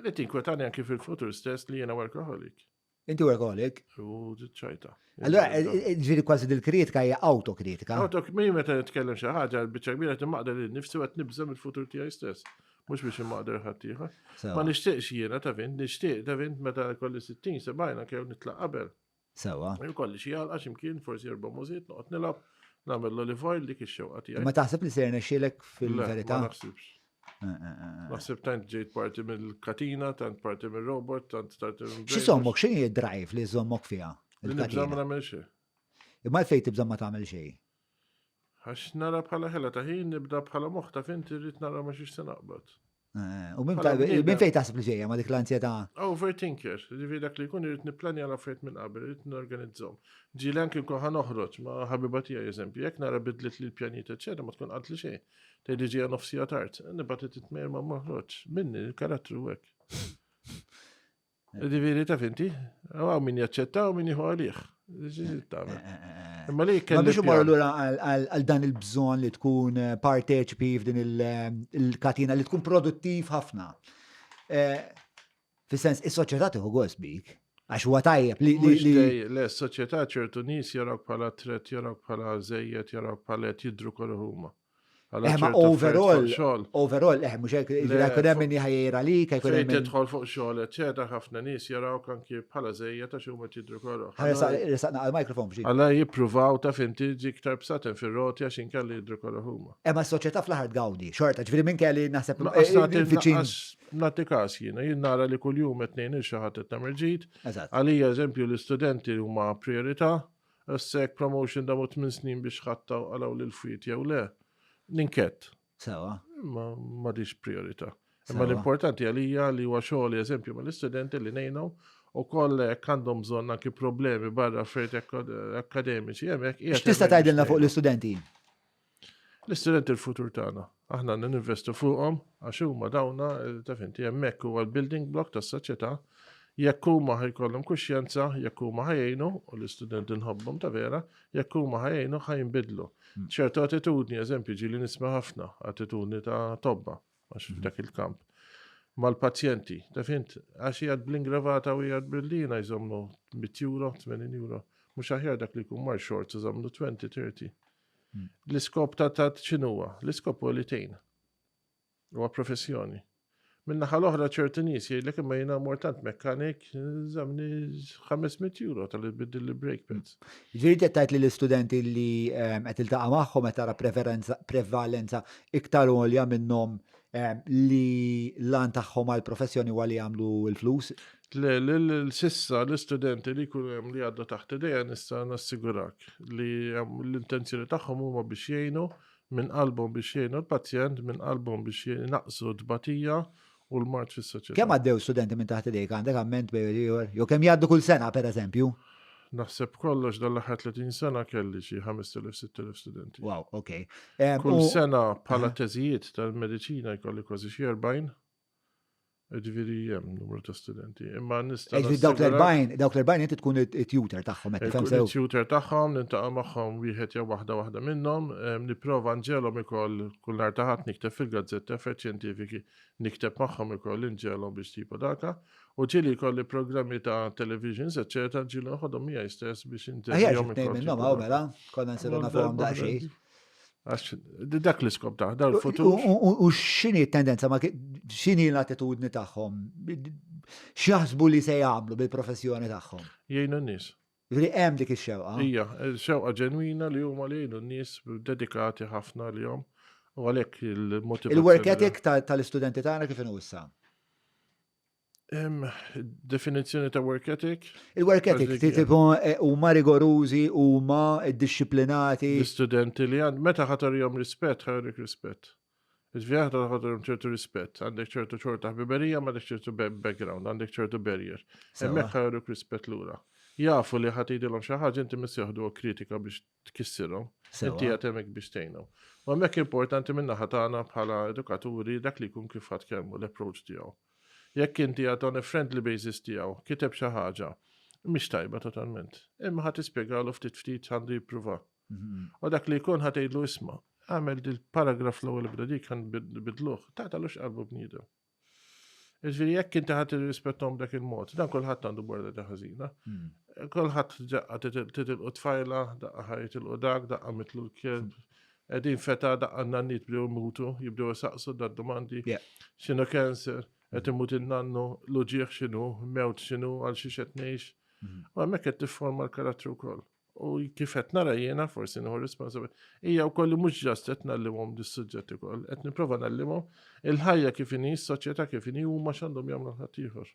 Li tinkwetani anki fil-futur stess li jiena workaholic. Inti workaholic? U ċajta. Allora, eh, eh, ġifieri kważi dil-kritika hija autokritika. Auto, min meta nitkellem xi ħaġa, l-biċċa kbira qed immaqdar lil nifsi u qed nibża' mill-futur tiegħi stess. Mhux biex immaqdar ħadd ieħor. Ma nixtieqx jiena ta' vint, nixtieq ta' vint meta kolli 60, 70 anke nitlaq qabel. Sewa. Kolli xi għalqa x'imkien forsi erba' mużiet noqgħod nilgħab, nagħmel l-olive oil dik ix-xewqa tiegħi. Ma taħseb li se jirnexxielek fil-verità? Ma naħsibx. Eh, eh, eh, Naħseb tant ġejt parti mill-katina, tant parti mill-robot, tant parti mill. Xi sommok, x'inhi d-drive li żommok fiha? Li nibża' ma nagħmel xejn. Imma għalfejn tibża' ma tagħmel xejn? Għax nara bħala ħela ta' ħin nibda bħala moħħ ta' fint irrid nara ma xiex se naqbad. Eh, u minn fejn taħseb li ġejja ma dik l-anzjetà? Overthinker, ġifieri dak li jkun irid nipplanja l-affarijiet minn qabel, irid norganizzhom. Ġieli anke nkun ħa noħroġ ma' ħabiba tiegħi eżempju, jekk nara bidlit li l-pjanijiet eċċetera ma tkun qalt li xejn. Tgħidli ġejja nofsija tard, nibgħat titmejr ma noħroġ. Minni il-karattru hekk. Ġifieri taf inti, hawn min jaċċetta u min jieħu għalih. Eh, eh, eh, Imma li kelli. Ma biex imorru lura għal dan il-bżonn li tkun parteċipi f'din il-katina li tkun produttiv ħafna. Fis-sens, is-soċjetà tieħu gost bik. Għax huwa tajjeb li. Le, s-soċjetà ċertu nies jarawk bħala tret, jarawk bħala żejjed, jarawk bħala qed jidhru kollu huma. Eh, ma overall, overall, eh, mhux hekk, jkun hemm min jħajjir għalik, jkun hemm. Tidħol fuq xogħol, eċetera, ħafna nies jarawk anki bħala żejja ta' xi huma tidru korroħ. Resaqna għal-mikrofon bxi. Alla jippruvaw ta' finti ġi iktar bsaten fir-roti għax inkelli jidru korroħ huma. Eh, ma s-soċjetà fl-aħħar tgawdi, xorta, ġifieri minn kelli naħseb eh, viċin. Nagħti każ jiena, jien nara li kuljum qed ngħin il xi ħadd qed nagħmel ġid. Għalija eżempju l-istudenti huma priorità Issa jekk promotion damu 8 snin biex ħattaw għalaw lil fwiet jew le, ninkett. Sewa. Ma m'għadix priorità. Imma l-importanti għalija li huwa xogħol eżempju mal-istudenti li ngħinhom u koll jekk għandhom bżonn anki problemi barra affarijiet akademiċi hemmhekk. X'tista' tgħidilna fuq l-istudenti? L-istudenti l-futur tagħna. Aħna għandna ninvestu fuqhom għax huma dawna eh, taf inti hemmhekk huwa l-building block tas-soċjetà. Jekk huma ħajkollhom kuxjenza, jekk huma ħajjinu, u l-istudenti nħobbhom ta' vera, jekk huma ħajjinu ħajnbidlu. Hmm. ċertu attitudni, eżempju, ġieli nisma' ħafna, attitudni ta' tobba, għax hmm. f'dak il-kamp. Mal-pazjenti, taf int, għax jgħad bl-ingravata u jgħad bil-lina jżommu 100 euro, 80 euro. Mhux aħjar dak li jkun mar shorts iżommu 20, 30. L-iskop ta' ta' x'inhuwa? L-iskop huwa li tgħin. Huwa professjoni. Min-naħa l-oħra ċertu nies jgħidlek imma jiena mort tant mekkanik żamni 500 euro tal biddil li brake pads. Ġifieri qed tgħid li l-istudenti li ehm, qed tiltaqa' magħhom qed tara prevalenza iktar għolja minnhom ehm, li l-għan tagħhom għall-professjoni huwa li jagħmlu l-flus? Le, l-sissa l-istudenti li jkunu hemm li għaddu taħt idejja nista' nassigurak li l-intenzjoni tagħhom huma biex jgħinu minn qalbhom biex jgħinu l-pazjent, minn qalbhom biex jnaqqsu t-tbatija u l-mard fis-soċjetà. Kemm għaddew studenti minn taħt idejk għandek amment bejn ieħor? Jew kemm jgħaddu kull sena pereżempju? Naħseb kollox dan l-aħħar 30 sena kelli xi 5000-6000 studenti. Wow, ok. Kull sena bħala teżijiet tal-mediċina jkolli kważi xi 40. Ġifieri hemm numru ta' studenti. Imma nista' Ġifieri dawk l-40, dawk l-40 inti tkun it-tutor tagħhom qed tifhem sew. It-tutor tagħhom, nintaqa' magħhom wieħed jew waħda waħda minnhom, nipprova nġegħelhom ukoll kull nhar ta' Ħadd nikteb fil-gazzetti affarijiet xjentifiki, nikteb magħhom ukoll inġegħelhom biex tipo daka. U ġieli jkolli programmi ta' televisions, eċċetera, ġieli noħodhom miegħi stess biex inti. Aħjar xi tnejn minnhom hawn mela, konna nsiru nafuhom daqsxejn. Għax dak l-iskop ta' dar futur. U x'inhi t-tendenza ma x'inhi l-attitudni tagħhom? X'jaħsbu li se jagħmlu bil-professjoni tagħhom? Jgħinu n-nies. Li hemm dik ix-xewqa. Ija, xewqa ġenwina li huma li jgħinu n-nies dedikati ħafna li jom u għalhekk il-motivazzjoni. Il-work ethic tal-istudenti tagħna kif inhu issa? Definizzjoni ta' work ethic? Il-work ethic, tipo eh, huma rigorużi, huma disciplinati. L-istudenti li għand, meta ħatorjom rispett, ħajorik rispett. Ġifieri ħadd ħatorjom ċertu rispett, għandek ċertu ċorta ħbiberija, ma għandek ċertu background, għandek ċertu barrier. Hemmhekk ħajoruk rispett lura. Jafu li ħadd jgħidilhom xi ħaġa inti miss jaħdu kritika biex tkissirhom. Inti qed hemmhekk biex tgħinhom. U hemmhekk importanti min-naħa tagħna bħala edukaturi dak li jkun kif ħadd kelmu l-approach tiegħu. Jekk inti għad on a friendly basis tiegħu kiteb xi ħaġa, mhix tajba totalment. Imma ħadd tispjegalu ftit ftit għandu jippruva. Mhm. U dak li jkun ħadd tgħidlu isma' għamel dil-paragraf l-ewwel bda dik għan bidluh, taqtalux qalbu bniedem. Ġifieri jekk inti ħadd irrispettom dak il-mod, dan kulħadd għandu borda ta' ħażina. Hmm. Kulħadd ġaqqa titilqu tfajla, daqqa ħaj jitilqu dak, daqqa mitlu l-kelb. Qegħdin feta daqqa n-nannit bdew imutu, jibdew isaqsu da domandi. X'inhu cancer, qed imut in-nannu, l-uġigħ x'inhu, mewt x'inhu, għal xiex qed ngħix. Hmm. U hemmhekk qed tifforma l-karattru wkoll. U kif qed nara jiena, forsi nieħu responsabilità, hija wkoll li mhux ġast qed ngħallimhom dis-suġġett ukoll, qed nipprova ngħallimhom il-ħajja kif inhi, s-soċjetà kif inhi huma x'għandhom jagħmlu ħadd ieħor.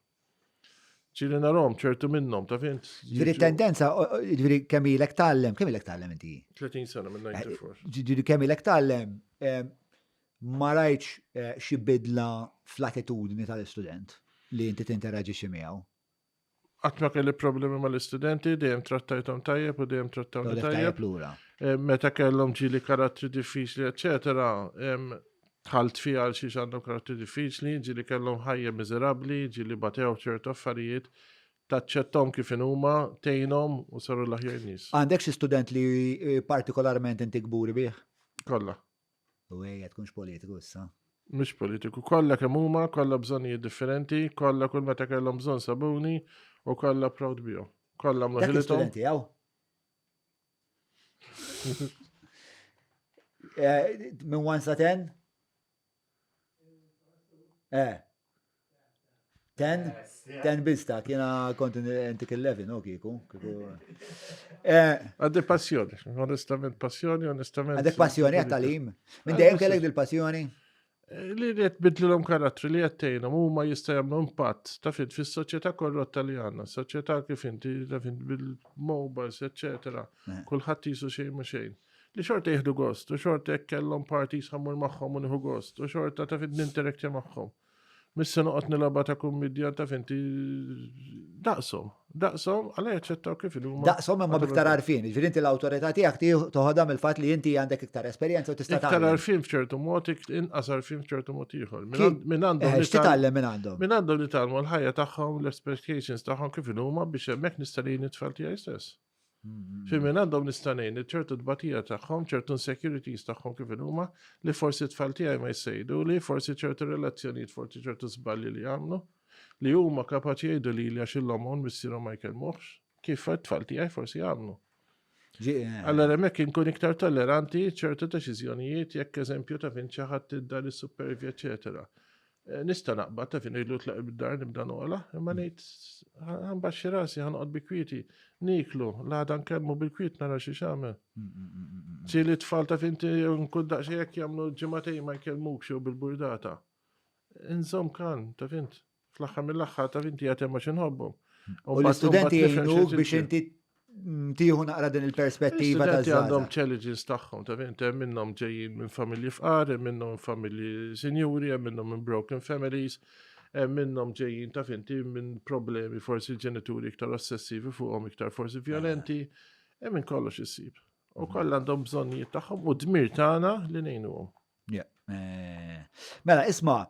Ġieli narhom ċertu minnhom ta' fint. Ġifieri tendenza, ġifieri kemm ilek tgħallem, kemm ilek tgħallem inti? 30 sena minn 94. Ġifieri kemm ilek tgħallem, ma rajtx eh, xi bidla fl-attitudni tal-istudent li inti tinteraġixxi miegħu. Qatt ma kelli problemi mal-istudenti, dejjem trattajthom tajjeb u dejjem trattawni tajjeb. Eh, meta kellhom ġieli karattri diffiċli, eċetera, tħalt fiha għal xiex għandhom karattri diffiċli, ġieli kellhom ħajja miżerabbli, ġieli batew ċertu affarijiet, taċċettom kif inhuma, tgħinhom u saru l-aħjar nies. Għandek xi student li eh, partikolarment inti kburi bih? Kollha. U ejja tkunx politiku issa. Mhux politiku, kollha kemm huma, kollha bżonnijiet differenti, kollha kull meta kellhom bżonn sabuni u kollha proud bihom. Kollha għamlu ħilithom. Studenti hawn? Eh, minn 1 sa 10? Eh. 10? 10 biss ta' kiena kont intik 11, no kieku. Eh. Għandi passjoni, onestament passjoni, onestament. Għandek passjoni għat-talim? Minn dejjem kellek dil-passjoni? Eh, li li qed bidlilhom karattri li qed tgħinhom huma jista' jagħmlu impatt ta' fint fis-soċjetà korrotta li għandna, soċjetà kif inti ta' fint bil-mobiles, eċetera. Eh. Kulħadd jisu xejn ma xejn. Li xorta jieħdu gost, u xorta jekk kellhom parties ħammur magħhom u nieħu gost, u xorta ta' fint ninteraktja magħhom. Missa noqgħod nilgħabha ta' kummidja taf inti daqshom. Daqshom għalha jaċċettaw kif huma. Daqshom imma biktar għarfien. Ġifieri inti l-awtorità tiegħek toħodha mill-fatt li inti għandek iktar esperjenza u tista' Iktar għarfien f'ċertu mod, inqas għarfien f'ċertu mod ieħor. Min għandhom. Eh, x'titgħallem minn għandhom? Min għandhom nitgħallmu l-ħajja tagħhom, l-expectations tagħhom kif huma biex hemmhekk nista' ngħin it-tfal tiegħi stess. Fi minn għandhom nista' ngħin ċertu tbatija tagħhom, ċertu insecurities tagħhom kif huma li forsi tfal tiegħi ma jsejdu, li forsi ċertu relazzjonijiet, forsi ċertu żbalji li jagħmlu, li huma kapaċi jgħidu li għax il-omhom missierhom ma jkellmuhx, kif it-tfal tiegħi forsi jagħmlu. Eh. Allora hemmhekk inkun iktar tolleranti ċertu deċiżjonijiet jekk eżempju ta' fin xi ħadd id-dar is-supervja, eċetera. Eh, nista' naqbad ta' fin ilu tlaq bid-dar nibda noqla, imma mm. ngħid ħanbaxxi rasi ħanqod bi kwieti, niklu, l-għada nkellmu bil-kwiet nara xi xagħmel. Mm, mm, Ġieli tfal ta' fin nkun daqsxejn jekk jagħmlu ġimagħtejn ma jkellmukx jew bil-burdata. Inżomm kalm, ta' fint. Fl-aħħar mill-aħħar ta' inti għatem għax inħobbhom. U l-istudenti jgħinuk biex inti tieħu naqra din il-perspettiva ta' għandhom challenges tagħhom ta' fint hemm minnhom ġejjin minn familji fqar, hemm minnhom familji sinjuri, hemm minnhom minn broken families, hemm minnhom ġejjin ta' finti minn problemi forsi ġenituri iktar ossessivi fuqhom iktar forsi violenti, hemm minn kollox issib. U kollha għandhom bżonnijiet tagħhom u dmir tagħna li ngħinuhom. Eh, mela, isma,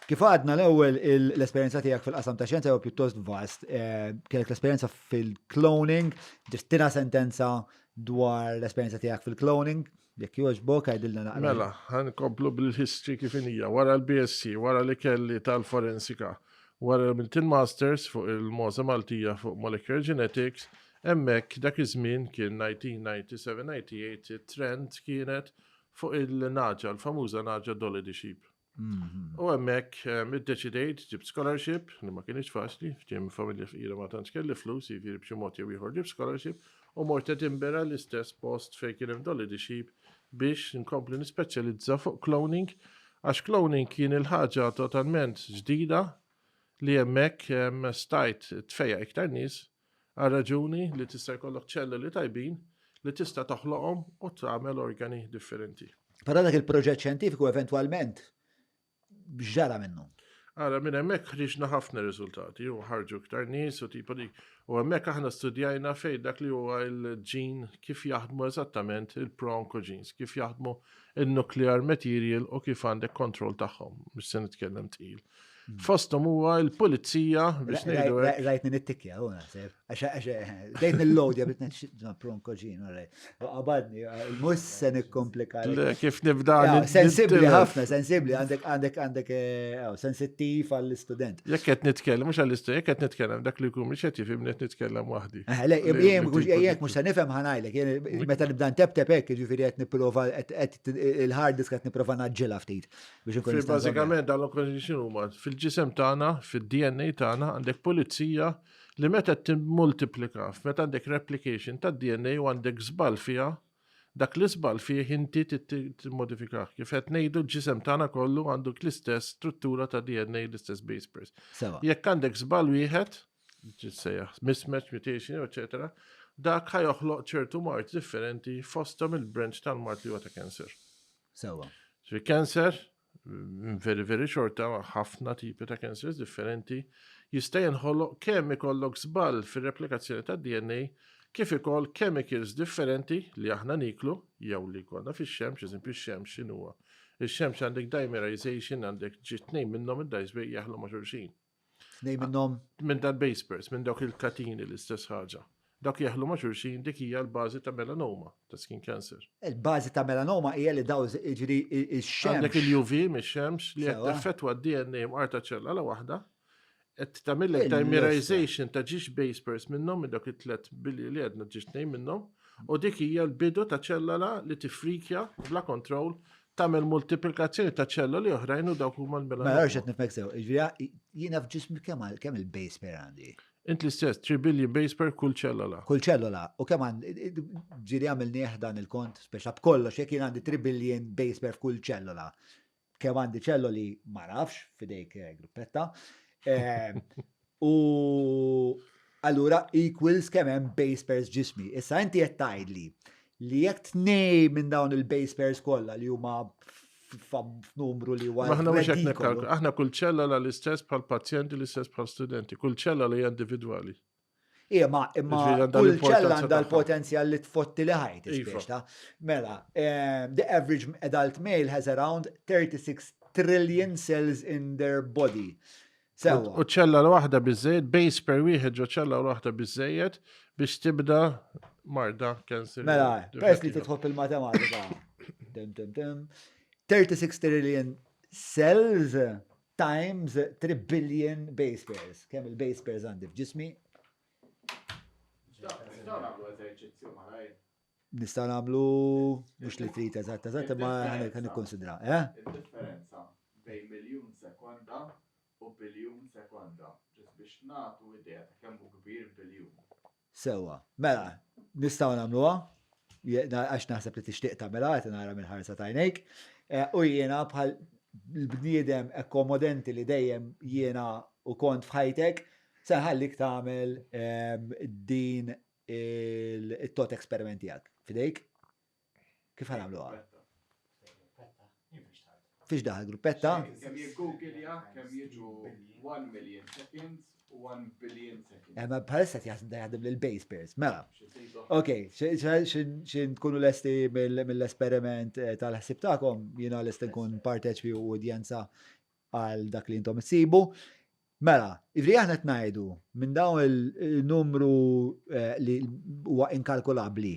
kif għadna l-ewwel l-esperjenza tiegħek fil-qasam ta' xjenza huwa pjuttost vast. Eh, kellek l-esperjenza fil-cloning, ġistina sentenza dwar l-esperjenza tiegħek fil-cloning, jekk jogħġbok għidilna naqra. Mela, ħankomplu bil-history kif inhija, wara l-BSc, wara li kelli tal-forensika, wara għamilt il-masters fuq il-Moza Maltija fuq Molecular Genetics, hemmhekk dak iż-żmien kien 1997-98 it-trend kienet fuq il-naġa, l-famuża naġa Dolly the Sheep. Mhm. U hemmhekk ehm, iddeċidejt ġibt scholarship, li ma kienx faċli, ġej minn familja fqira ma tantx kelli flus, jiġifieri b'xi mod jew ieħor ġibt scholarship, u mort Edinburgh l-istess post fejn kien hemm Dolly the Sheep biex nkompli nispeċjalizza fuq cloning, għax cloning kien il-ħaġa totalment ġdida li hemmhekk ehm, stajt tfejja iktar nies Għar-raġuni li tista' jkollok ċelluli tajbin li tista' toħloqhom u tagħmel organi differenti. Però dak il-proġett xjentifiku eventwalment x'ġara minnu? Ara, minn hemmhekk ħriġna ħafna riżultati u ħarġu iktar nies u tipo dik. U hemmhekk aħna studjajna fejn dak li huwa l-ġin kif jaħdmu eżattament il-pro-oncogenes, kif jaħdmu il-nuclear material u kif għandek kontroll tagħhom, mhux se nitkellem tqil. Fosthom huwa l-pulizija biex ngħidu hekk. Rajtni nittikja, u naħseb. Għax dejt nil-lodja bit pronkoġin, Qabadni, mhux se nikkomplika. Kif nibda. Sensibbli ħafna, sensibbli, għandek għandek għandek eh, sensittiv għall-istudent. Jekk qed nitkellem, mhux għall-istudent, jekk qed nitkellem dak li jkun mhux qed jifhimni qed nitkellem waħdi. Eh, le, jekk mhux se nifhem ħanajlek, meta nibda nteptep hekk, jiġifieri qed nipprova il-hard disk qed nipprova naġġilha ftit. Biex inkun nista' Bażikament dan l-onkoloġi huma fil-ġisem tagħna, fid-DNA tagħna għandek pulizija li meta timmultiplika, meta għandek replication tad-DNA u għandek żball fiha, dak li żball fih inti timmodifikah. Kif qed ngħidu l-ġisem tagħna kollu għandu l-istess struttura ta' DNA, l-istess base pairs. Jekk għandek żball wieħed, ġissejjaħ mismatch, mutation, eccetera, dak ħajoħloq ċertu mard differenti fosthom il-branch tal-mard li huwa ta' cancer. Sewa. Ġifieri cancer, mm, very very xorta, ħafna tipi ta' cancers differenti, jista' jinħoloq kemm ikollok żball fir-replikazzjoni tad-DNA kif ukoll chemicals differenti li aħna niklu jew li jkollna fix-xemx, eżempju x-xemx x'inhuwa. Ix-xemx għandek dimerization, għandek ġi tnejn minnhom id-dajsbej jaħlu ma' xulxin. Tnejn minnhom? Minn dal-base pairs, minn dawk il-katini l-istess ħaġa. Dawk jeħlu ma' xulxin dik hija l-bażi ta' melanoma, ta' skin cancer. Il-bażi ta' melanoma hija li daw jiġri x-xemx. Għandek il-UV mix-xemx li qed teffettwa d-DNA mqar ta' ċella waħda, qed tagħmillek dimerization ta' ġiex base pairs minnhom minn dawk it-tlet billi li għedna ġiex tnejn minnhom. U dik hija l-bidu ta' ċellola li tifrikja bla kontroll tagħmel multiplikazzjoni ta' ċelloli oħrajn u dawk huma l-melanoma. Mela qed nifhmek sew, jiġifieri jiena f'ġismi kemm kemm il-base pair għandi? Int l-istess, 3 billion base pair kull ċellola. Kull ċellola, u kemm għandi ġieli għamilnieh dan il-kont, speċa b'kollox, jekk jien għandi 3 billion base pair f'kull ċellola. Kemm għandi ċelloli ma nafx, fidejk eh, gruppetta. Eh, u allura equals kemm hemm base pairs ġismi. Issa inti qed tgħidli li jekk tnej minn dawn il-base pairs kollha li huma f'numru li huwa. Aħna mhux qed nikkalkulu, aħna kull ċella l-istess bħal pazjenti l-istess bħal studenti, kull ċella li hija individwali. Ija, ma imma kull ċella għandha l-potenzjal li tfotti li ħajt, iva. ta' Mela, eh, the average adult male has around 36 trillion cells in their body. Sewa. U ċella l-waħda biżejjed, base per wieħed ġo ċella l-waħda biżejjed biex tibda marda cancer. Mela, pers li tidħol il-matematika. Dim, dim, dim. 36 trillion cells times 3 billion base pairs. Kemm il-base pairs għandi f'ġismi? Nistgħu nagħmlu eżerċizzju malajr. Nistgħu nagħmlu mhux li trid eżatt eżatt imma ħan nikkonsidra, eh? Id-differenza bejn miljun sekonda u biljun sekonda, ġust biex nagħtu idea ta' kemm hu kbir biljun. Sewwa. Mela, nistgħu nagħmluha, għax naħseb li tixtieq tagħmilha qed nara minn ħarsa t'għajnejk. Eh, u jiena bħal l-bniedem akkomodenti li dejjem jiena u kont f'ħajtek, se nħallik tagħmel ehm, din il-tot eksperiment tiegħek. Fidejk? Kif ħa nagħmluha? Fiex daħal gruppetta? Kemm jiggooglja kemm jiġu 1 million seconds u 1 billion seconds. Eh, ma bħalissa jaħdem lil base pairs. Mela. Ok, xin tkunu lesti mill-esperiment eh, tal-ħsib tagħkom, jiena lesti nkun parteċpi u udjenza għal dak li intom issibu. Mela, ivri aħna qed ngħidu minn dawn il-numru eh, li huwa inkalkulabbli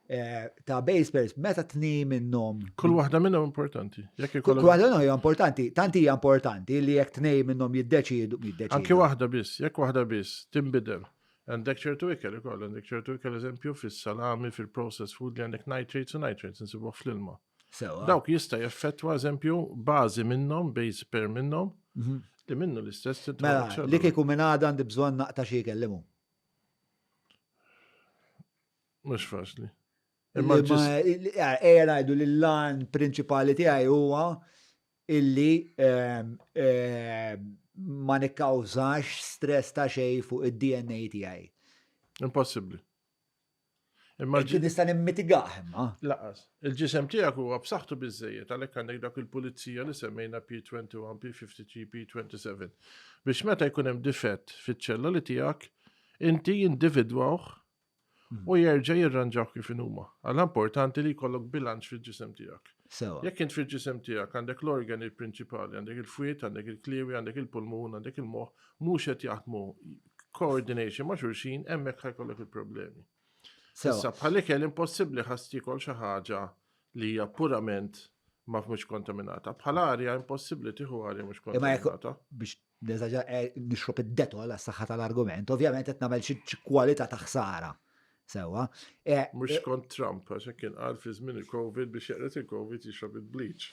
eh, ta' base pairs meta tni minnhom. Kull waħda minnhom importanti. Jekk Kull waħda minnhom hija importanti, tant hija importanti li jekk tnej minnhom jiddeċiedu jiddeċiedu. Anki waħda biss, jekk waħda biss tinbidel. Għandek ċertu ikel ukoll, għandek ċertu ikel eżempju fis-salami, fil-processed food li għandek nitrates u nitrates nsibuh fl-ilma. Sewa. Dawk jista' jeffettwa eżempju bażi minnhom, base per minnhom, mhm. li minnu l-istess. Mela, li kieku minn għada għandi bżonn naqta' xi jkellimu. Mhux faċli. Imma ejja ngħidu li l-lan prinċipali tiegħi huwa illi ehm, ehm, ma nikkawżax stress ta' xejn fuq id-DNA tiegħi. Impossibbli. Imma nista' nimmitigah imma. Laqas. Il-ġisem tiegħek huwa b'saħħtu biżejjed għalhekk għandek dak il-pulizija li semmejna P21, P53, P27. Biex meta jkun hemm difett fiċ-ċelloli tiegħek, inti jindividwawh hmm. u jerġa' jirranġawh kif inhuma. Għal importanti li jkollok bilanċ fil-ġisem tiegħek. Jekk int fil-ġisem tiegħek għandek l-organi prinċipali, għandek il-fwied, għandek il-kliewi, għandek il-pulmun, għandek il-moħħ, mhux qed jaħdmu coordination ma' xulxin, hemmhekk ħajkollok il-problemi. Issa bħal ikel impossibbli ħas tiekol xi ħaġa li hija purament ma mhux kontaminata. Bħal arja impossibbli tieħu arja mhux kontaminata. Biex neżaġa eh, nixrob id-detol għas-saħħa tal-argument, ovvjament qed nagħmel xi kwalità ta' ħsara. Sewa. Eh, mhux eh, kont Trump għax kien qal fi żmien il-Covid biex jeqret il-Covid jixrob il-bleach.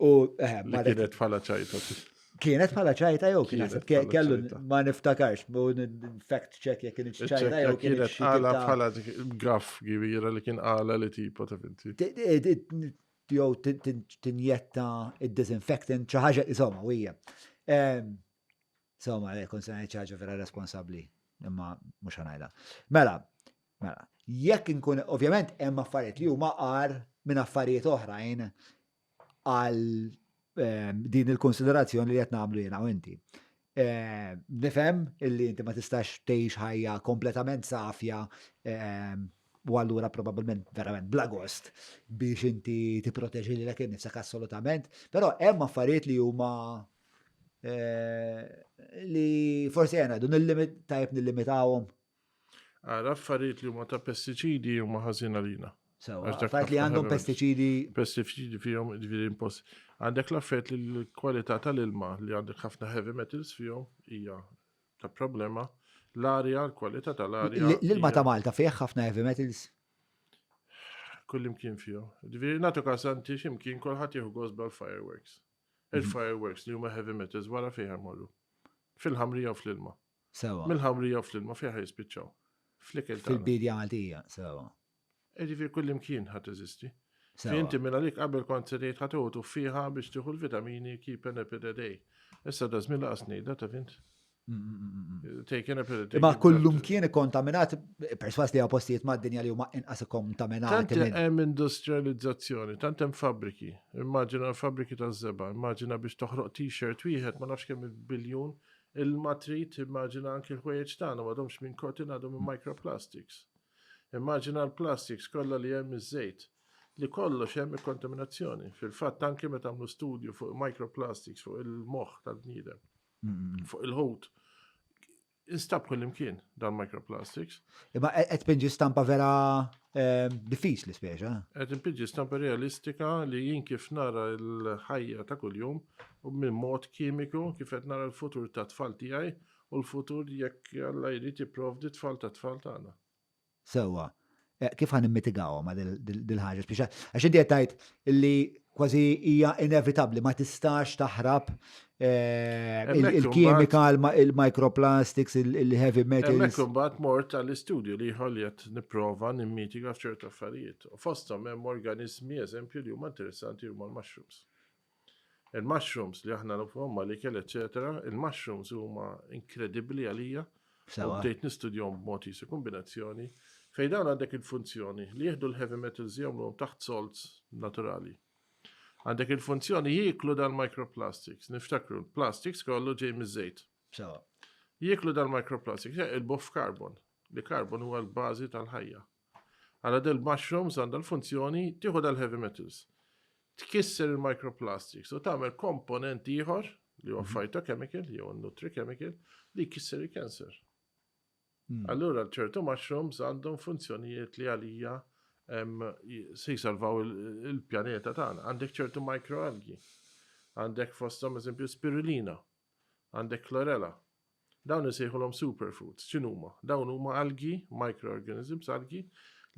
U eh, ma kienet bħala ċajta. Kienet bħala ċajta jew kienet kellu ma niftakarx, fact check jekk kienet ċajta jew kienet qala bħala gaff kbira li kien qala li tipo ta' finti. Jew tinjetta id-disinfectant xi ħaġa insomma u hija. Ehm, insomma, kont se ngħid xi ħaġa vera responsabbli, imma mhux ħanajda. Mela, Mela, jekk inkun, ovvjament hemm affarijiet li huma qar minn affarijiet oħrajn għal ehm, din il-konsiderazzjoni li qed nagħmlu jiena u inti. Ehm, nifhem illi inti ma tistax tgħix ħajja kompletament safja ehm, u allura probabbilment verament bla gost biex inti tipproteġi lilek innifsek assolutament, però hemm affarijiet li huma eh, li forsi għena dun il-limit tajb nillimitawhom. Ara affarijiet li huma ta' pestiċidi huma ħażin għalina. Sewa, affarijiet li għandhom pestiċidi. Pestiċidi fihom ġifieri impost. Għandek l-affarijiet li l-kwalità tal-ilma li għandek ħafna heavy metals fihom hija ta' problema. L-arja, l-kwalità tal-arja. L-ilma ta' Malta fih ħafna heavy metals? Kullimkien fihom. Ġifieri nagħtu każ anti x'imkien kulħadd jieħu gost bħal-fireworks. Mhm. Il-fireworks li huma heavy metals wara fejn jmorru. Fil-ħamrija u fl-ilma. Sewa. Mill-ħamrija u fl-ilma fejn jispiċċaw. Fl-ikel Fil-bidja Maltija, sewa. Ġifieri kullimkien ħa teżisti. Fi inti minn għalik qabel kont se tgħid ħa tieħu tuffieħa biex tieħu l-vitamini keep an apple a day. Issa da żmien laqas ngħidha taf int. Mm, mm, mm, Take an apple a day. Imma kullum kien ikkontaminat, perswas li postijiet mad-dinja li huma inqas ikkontaminati. Tant hemm industrializzazzjoni, tant hemm fabbriki. Immaġina fabbriki taż-żeba, immaġina biex toħroq t-shirt wieħed ma nafx kemm biljun ilma trid, immaġina anki l-ħwejjeġ tagħna m'għadhomx minn cotton għadhom minn microplastics. Immaġina l-plastics kollha li hemm iż-żejt, li kollox hemm il-kontaminazzjoni. Fil-fatt anke meta għamlu studju fuq microplastics fuq il-moħħ tal-bniedem, fuq il-ħut, instab kullimkien dan microplastics. Imma qed tpinġi stampa vera ehm, diffiċli speċa. Qed inpinġi stampa realistika li jien kif nara l-ħajja ta' kuljum u minn mod kimiku kif qed nara l-futur ta' tfal tiegħi U l-futur jekk Alla jrid jipprovdi tfal ta' tfal tagħna. Sewwa. Eh, kif ħan immitigawha ma dil-ħaġa speċa? Għax inti qed tgħid li kważi hija inevitabbli ma tistax taħrab eh, il-kimika, il-microplastics, il-heavy metals. Hemmhekk imbagħad mort għall-istudju li ieħor li qed nipprova nimmitiga f'ċertu affarijiet. U fosthom hemm organiżmi eżempju li huma interessanti huma l-mushrooms. Il-mushrooms li aħna nafuhom mal-ikel, eċetera, il-mushrooms huma inkredibbli għalija. U bdejt nistudjahom b'mod jisu kombinazzjoni fejn dawn għandek il-funzjoni li jieħdu l-heavy metals jagħmluhom taħt salts naturali. Għandek il-funzjoni jieklu dal-microplastics. Niftakru, l-plastics kollu ġej miż-żejt. Jieklu dal-microplastics, jaqilbu f'karbon, li karbon huwa l-bażi tal-ħajja. Għala dil-mushrooms għandha l-funzjoni tieħu dal-heavy metals, tkisser il-microplastics u tagħmel komponent ieħor li huwa mhm. phytochemical jew nutrichemical li jkisser il-cancer. Hmm. Allura ċertu mushrooms għandhom funzjonijiet li għalija se jsalvaw il-pjaneta tagħna. Għandek ċertu microalgi. Għandek fosthom eżempju spirulina. Għandek chlorella. Dawn isejħulhom superfoods. X'inhuma? Dawn huma algi, microorganisms, algi,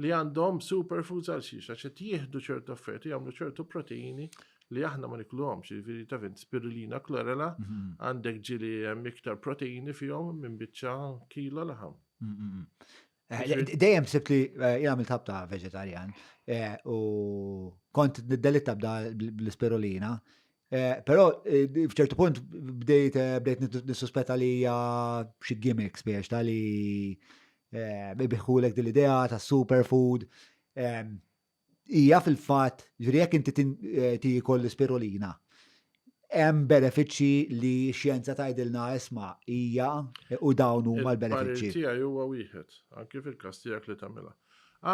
li għandhom superfoods għal xiex, għax qed jieħdu ċertu affarijiet u jagħmlu ċertu proteini li aħna ma nikluhomx, jiġifieri taf int spirulina, chlorella, mhm. għandek ġieli hemm iktar proteini fihom minn biċċa kilo laħam. Mm, mm, mm. Eh, dejjem sibt li eh, jien għamilt ħabta veġetarjan eh, u kont niddelitta bda bl-spirulina. Però f'ċertu punt bdejt bdejt nissuspetta li hija xi gimmicks biex ta' li biħulek din l-idea ta' superfood. Hija fil-fatt, ġifieri jekk inti eh, tiekol l-ispirulina, hemm benefiċċji li x-xjenza tgħidilna isma' hija u dawn huma l-benefiċċji. Il-parir tiegħi huwa wieħed, anki fil-każ tiegħek li tagħmilha.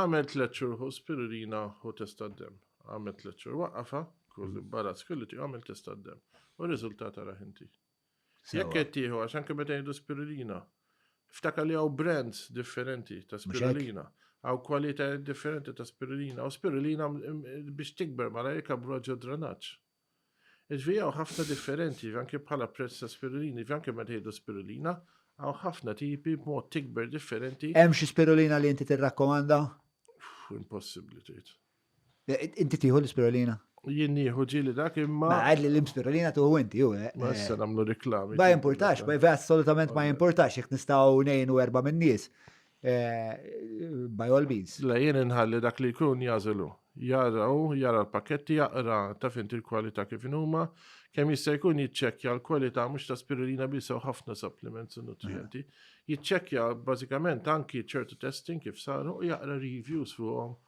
Agħmel tliet xhur ħu spirulina ħu test tad-demm. Agħmel tliet xhur waqqafha, kull imbarazz kollu tiegħu agħmel test tad-demm. U r-riżultat arah inti. Jekk qed tieħu għax anke meta jgħidu spirulina, ftakar li hawn brands differenti ta' spirulina, hawn kwalitajiet differenti ta' spirulina, u spirulina biex tikber malajr ikabbruha ġo dranaġġ. Jiġifieri hawn ħafna differenti, anke bħala prezz ta' spirulina, jiġifieri anke meta jgħidu spirulina, hawn ħafna tipi b'mod tikber differenti. Hemm xi spirulina li inti tirrakkomanda? Impossibbli tgħid. Eh, inti tieħu l-ispirulina? Jien nieħu ġieli dak imma. Ma għad li l-ispirulina tuħu inti, ju. Eh, ma issa nagħmlu reklami. Ma jimportax, ma assolutament ma jimportax jekk nistgħu ngħinu erba' min-nies. Eh, by all means. La jien inħalli dak li jkun jażelu. Jara u jara l-pakketti, jaqra taf inti l-kwalità kif huma, kemm jista' jkun jiċċekkja l-kwalità mhux ta' spirulina biss hawn ħafna supplements u nutrienti. Jiċċekkja bażikament anki ċertu testing kif saru u jaqra reviews fuqhom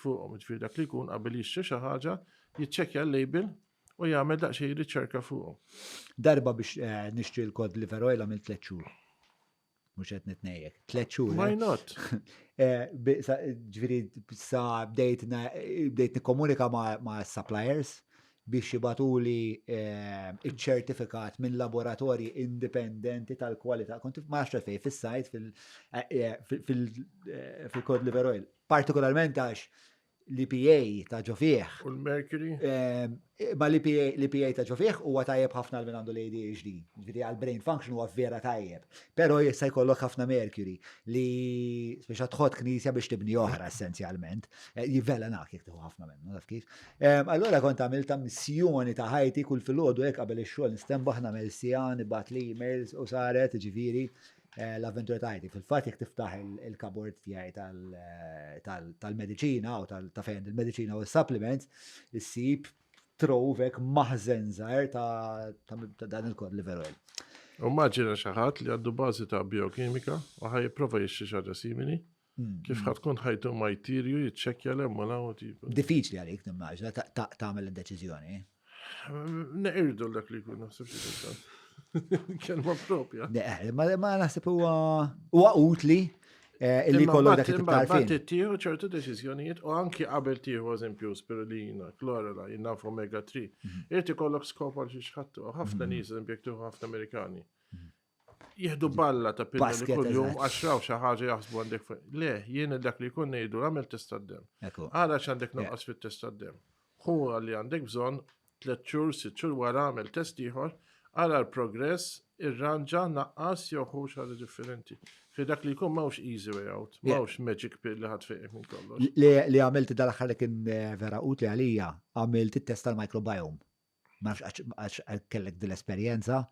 fuqhom, jiġifieri dak li jkun qabel jixtri xi ħaġa, jiċċekkja l-label u jagħmel daqsxejn riċerka fuqhom. Darba biex eh, nixtri l-kod liver oil għamilt tliet xhur. Mhux qed nitnejjek. Tliet xhur. Why eh? not? Eh, ġifieri sa bdejt bdejt nikkomunika ma' suppliers biex jibatuli eh, iċ-ċertifikat minn laboratorji indipendenti tal-kwalità. Kont ma nafx fej fis-sajt fil-kod liver oil. Partikolarment għax L-EPA ta' ġo fih. U l-mercury? Ehm, ma l-EPA ta' ġo fih huwa tajjeb ħafna għal min għandu l-ADHD. Ġifieri għal brain function huwa vera tajjeb. Però jista' jkollok ħafna mercury li speċa tħott knisja biex tibni oħra essenzjalment. Eh, jivvelenak jekk tieħu ħafna minnu, taf kif. Ehm, allura kont għamilta missjoni ta' ħajti kull filgħodu hekk qabel ix-xogħol nistembaħ nagħmel siegħa nibgħat l-emails u saret ġifieri Eh, l-avventura ta' ħajti. Fil-fatt jekk tiftaħ il-kabord tiegħi eh, tal-mediċina u ta' fejn il-mediċina u s-supplements, issib trovek maħżen żgħir ta' dan il-kod liver oil. U maġina xi ħadd li għandu bażi ta' biokimika u ħaj jipprova jixtri xi ħaġa simili, kif ħa tkun ħajtu ma jtirju jiċċekkja l hemm u tipo. Diffiċli għalik nimmaġina tagħmel id-deċiżjoni. Neqirdu dak li jkun naħseb xi kultant. Kelma propja. Eh, ma naħseb huwa huwa utli eh, illi kollok dak it-tip ta' għarfien. Tieħu ċertu deċiżjonijiet u anki qabel tieħu eżempju spirulina, klorela, jinnaf omega 3. Irid ikollok skop għal xi ħadd. Ħafna mhm. nies eżempju jekk tieħu ħafna Amerikani. Mhm. Jieħdu balla ta' pilloli kuljum għax raw xi ħaġa jaħsbu għandek. Le, jien dak li jkun ngħidu għamel test tad-demm. Ara x'għandek nuqqas fit-test tad-demm. Ħu li għandek bżonn, tlet xhur, sitt xhur wara għamel test ieħor, ara l-progress, irranġa, naqqas jew ħu xi ħaġa differenti. Fi dak li jkun m'hawnx easy way out, m'hawnx magic pill li ħadd fejqek minn kollox. Li għamilt dal-aħħar li kien eh, vera utli għalija, għamilt it-test tal-microbiome. Ma nafx għax kellek dil-esperjenza.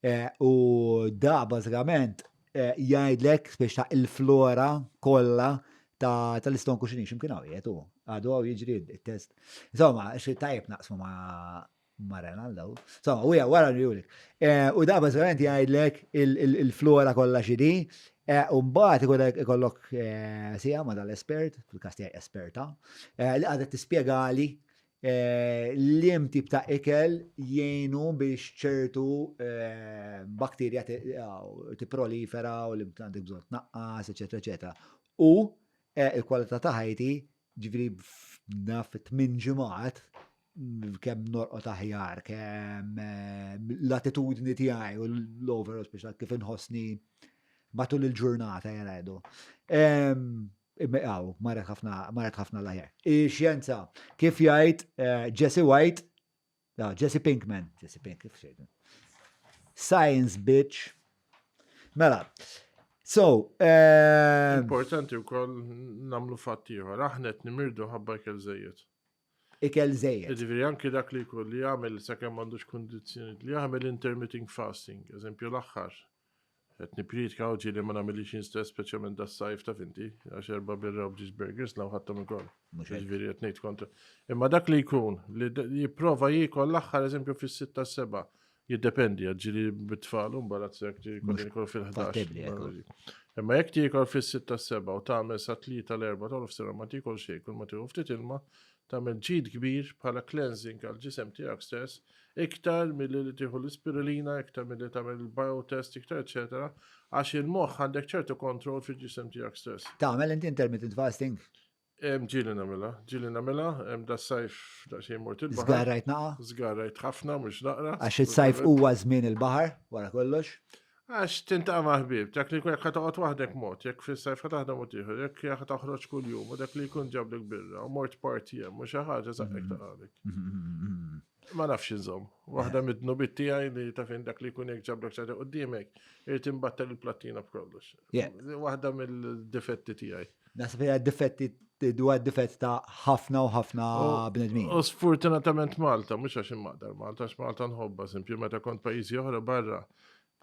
Eh, u da bażikament eh, jgħidlek biex ta' il-flora kollha tal-istonku xini ximkien hawn qiegħed hu. Għadu hawn jiġri t-test. Insomma, xi tajjeb naqsmu ma' ma' Renaldo. Insomma, u wara njulik. Eh, u da bażikament jgħidlek il-flora kollha xidi, u mbagħad ikollok sija ma' dal-espert, fil-każ tiegħi esperta, li qagħdet tispjegali Liem tip ta' ikel jgħinu biex ċertu bakterja tipprolifera u li għandek bżonn tnaqqas, eċetera, eċetera. U il-kwalità ta' ħajti, ġifieri naf tmien ġimgħat kemm norqod aħjar, kemm l-attitudni tiegħi u l-overall speċa kif inħossni matul il-ġurnata jgħidu. Imma għaw, marret ħafna, marret ħafna l-aħjar. Ix-xjenza, kif jgħid eh, Jesse White, no, Jesse Pinkman, Jesse Pink, kif xejn. Science, bitch. Mela, so. Eh, Importanti wkoll namlu fatt ieħor, aħna qed nimirdu ħabba ikel żejjed. Ikel żejjed. Jiġifieri anki dak li jkun li jagħmel sakemm m'għandux kundizzjoni li jagħmel intermittent fasting, eżempju l-aħħar Qed nippriedka u ġieli ma nagħmilhiex jien stess speċjalment das-sajf taf inti, għax erba' birra u bġiex burgers law ħadthom ukoll. Ġifieri qed ngħid kontra. Imma dak li jkun li jipprova jiekol l-aħħar eżempju fis-sitta seba' jiddependi għax ġieli bit-tfal u mbagħad jekk ġieli jkun fil-11. Imma jekk tiekol fis-sitta seba' u tagħmel sa tlieta l-erba' ta' nofsinhar ma tiekol xejn kull ma tieħu ftit ilma, tagħmel ġid kbir bħala cleansing għall-ġisem tiegħek stess, iktar milli li tieħu l-ispirulina, iktar milli tagħmel il-biotest, iktar eċetera, għax il-moħħ għandek ċertu kontroll fil-ġisem tiegħek stess. Tagħmel inti intermittent fasting? Ġieli nagħmilha, ġieli nagħmilha, da sajf daqsxejn mort il-baħar. Żgarrajt naqa? Żgarrajt ħafna, mhux naqra. Għax is-sajf huwa żmien il-baħar, wara kollox. Għax tintaqa' ma' ħbieb, dak li jkun jekk ħa toqgħod waħdek mod, jekk fis-sajf ħa taħdem mod ieħor, jekk ħa toħroġ kuljum u dak li jkun ġablek birra u mort party hemm u xi ħaġa żaqqek taqalek. Ma nafx inżomm. Waħda mid-dnubiet tiegħi li ta' fejn dak li jkun jekk ġablek xi ħaġa quddiemek, irid imbattal il-plattina b'kollox. Waħda mill-difetti tiegħi. Naħseb hija difetti dwar difett ta' ħafna u ħafna bnedmin. U sfortunatament Malta, mhux għax immaqdar Malta, għax Malta nħobbha, eżempju, meta kont pajjiżi oħra barra,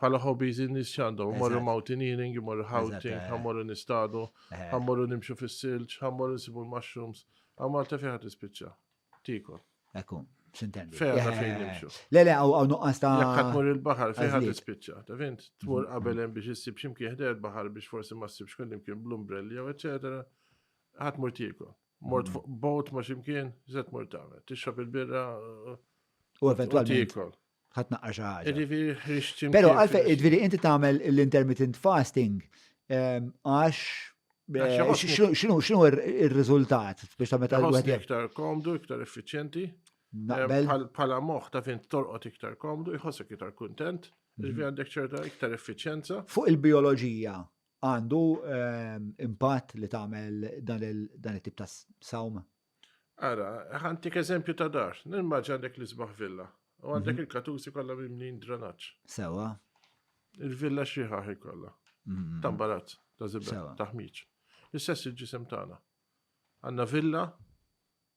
bħala hobbies in-nies x'għandhom, imorru mountaineering, imorru hunting, eh. ħammorru nistadu, eh. ħammorru nimxu fis-silġ, ħammorru nsibu l-mushrooms. Għaw Malta fiha tispiċċa. Tikol. Ekku, sintendi. Fejn fejn nimxu. Le, le, għaw nuqqas ta'. Jekk tmur il-baħar fejn tispiċċa. Ta' fint, tmur mhm. qabel hemm biex issib x'imkien ħdejn il-baħar biex forsi ma ssibx kull imkien bl-umbrelli jew eċetera. Ħadd mur tiekol. Mort mhm. fuq boat ma x'imkien, se tmur tagħmel. Tixrob il-birra. U eventwalment. Tiekol. Ħadd naqra xi ħaġa. Jiġifieri ħriġt Però għalfejn jiġifieri inti tagħmel l-intermittent fasting ehm, għax eh, x'inhu x'inhu r-riżultat biex ta' meta wieħed iktar komdu, iktar effiċjenti. Naqbel. Bħala moħħ ta' fin torqod iktar komdu, jħossok iktar kuntent, mhm. jiġifieri għandek ċerta iktar effiċjenza. Fuq il-bioloġija għandu ehm, impatt li tagħmel dan it-tip ta' sawm? Ara, ħa ntik eżempju ta' dar. Nimmaġina għandek l-isbaħ villa. U għandek mhm. il-katusi kollha mimlin dranaġġ. Sewa. Il-villa xi ħaħi kollha. Mhm. Ta' imbarazz, ta' żibel, ta' ħmiġ. L-istess il-ġisem tagħna. Għandna villa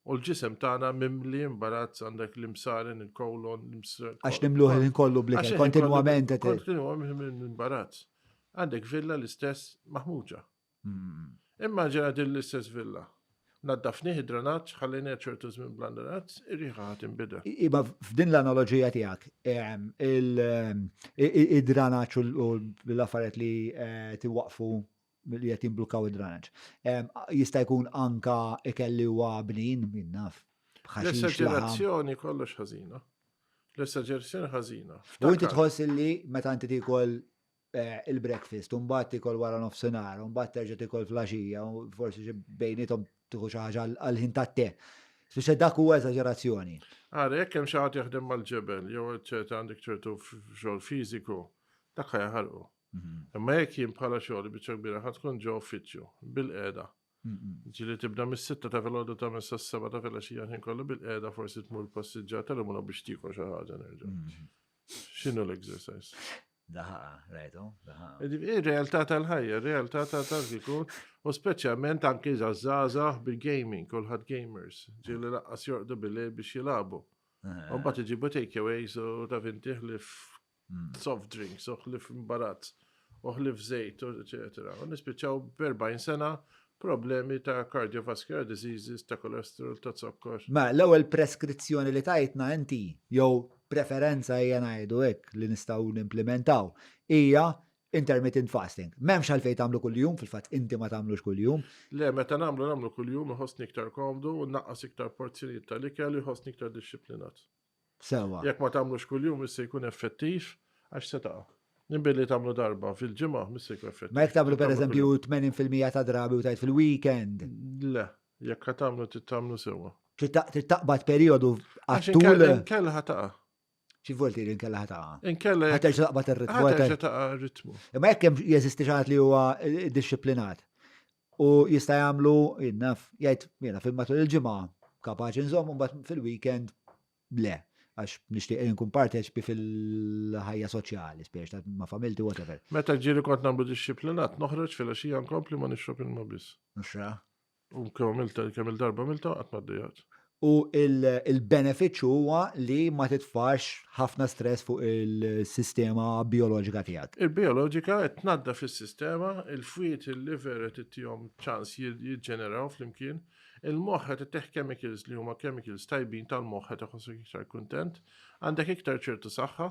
u l-ġisem tagħna mimli imbarazz għandek l-imsaren, il-kolon, l-imsaren. Għax nimluħ il kollu blikel, kontinwament. Kontinwament imbarazz. Għandek villa l-istess maħmuġa. Mm. Immaġina din l-istess villa. Naddafnih id-dranaġġ, ħallejniha ċertu żmien bla dranaġġ, ir-riħa ħa tinbidel. Iba f'din l-analoġija tiegħek, ehm, ehm, id-dranaġġ u l-affarijiet li eh, tiwaqfu li qed jimblukaw id-dranaġġ. Ehm, jista' jkun anka ikel li huwa bnin, min naf. L-esagerazzjoni kollox ħażina. L-esagerazzjoni ħażina. U inti tħoss li meta inti tikol Eh, il-breakfast, u mbagħad tikol wara nofsinhar, u mbagħad terġa' tikol flaxija, u forsi xi bejnietom tieħu xi ħaġa għall-ħin tat-te. Speċa dak huwa eżaġerazzjoni. Ara, jekk hemm xi ħadd jaħdem mal-ġebel jew eċetera għandek ċertu xogħol fiżiku, dak ħajaħarqu. Mhm. Imma jekk jien bħala xogħol biċċa kbira ħadd tkun ġo uffiċċju bil-qiegħda. Ġieli tibda mis-sitta ta' filgħodu tagħmel sas-seba' ta' filgħaxija ħin kollu bil-qiegħda forsi tmur passiġġata li mura biex tiekol xi ħaġa nerġa'. Mhm. X'inhu l-exercise? Daħqa, rajtu, daħqa. Ir-realtà tal-ħajja, ir-realtà ta' tal-kikun, u speċjalment anki żgħażagħ bil-gaming, kulħadd gamers, ġieli laqqas jorqdu bil-lejl biex jilagħbu. U mbagħad iġibu takeaways u ta' finti ħlif mm. soft drinks, u ħlif imbarazz, u ħlif żejt, eċetera. U nispiċċaw b'40 sena problemi ta' cardiovascular diseases, ta' cholesterol, ta' zokkor. Ma l-ewwel preskrizzjoni li tajtna inti, jew preferenza hija ngħidu hekk li nistgħu nimplementaw, hija intermittent fasting. M'hemmx għalfejn tagħmlu kuljum, fil-fatt inti ma tagħmlux kuljum. Le, meta nagħmlu nagħmlu kuljum iħossni iktar komdu u naqqas iktar porzjonijiet tal-ikel u jħossni iktar dixxiplinat. Sewa. Jekk ma tagħmlux kuljum issa jkun effettiv għax se taqa'. Billi tagħmlu darba fil-ġimgħa mhux se jkun effettiv. Ma jekk tagħmlu pereżempju 80% ta' drabi u tajt fil-weekend. Le, jekk ħa tagħmlu trid tagħmlu sewwa. Trid taqbad perjodu għat-tul. Inkella ħa taqa'. Xi vuol dire inkella ħa taqa'? Inkella ħa terġa' taqbad ir-ritmu. Ħa terġa' taqa' r-ritmu. Imma jekk hemm jeżisti xi ħadd li huwa dixxiplinat u jista' jagħmlu naf jgħid jiena fil-matul il-ġimgħa kapaċi nżomm u mbagħad fil-weekend le għax nixtieq inkun parteċpi fil-ħajja soċjali, spiex ta' ma' familti, whatever. Meta ġieli kont nagħmlu dixxiplinat, noħroġ fil-għaxija nkompli ma nixrob ilma biss. Nxra? U kemm għamilta, kemm il-darba għamilta, qatt ma ddejjaqt. U il-benefiċċju huwa li ma titfax ħafna stress fuq il-sistema bijoloġika tiegħek. Il-bijoloġika qed tnaddaf is-sistema, il-fwied, il-liver qed ittihom ċans jiġġeneraw flimkien, il-moħħ qed ittih chemicals li huma chemicals tajbin tal-moħħ qed iħossok iktar kuntent, għandek iktar ċertu saħħa,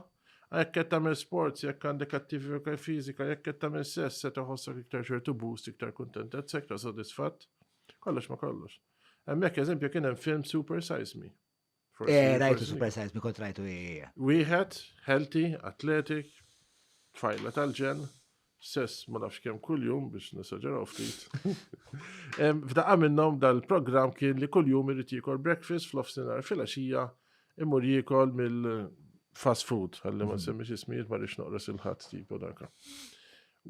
jekk qed tagħmel sports, jekk għandek attività fiżika, jekk qed tagħmel sess, se tħossok iktar ċertu boost, iktar kuntentezza, iktar sodisfatt. Kollox ma kollox. Hemmhekk eżempju kien hemm film Super Size Me. Eh, rajtu Super Size Me, kont rajtu eh. Wieħed, healthy, athletic, tfajla tal-ġen, sess ma nafx kemm kuljum biex nesaġeraw ftit. F'daqqa minnhom dal-programm kien li kuljum irid jiekol breakfast fl-ofsinhar filgħaxija imur jiekol mill-fast food, ħalli ma mhm. nsemmix ismijiet ma rridx noqros il-ħadd tipo daka.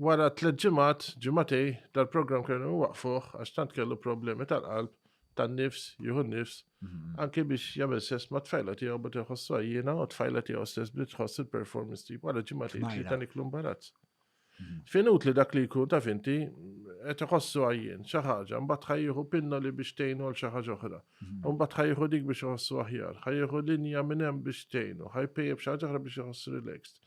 Wara tliet ġimgħat, ġimgħatej, dal-programm kellu waqfuh għax tant kellu problemi tal-qalb, tan-nifs, jieħu n-nifs, mhm. anke biex jagħmel sess ma' tfajla tiegħu bad iħossu għajjiena u tfajla tiegħu stess bdiet tħoss il-performance tiegħu wara ġimgħatej tlieta niklu mbarazz. Finut li dak li jkun taf inti qed iħossu għajjien xi ħaġa, mbagħad ħa jieħu pinnoli biex tgħinu għal xi ħaġa oħra. U mbagħad ħa jieħu dik biex iħossu aħjar, ħa jieħu linja minn hemm biex tgħinu, ħa jpejjep xi ħaġa oħra biex iħossu relaxed.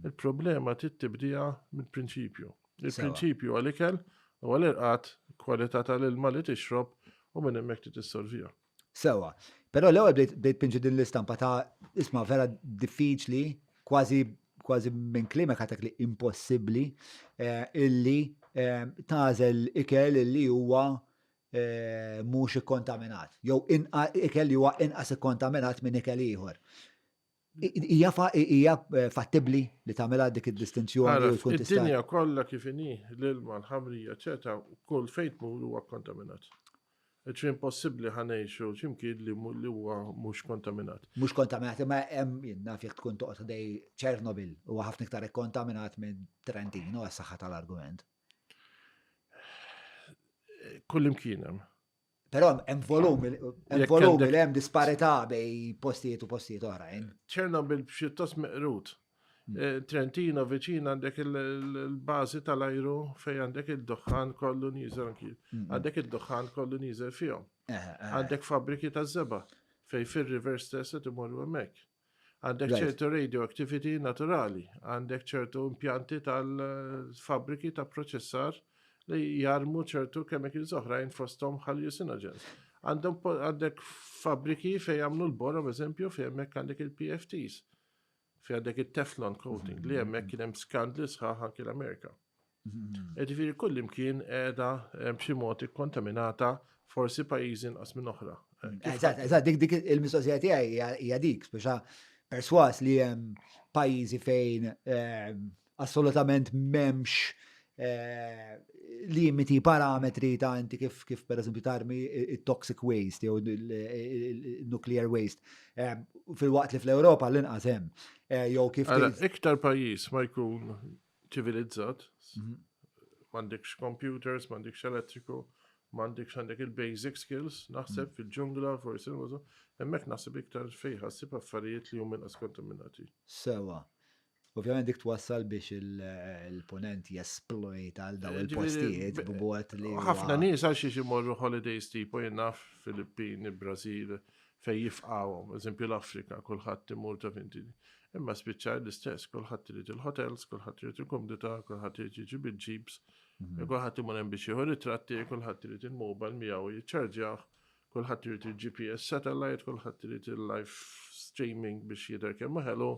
Il-problema trid tibdiha mill-prinċipju. Il-prinċipju għal-ikel u għal-irqad, kwalità tal-ilma li tixrob u minn hemmhekk trid issolviha. Sewa. Però l-ewwel bdejt pinġi din l-istampa ta' isma' vera diffiċli, kważi kważi minn kliemek ħatek li impossibbli eh, illi eh, tagħżel ikel illi huwa eh, mhux ikkontaminat, jew ikel li huwa inqas ikkontaminat minn ikel ieħor. Hija hija fattibbli li tagħmilha dik id-distinzjoni u tkun tista' Id-dinja kollha kif inhi, l-ilma, l-ħamrija, eċetera, kull fejn tmur huwa kontaminat. Ġifieri impossibbli ħa ngħixu x'imkien li huwa mhux kontaminat. Mhux kontaminat, imma hemm jien naf jekk tkun toqgħod ħdej Chernobyl huwa ħafna iktar ikkontaminat minn Trentino għas-saħħa tal-argument. Kullimkien hemm. Però hemm volum, hemm volum li hemm disparità bej postijiet u postijiet oħrajn. Ċernobil pjuttost meqrud. Eh, Trentino viċin għandek il-bażi tal-ajru fej għandek il-duħħan kollu nieżel anki. Għandek il-duħħan kollu nieżel fihom. Eh, eh. Għandek fabbriki ta' żeba fej fir-river stess qed imorru hemmhekk. Għandek ċertu radioactivity naturali, għandek ċertu impjanti tal-fabbriki ta' proċessar li jarmu ċertu chemicals oħrajn fosthom hallucinogens. Għandek fabbriki fej jagħmlu l-borom eżempju fej hemmhekk għandek il-PFTs Fi għandek it-Teflon coating li hemmhekk kien hemm skandli sħaħ anki l-Amerika. Mm-hmm. Ġifieri kull imkien qiegħda eh, b'xi mod ikkontaminata forsi pajjiżi inqas minn oħra. Eh, eżatt, eżatt, dik dik il-mistoqsija tiegħi hija dik, speċa perswas li hemm pajjiżi fejn eh, assolutament m'hemmx eh, limiti, parametri ta' inti kif kif per eżempju tarmi il-toxic waste jew il-nuclear waste. Eh, fil-waqt li fl-Ewropa l-inqas hemm. Eh, jew kif Iktar pajjiż ma jkun ċivilizzat, mhm. m'għandekx computers, m'għandekx elettriku, m'għandekx għandek il-basic skills, naħseb mhm. fil-ġungla, forsi, hemmhekk naħseb iktar fejn ħassib affarijiet li huma inqas kontaminati. Sewa. Ovvjament dik twassal biex il-punent jesplojta għal daw il-postijiet b'mod li. Ħafna nies għal xiex imorru holidays tipo jien naf Filippini, Brażil, fejn jifqgħuhom, eżempju l-Afrika, kulħadd imur ta' finti. Imma spiċċa l-istess, kulħadd irid il-hotels, kulħadd irid il-kumdità, kulħadd irid jiġi bil-jeeps, mhm. kulħadd imur hemm biex jieħu ritratti, kulħadd irid il-mobile miegħu jiċċarġjah. Kulħadd irid il-GPS satellite, kulħadd irid il-live streaming biex jidher kemm ħelu,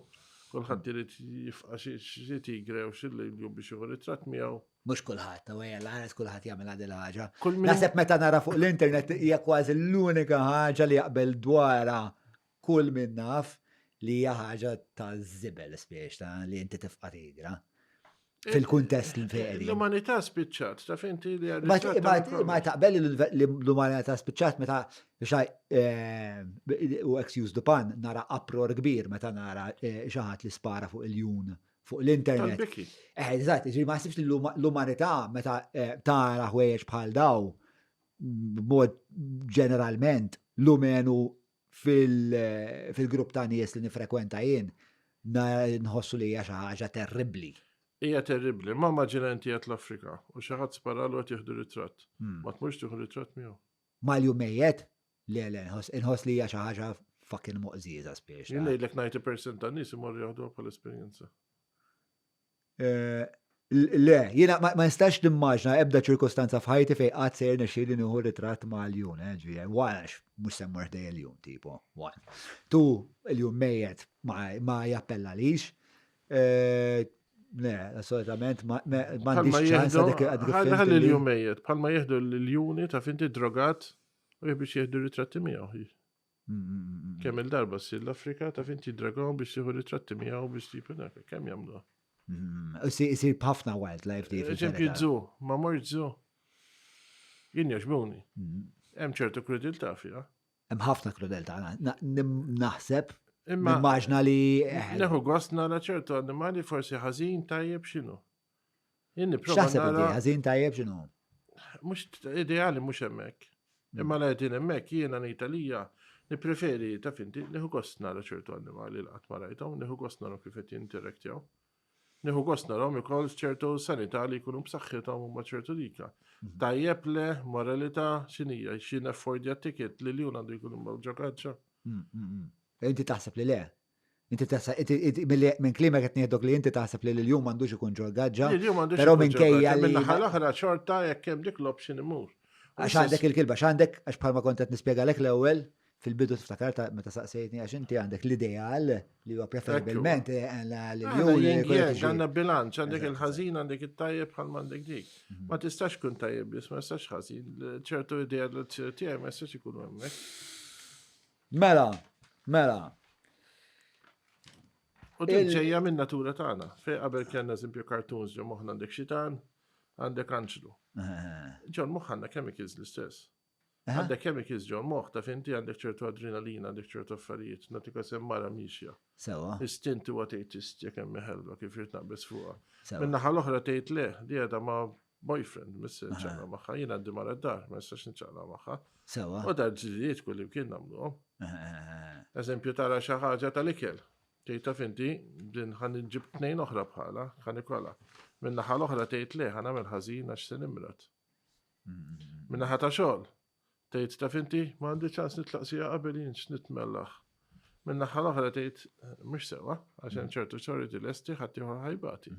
kulħadd irid jifqa' xi tigre u xi lilju biex jieħu ritratt miegħu. Mhux kulħadd, u hija l-ħares kulħadd jagħmel għad il-ħaġa. Naħseb meta nara fuq l-internet hija kważi l-unika ħaġa li jaqbel dwarha kull min naf li hija ħaġa ta' żibel spiex ta' li inti tifqa' tigra. Fil-kuntest li fejn. L-umanità spiċċat, ta' inti li Ma taqbel li l-umanità spiċċat meta xaj eh, u excuse the pun nara uproar kbir meta nara eh, xi ħadd li spara fuq il-jun fuq l-internet. Eh, eżatt, ma ħsibx li l-umanità meta tara ħwejjeġ bħal daw b'mod ġeneralment l-umenu fil-grupp ta' nies li nifrekwenta jien nħossu li hija xi ħaġa terribbli. Hija terribbli, ma immaġina inti qed l-Afrika u xi ħadd sparalu qed jieħdu ritratt. Hmm. Ma tmurx tieħu ritratt miegħu. Mal-jum mejjet? Le, le, inħoss li hija xi ħaġa fucking moqżieża spiex. Jien ngħidlek 90% tan-nies imorru jaħduha bħala esperjenza. Eh, le, jiena ma nistax nimmaġna ebda ċirkostanza f'ħajti fej qatt se jirnexxieli nieħu ritratt ma' ljun, eh, ġifieri, għax mhux se mmur ħdej il-ljun, tipo, one. Tu, il-ljun mejjet ma jappella lix. Eh, le, assolutament, ma m'għandix ċans dik Ħalli l-ljun mejjet, bħalma jieħdu l-ljuni ta' finti drogat u biex jieħdu ritratti miegħu. Kemm il-darba ssir l-Afrika ta' finti dragon biex jieħu ritratti miegħu biex tipu dak, kemm jagħmlu? Isir b'ħafna wildlife di. Eżempju zoo, ma mort zoo. Jien jogħġbuni. Hemm ċertu krudeltà fiha. Hemm ħafna krudeltà, naħseb. Immaġna li. Eh, Neħu gost nara ċertu annimali forsi ħażin tajjeb x'inhu. Jien nipprova nara. Ħażin tajjeb x'inhu? Mhux ideali mhux hemmhekk. Hmm. Imma la qegħdin hemmhekk jiena ngħid għalija nippreferi ta' finti nieħu gost nara ċertu annimali li qatt ma rajthom, nieħu gost nara kif qed jinteraktjaw. Nieħu gost narahom ukoll ċertu sanità li jkunu b'saħħithom huma ċertu dika. Hmm. Tajjeb le, moralità, x'inhija, xi neffordja ticket li li għandu jkun ġo hmm, Inti taħseb li le? Inti taħseb, minn kliemek qed nieħdok li inti taħseb li l-jum m'għandux ikun ġol gaġġa. Però minkejja li. Minnaħa l-oħra xorta jekk hemm dik l-option imur. Għax għandek il-kilba, għax għandek, għax bħalma kont qed nispjegalek l-ewwel, fil-bidu tiftakar ta' meta saqsejtni għax inti għandek l-ideal li huwa preferibilment eh, l-jum. Għandna bilanċ, għandek il-ħażin, għandek it-tajjeb bħal m'għandek dik. Mhm. Ma tistax kun tajjeb biss, ma tistax ħażin. ċertu ideal tiegħi ma jistax ikunu hemmhekk. Mela, mela. U din ġejja minn natura tagħna. Fej qabel kellna eżempju cartoons ġo moħħna għandek xitan, għandek anġlu. Ġo moħħ għandna chemicals l-istess. Għandek chemicals ġo moħħ ta' finti għandek ċertu adrenalina, għandek ċertu affarijiet, natika sem mara mixja. Sewa. Istint huwa tgħid istja kemm ħelwa kif irid naqbeż fuqha. Min-naħa l-oħra tgħid le, di għadha ma. boyfriend, mhux se niċċaqlaq magħha, jien għandi mara d-dar, ma nistax niċċaqlaq magħha. Sewa. U dar ġlidiet kull imkien nagħmluhom. Eżempju tara xi ħaġa tal-ikel. Tgħid taf inti din ħa nġib tnejn oħra bħala, ħa nikolha. Min-naħa l-oħra tgħid le ħa nagħmel ħażin għax se nimrad. Min-naħa ta' xogħol, Tgħid taf inti, ma għandi ċans nitlaq sija qabel jien x'nitmellaħ. Min-naħa l-oħra tgħid mhux sewwa, għax hemm ċertu xorti lesti ħadd ieħor ħajbati.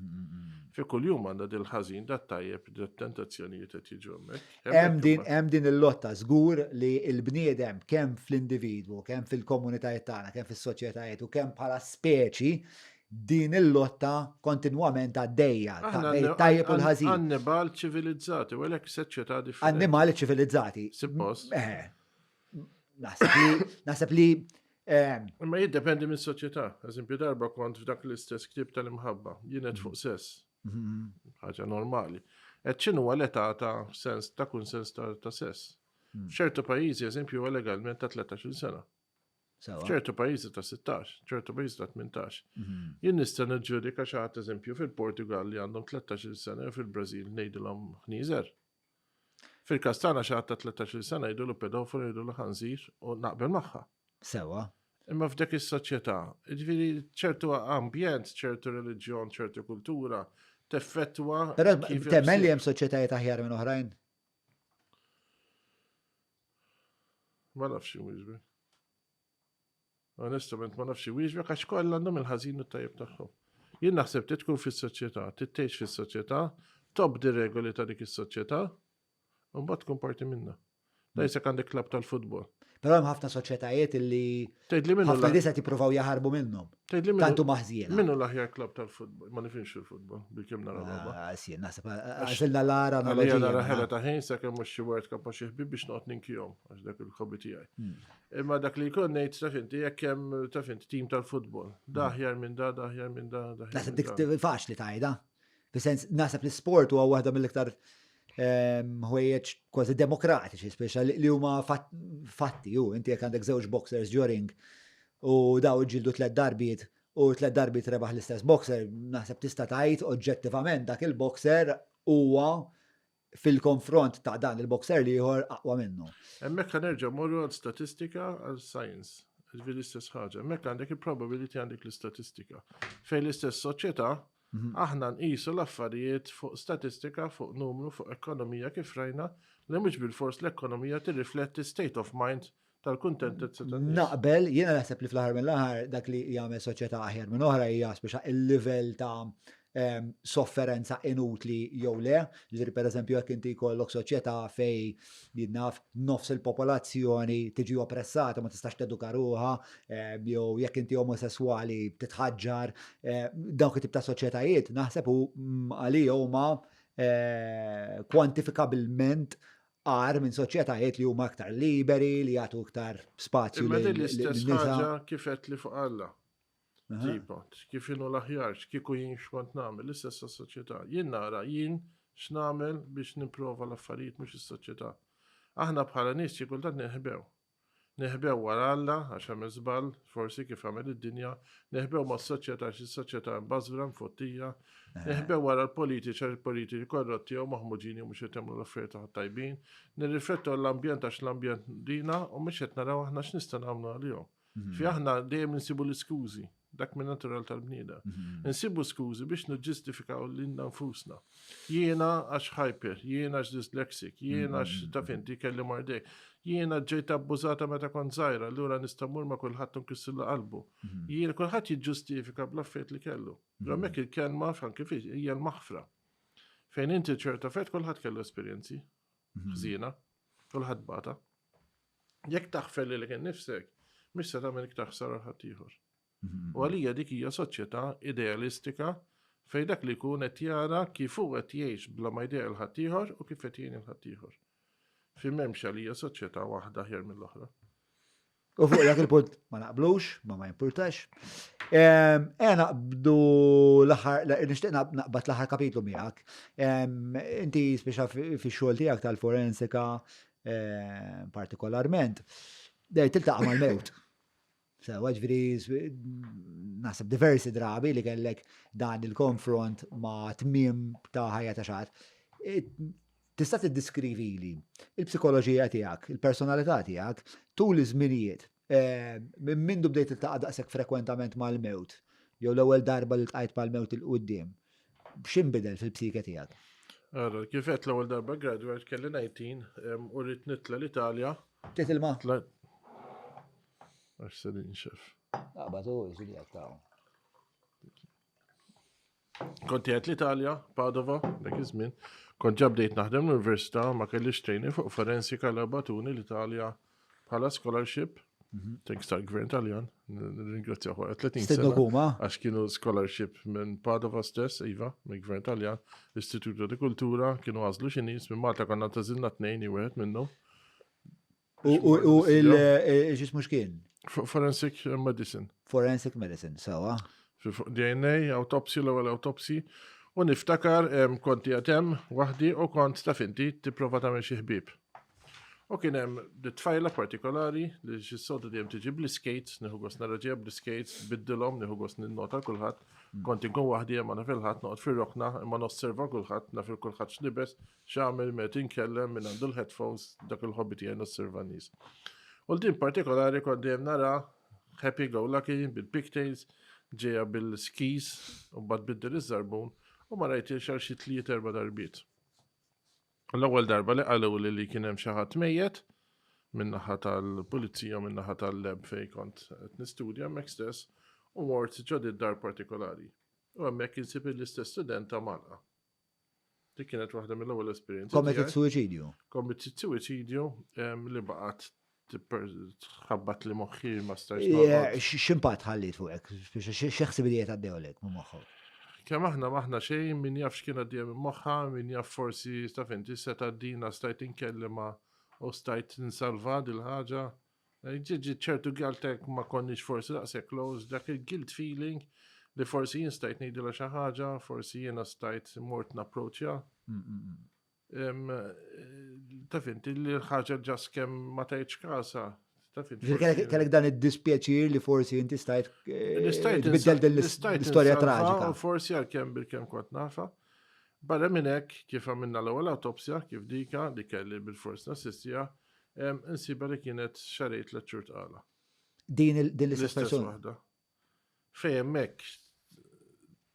Fi kuljum għandha dil-ħażin dat tajjeb dat tentazzjonijiet qed jiġu hemmhekk. Hemm din hemm din il-lotta żgur li l-bniedem kemm fl-individwu, kemm fil-komunitajiet tagħna, kemm fis-soċjetajiet u kemm bħala speċi din il-lotta kontinwament għaddejja bejn tajjeb u l-ħażin. Annibal ċivilizzati, u għalhekk soċjetà differenti. Annimali ċivilizzati. Suppost. Eh, naħseb li naħseb li eh, Imma jiddependi minn soċjetà. Eżempju, darba kont f'dak l-istess ktieb tal-imħabba, jien qed fuq sess. Mhm. Ħaġa normali. Et x'inhu l-età ta' sens ta' kunsens ta' sess? Mm. F'ċertu pajjiżi, eżempju, huwa legalment ta' 13 sena. F'ċertu pajjiżi ta' 16, ċertu pajjiżi ta' 18. Mhm. Jien nista' niġġudika xi ħadd eżempju fil-Portugal li għandhom 13-il sena jew fil-Brażil ngħidilhom ħnieżer. Fil-każ tagħna xi ħadd ta' 13-il sena jgħidulu pedofolu jgħidulu ħanżir u naqbel magħha. Sewa. Imma f'dik is-soċjetà, jiġifieri ċertu ambjent, ċertu reliġjon, ċertu kultura teffettwa. Però temmen li hemm soċjetajiet aħjar minn oħrajn? Ma nafx inwieġbek. Onestament ma nafx inwieġbek għax kollha għandhom il-ħażin u t-tajjeb tagħhom. Jien naħseb trid tkun fis-soċjetà, trid tgħix fis-soċjetà, tobdi regoli ta' dik is-soċjetà, u mbagħad tkun parti minnha. Da jisek għandek klab tal-futbol. Però hemm ħafna soċjetajiet li Tgħidli minnu ħafna nies qed jippruvaw jaħarbu minnhom. Tgħidli minnu. Tantu maħżiena. Minnu l-aħjar klab tal-futbol, ma nifhimx fil-futbol, bil-kemm nara logħba. Ah, si, naħseb għażilna l-ara Għalija nara ħela ta' ħin sakemm mhux xi World Cup ma xi ħbieb biex noqgħod ninkihom għax dak il-hobby tiegħi. Hmm. Imma dak li jkun ngħid taf inti jekk hemm taf inti tim tal-futbol, da hmm. aħjar minn da, da aħjar minn da, da. Naħseb dik faċli tajda. Fis-sens naħseb li sport huwa waħda mill-iktar ehm, ħwejjeġ kważi demokratiċi, speċa li huma fatti ju, inti jekk għandek żewġ boxers ġo ring u daw ġildu tliet darbiet u tliet darbiet rebaħ l-istess boxer, naħseb tista' tgħid oġġettivament dak il-boxer huwa fil-konfront ta' dan il-boxer l-ieħor aqwa minnu. Hemmhekk ħa nerġa' mmorru għal statistika għal science. Ġifieri l-istess ħaġa. Hemmhekk għandek il-probability għandek l-istatistika. Fejn l-istess soċjetà mhm. aħna nqisu l-affarijiet fuq statistika, fuq numru, fuq ekonomija kif rajna li mhux bil-fors l-ekonomija tirrifletti state of mind tal-kuntentezza tan-nies. Naqbel, jiena naħseb li fl-aħħar mill-aħħar dak li jagħmel soċjetà aħjar minn oħra hija speċa il-livell ta' ehm, sofferenza inutli jew le. Ġifieri pereżempju jekk inti jkollok soċjetà fej jinnaf nofs il-popolazzjoni tiġi oppressata ma tistax teduka ruħha, ehm, jew jekk inti omosesswali titħaġġar, ehm, dawk it-tip ta' soċjetajiet naħseb u mm, għalija huma eh, kwantifikabilment agħar minn soċjetajiet li huma aktar liberi, li jagħtu iktar spazju. Imma din l-istess ħaġa kif qed li fuq Alla. Tipo, kif inhu l-aħjar, kieku jien x'kont nagħmel, l-istess soċjetà. Jien nara jien x'nagħmel biex nipprova l-affarijiet mhux is-soċjetà. Aħna bħala nies xi kultant ninħbew. Neħbew wara Alla għax għamel żball, forsi kif għamel id-dinja, neħbew mas-soċjetà għax is-soċjetà mbażwra, mfottija, neħbew wara l-politiċi għax il-politiċi korrotti jew maħmuġin jew mhux qed jagħmlu l-affarijiet tagħhom tajbin, nirriflettu għall-ambjent għax l-ambjent dina u mhux qed naraw aħna x'nista' nagħmlu għalihom. Fi aħna dejjem insibu l-iskużi Dak minn natural tal-bniedem. Mhm. Insibu skużi biex niġġustifikaw lilna nfusna. Jiena għax hyper, jiena għax dyslexic, jiena għax mhm. taf inti kelli mardek, jiena ġejt abbużata meta kont żgħira, allura nista' mmur ma' kulħadd nkissirlu qalbu. Mhm. Jiena kulħadd jiġġustifika bl-affarijiet li kellu. Però hemmhekk il-kelma anke hija l-maħfra. Fejn inti ċerta fejt kulħadd kellu esperjenzi ħżiena, kulħadd bata. Jekk taħfer lilek innifsek, mhux se tagħmel iktar ħsara għal ħaddieħor. Mhm. U għalija dik hija soċjetà idealistika fejn dak li jkun qed jara kif hu qed jgħix bla ma jdejjaq 'il ħaddieħor u kif qed jgħin 'il ħaddieħor. Fi m'hemmx għalija soċjetà waħda aħjar mill-oħra. U fuq dak il-punt ma naqblux, ma ma jimpurtax. E naqbdu l-aħħar, nixtieq naqbad l-aħħar kapitlu miegħek. Inti speċa fix-xogħol tiegħek tal-forensika partikolarment, tiltaqa' mal-mewt. Sewa ġifieri naħseb diversi drabi li kellek dan il-konfront ma' tmiem ta' ħajja ta' xi ħadd. Tista' tiddiskrivili il-psikoloġija tiegħek, il-personalità tiegħek tul iż-żminijiet eh, minn mindu bdejt tiltaqa' daqshekk frekwentament mal-mewt, jew l-ewwel darba li ltqajt mal-mewt 'il quddiem. X'inbidel fil-psike tiegħek? Ara, kif għedt l-ewwel darba graduate kelli 19 u rrid nitla' l-Italja. Tliet ilma? Għax se ninxef. Aqbad u ġili għattaw. Kont qiegħed l-Italja, Padova, dak iż-żmien. Kont ġa bdejt naħdem l-università, ma kellix training fuq forensika li bagħtuni l-Italja bħala scholarship. Mhm. Thanks tal-gvern Taljan, nirringrazzjaw wara 30 sena. Kuma. Għax kienu scholarship minn Padova stess, iva, minn gvern Taljan, Istituto di Kultura, kienu għażlu xi nies minn Malta konna tażilna tnejn wieħed minnhom. U il-ġismu x'kien? Forensic Medicine. Forensic Medicine, sawa. DNA, autopsy, l-ewwel autopsy. U niftakar konti għatem waħdi u kont taf inti tipprova tagħmel xi ħbieb. U kien hemm tfajla partikolari li xi soda dejjem tiġi bl-skates, nieħu gost nara ġejja bl-skates, biddilhom, nieħu gost ninnota kulħadd. Mm. Kont inkun waħdi hemm naf il-ħadd noqgħod fir-rokna imma nosserva kulħadd, naf il kulħadd x'libes, X'għamel meta inkellem minn għandu l-headphones dak il-hobby tiegħi nosserva n-nies. U din partikolari kont dejjem nara happy go lucky bil-pigtails ġejja bil-skis u mbagħad biddel iż-żarbun u ma rajtiex għal xi tliet erba' darbiet. L-ewwel darba li qaluli li kien hemm xi ħadd mejjet min-naħa tal-pulizija u min-naħa tal-lab fejn kont qed nistudja hemmhekk stess u mort ġo dar partikolari. U hemmhekk insib l-istess studenta mgħallqa. Dik kienet waħda mill-ewwel esperjenzi. Committed suwiċidju. Committed suwiċidju li baqgħet tħabbat li moħħi ma stajx. X'impatt ħallit fuqek? Xi ħsibijiet għaddewlek minn moħħok? Kemm aħna maħna xejn min jaf x'kien għaddejja minn moħħa, min jaf forsi taf inti seta' dina stajt inkellima u stajt nsalva dil-ħaġa. Ġiġi ċertu guilt ma konniex forsi daqshekk close, dak il-guilt feeling li forsi jien stajt ngħidilha xi ħaġa, forsi jiena stajt mort napproċċja. Mm, mm, mm. Taf inti li l-ħaġa ġas kemm ma tgħidx kasa. Kellek dan id-dispjaċir li forsi inti stajt eh, tbiddel din l-istorja traġika. Forsi għalkemm bil-kemm kont nafa. Barra minn hekk kif għamilna l-ewwel autopsja, kif dika li kelli bil-fors nassistija, Insiba li kienet xarejt tliet xhur tqala. Din l-istess persuna. Waħda. Fej hemmhekk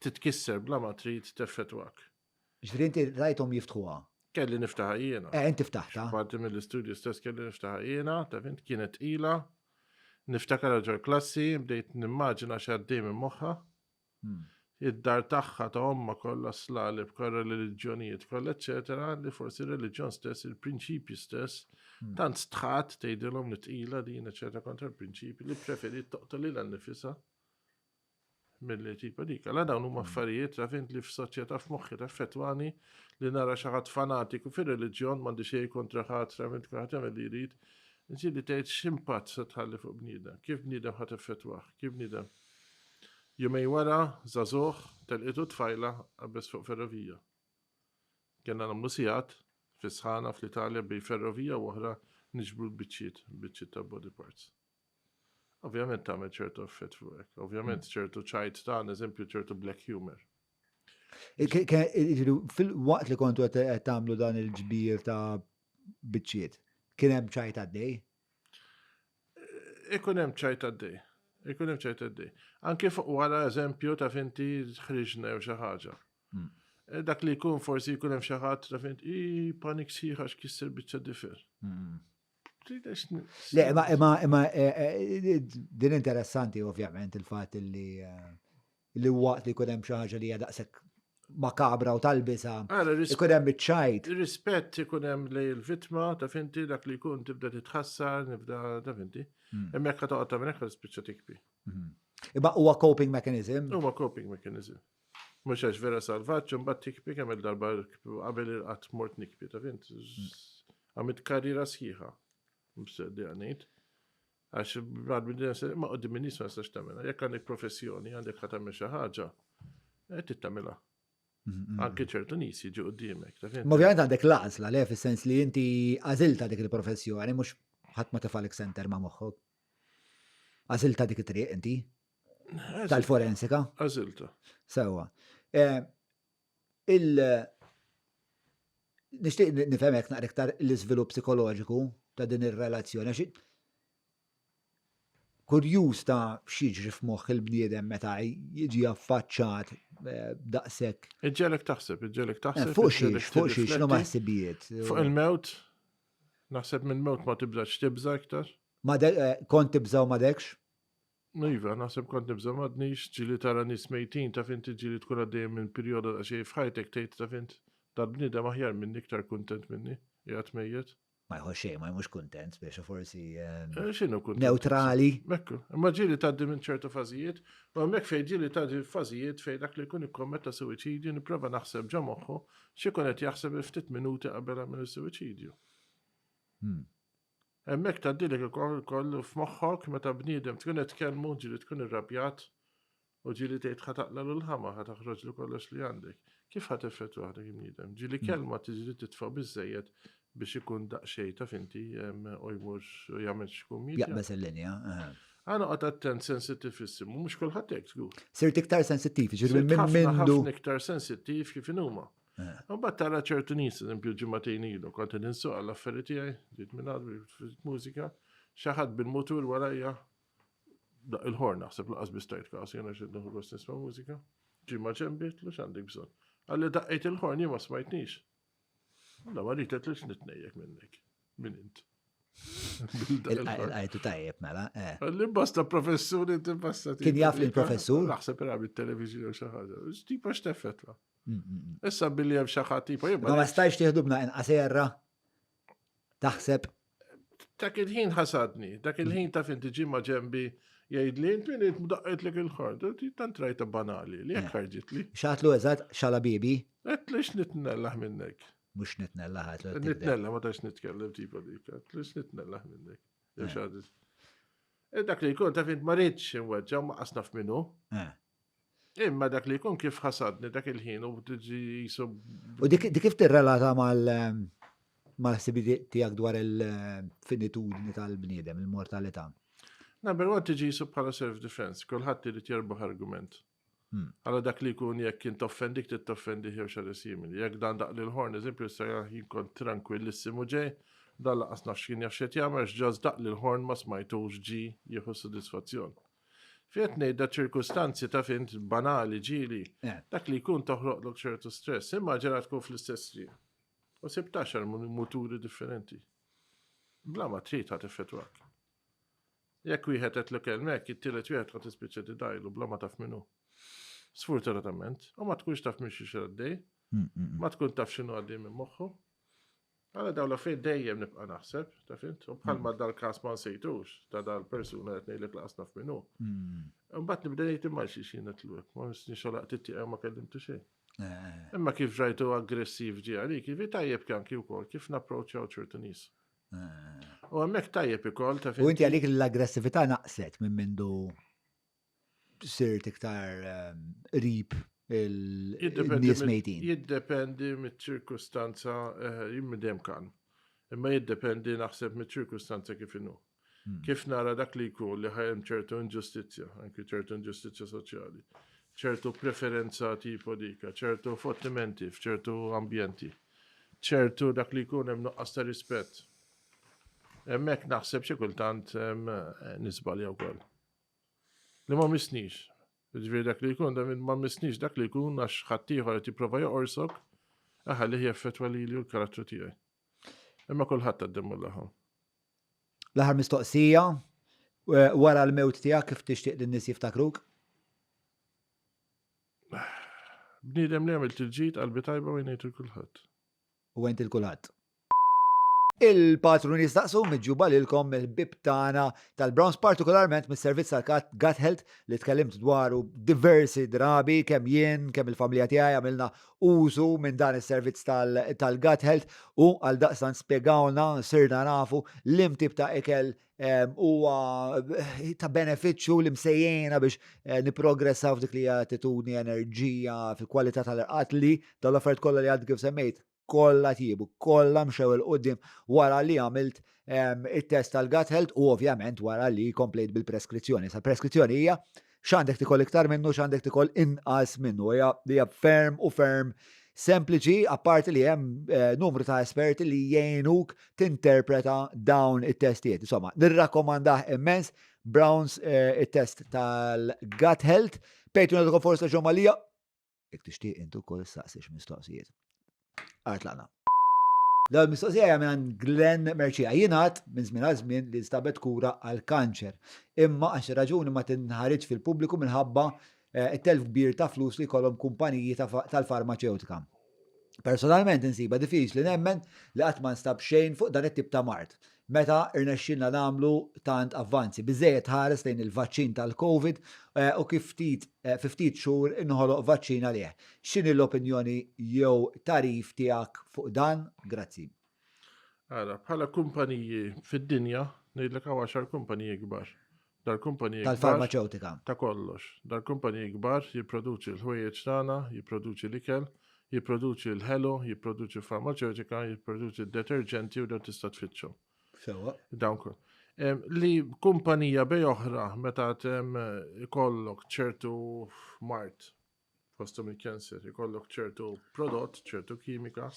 titkisser bla ma trid teffettwak. Ġifieri inti rajthom jiftħuha. Kelli niftaħha jiena. Eh, inti ftaħta. Parti mill-istudju stess kelli niftaħha jiena, taf int kienet tqila. Niftakar ġol klassi, bdejt nimmaġina x'għaddej minn moħħha. Hmm. Id-dar tagħha ta' omma kollha slaleb, kollha reliġjonijiet, kollha eċetera, li forsi reliġjon stess, il-prinċipji stess, hmm. tant stħat tgħidilhom li tqila din eċetera kontra l-prinċipji li preferit toqtol lilha nnifisha milli tipa dik. Għala dawn huma hmm. affarijiet taf int li f'soċjetà f'moħħi taffettwani li nara xi ħadd fanatiku fir-reliġjon m'għandi xejn kontra ħadd, taf int kulħadd jagħmel li jrid. Ġieli tgħid x'impatt se tħalli fuq bniedem, kif bniedem ħadd effettwah, kif bniedem. Jumejn wara, żagħżugħ, telqitu tfajla, qabeż fuq ferrovija. Kellna nagħmlu sigħat, fis-sħana fl-Italja bejn ferrovija u oħra niġbru l-biċċiet, biċċiet ta' body parts. Ovvjament tagħmel ċertu effett fuqek, ovvjament ċertu ċajt ta' eżempju ċertu black humor. Fil-waqt li kontu qed tagħmlu dan il-ġbir ta' biċċiet, kien hemm ċajt għaddej? Ikun hemm ċajt għaddej. Ikun hemm ċajt għaddej. Anke fuq wara eżempju ta' finti ħriġna jew xi ħaġa. Hmm. Eh, dak li jkun forsi jkun hemm xi ħadd ta' finti i panik sħiħ għax kisser biċċa difer. Hmm. Le, imma imma imma eh, eh, din interessanti ovvjament il-fatt li li waqt li jkun hemm xi ħaġa li hija daqshekk makabra u talbisa. Ikun hemm iċ-ċajt. Rispett ikun hemm li l-vittma ta' finti dak li jkun tibda titħassar, nibda ta' finti. Hmm. Imma jekk toqgħod tagħmel hekk tispiċċa tikbi. Hmm. Imma huwa coping mechanism. Huwa coping mechanism. Mhux għax vera salvaġġ, imbagħad tikbi kemm il-darba qabel il-qatt mort nikbi ta' fint. Hmm. Għamilt karriera sħiħa. Mhux ngħid. Għax bad ma qoddim in-nies ma nistax tagħmilha. Jekk għandek professjoni, għandek ħa tagħmel xi ħaġa, eh, trid tagħmilha. Anke ċertu nies jiġu qudiemek. Ma ovvjament għandek l-għażla le fis-sens li inti għażilta dik il-professjoni mhux ħadd ma tefalek center ma' moħħok. Għażilta dik it-triq inti tal-forensika. Għażilta. Sewwa. Eh, il Nixtieq nifhem hekk naqra iktar l-iżvilupp psikoloġiku ta' din ir-relazzjoni għax kurjuż ta' x'jiġri f'moħħ il-bniedem meta jiġi affaċċat eh, daqshekk. Iġġelek taħseb, iġġelek eh, taħseb. Fuq xiex, fuq xiex, x'inhu ħsibijiet. Fuq il-mewt, naħseb minn mewt ma tibżax tibża iktar. Ma eh, kont tibża u ma dekx? Iva, naħseb kont nibża' m'għadnix, ġieli tara nies mejtin taf inti ġieli tkun għaddejja minn perjodu daqsxejn f'ħajtek tgħid taf int dal-bniedem aħjar minni iktar kuntent minni, qiegħed mejjet. Ma jħoss xejn, ma mhux kuntent biex forsi ehm, eh, x'inhu kuntent? Neutrali. Ekku, imma ġieli tgħaddi minn ċertu fażijiet, u hemmhekk fejn ġieli tgħaddi fażijiet fejn dak li jkun ikkommetta suwiċidju nipprova naħseb ġo moħħu x'ikun qed jaħseb il-ftit minuti qabel għamel is-suwiċidju. Hmm. Hemmhekk tgħaddilek ukoll ukoll f'moħħok meta bniedem tkun qed tkellmu ġieli tkun irrabjat u ġieli tgħid ħa taqlalu l-ħama ħa taħroġlu kollox li għandek. Kif ħa teffettwah dak il-bniedem? Ġieli hmm. kelma tiġri titfa' biżżejjed biex ikun daqsxejn taf inti u jmur u jagħmel xi kummiedja. Jaqbeż il-linja. Għana qgħod attent sensittivissimu, mhux kulħadd hekk żgur. Sirt iktar sensittiv, ġifieri minn mindu. Ħafna iktar sensittiv kif inhuma. Eh. Mbagħad tara ċertu nies, eżempju ġimagħtejn ilu, kont qed insuq għall-affari tiegħi, ġiet minn għad mużika, xi ħadd bil-mutur warajja daq il-ħorn naħseb laqas biss tajt każ jiena xi nieħu gost nisma' mużika. Ġie ma ġenbi, tlu x'għandek bżonn. Qalli daqqejt il-ħorn jien ma smajtnix. Alla ma rrid qed nitnejjek minnek. Min int? Il-qajtu tajjeb mela. Eh. Li basta professur inti basta. Kien jaf li l-professur? Naħseb era bit-televiżjoni u xi ħaġa. Tipa x'teffettwa. Issa billi hemm xi ħadd tipo jibba. Ma stajx tieħdu bna inqas erra. Taħseb. Dak il-ħin ħasadni, dak il-ħin taf inti ġie ma' ġenbi jgħidli int min int mdaqqetlek il-ħorn, tant rajta banali li jekk eh. ħarġitli. Xatlu eżatt xala bibi? Għetlix nitnellaħ minnek. Mux nitnellaħ għetlu. Nitnellaħ, ma tax nitkellem tipo dik, għetlix nitnellaħ minnek. Eh. eh dak li jkun taf int ma rridx inweġġa' ma qasnaf minnu. Imma dak li jkun kif ħasadni dak il-ħin u tiġi jisu. U dik kif tirrelata mal mal-ħsibijiet tiegħek dwar il-finitudni tal-bniedem, il-mortalità? Number one tiġi jisu bħala self-defense, kulħadd irid jerbaħ argument. Hmm. Għala dak li jkun jekk kien toffendik tittoffendi jew xi simili. Jekk dan daq lil ħorn, eżempju, issa jien kont tranquillissimu ġej, dan laqas nafx kien jaf x'qed jagħmel x'ġas daq lil ħorn ma smajtux ġi jieħu sodisfazzjon. Fejn qed ngħid da ċirkustanzi taf int banali ġieli, eh. dak li jkun toħloqlok ċertu stress, imma ġara tkun fl-istess triq. U sibt għaxar muturi differenti. Bla ma trid ħa teffettwak. Jekk wieħed qed kelmek, it-tielet wieħed ħa tispiċċa tidajlu bla ma taf minnu. Sfortunatament, u ma tkunx taf minn xi għaddej, mm, mm, mm. ma tkun taf x'inhu għaddej minn moħħu. Għala dawn l-affarijiet dejjem nibqa' naħseb, taf int, u bħalma mm. dal-każ ma nsejtux ta' dal-persuna qed ngħidlek laqas naf minnu. Mm. Imbagħad nibda ngħid imma xi xi netlu ma nistniex għalaqt it-tieqa ma kellimtu xejn. Eh. Imma kif rajtu aggressiv ġie għalik, kif tajjeb anki wkoll kif napproċċjaw ċertu nies. Eh. U hemmhekk tajjeb ukoll ta' U inti għalik l-aggressività naqset minn mindu sirt iktar ehm, qrib il-nies mejtin. Jiddependi mit-ċirkustanza, eh, jien dejjem kan. Imma jiddependi naħseb mit-ċirkustanza kif inhu. Hmm. Kif nara dak li jkun li ħajem ċertu inġustizzja, anki ċertu inġustizzja soċjali, ċertu preferenza tipo dika, ċertu fottimenti f'ċertu ambjenti, ċertu dak li jkun hemm nuqqas ta' rispett. Hemmhekk naħseb xi kultant ehm, nisbalja wkoll. Li ma missnix. Ġifieri dak li jkun, ma missnix dak li jkun għax ħaddieħor qed jipprova joqorsok, aħallih jaffettwa lili u l-karattru tiegħi. Imma kulħadd għaddem laħam. L-aħħar mistoqsija, eh, wara l-mewt tiegħek kif tixtieq li n-nies jiftakruk? Bniedem li għamilt il-ġid qalbi tajba u jnejt il-kulħadd. U għent il-kulħadd. Il-patruni jistaqsu miġjuba lilkom mill-ħbieb tagħna tal-Browns, partikolarment mis-servizz tal-Gut Health li tkellimt dwaru diversi drabi kemm jien, kemm il-familja tiegħi għamilna użu minn dan is-servizz tal-Gut Health u għal daqstant spjegawlna sirna nafu liem tip ta' ikel ehm, huwa eh, ta' benefiċċju li msejjena biex eh, niprogressaw f'dik li hija attitudni, enerġija, fil-kwalità tal-irqad li dal-affarijiet kollha li għad kif semmejt kollha tjiebu, kollha mxew 'il quddiem wara li għamilt ehm, it-test tal-gut health u ovvjament wara li komplejt bil-preskrizzjoni. Sa preskrizzjoni hija x'għandek tikol iktar minnu, x'għandek tikol inqas minnu. Hija hija ferm u ferm sempliċi, apparti li hemm eh, numru ta' esperti li jgħinuk tinterpreta dawn it-testijiet. Insomma, nirrakkomandah immens Browns eh, it-test tal-gut health, patreon.com forsa ġomalija, jekk tixtieq intu wkoll saqsix mistoqsijiet. Artlaqna. L-ewwel mistoqsija hija minn Glenn Merċija. Jingħad minn żmien għal żmien li nstabet kura għal kanċer. Imma għal xi raġuni ma tinħariġ fil-pubbliku minħabba eh, it-telf kbir ta' flus li jkollhom kumpaniji tal-farmaċewtika. Personalment insiba diffiċli nemmen li qatt ma nstab xejn fuq dan it-tip ta' mard. Meta rnexxielna nagħmlu tant avvanzi. Biżżejjed tħares lejn il-vaċċin tal-Covid eh, u kif ftit eh, fi ftit xhur inħoloq vaċċin għalih. X'inhi l-opinjoni jew tagħrif tiegħek fuq dan? Grazzi. Ara, bħala kumpaniji fid-dinja, ngħidlek hawn għaxar kumpaniji kbar. Dal-kumpaniji Tal-farmaċewtika. Ta' kollox. Dal-kumpaniji kbar jipproduċi l-ħwejjeġ tagħna, jipproduċi l-ikel, jipproduċi l-ħelu, jipproduċi farmaċewtika, jipproduċi d-deterġenti u dawn tista' tfittxhom. Sewwa. Dawn kol. Li kumpanija bej oħra meta ikollok ċertu mart fosthom il-cancer, ikollok ċertu prodott, ċertu kimika,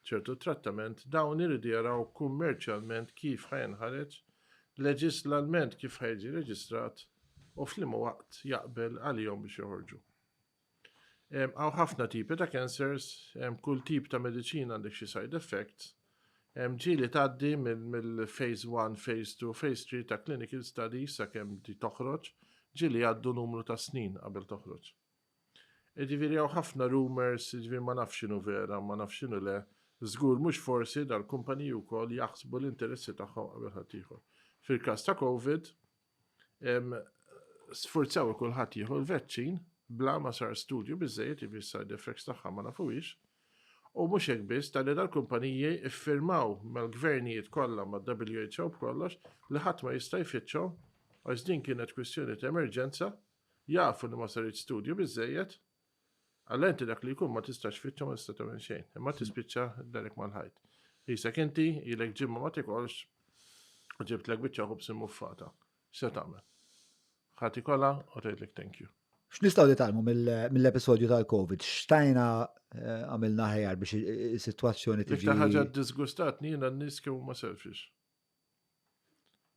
ċertu trattament, dawn iridu jaraw kummerċjalment kif ħa jinħareġ, leġislalment kif ħa jiġi reġistrat u f'liema waqt jaqbel għalihom biex joħorġu. Hawn ħafna tipi ta' cancers, kull tip ta' mediċina għandek xi side effects, ġieli tgħaddi mill-phase 1, phase 2, phase 3 ta' clinical studies sakemm di toħroġ, ġieli jgħaddu numru ta' snin qabel toħroġ. Jiġifieri hawn ħafna rumors, jiġifieri ma nafx x'inhu vera, ma nafx x'inhu le, żgur mhux forsi dal-kumpaniji wkoll jaħsbu l-interessi tagħhom qabel ħaddieħor. Fil-każ ta' Covid, sfurzaw kulħadd jieħu l-vaċċin bla ma sar studju biżejjed jiġifieri side effects tagħha ma nafuhiex. U mhux hekk biss, talli dal-kumpaniji iffirmaw mal-gvernijiet kollha mad-WHO b'kollox li ħadd ma jista' jfittxhom għax din kienet kwistjoni ta' emerġenza, jafu li ma saritx studju biżejjed, Alla inti dak li jkun ma tistax tfittxu ma tista' tagħmel xejn, imma tispiċċa darek mal-ħajt. Isek inti ilek ġimgħa ma tikolx u ġibtlek biċċa ħobż immuffata. X'se tagħmel? Ħa tikolha u tgħidlek thank you. X'nistgħu nitgħallmu mill-episodju tal-Covid? X'tajna eh, għamilna ħjar biex is-sitwazzjoni tiġi. L-iktar ħaġa ddisgustatni jiena n-nies kemm huma selfish.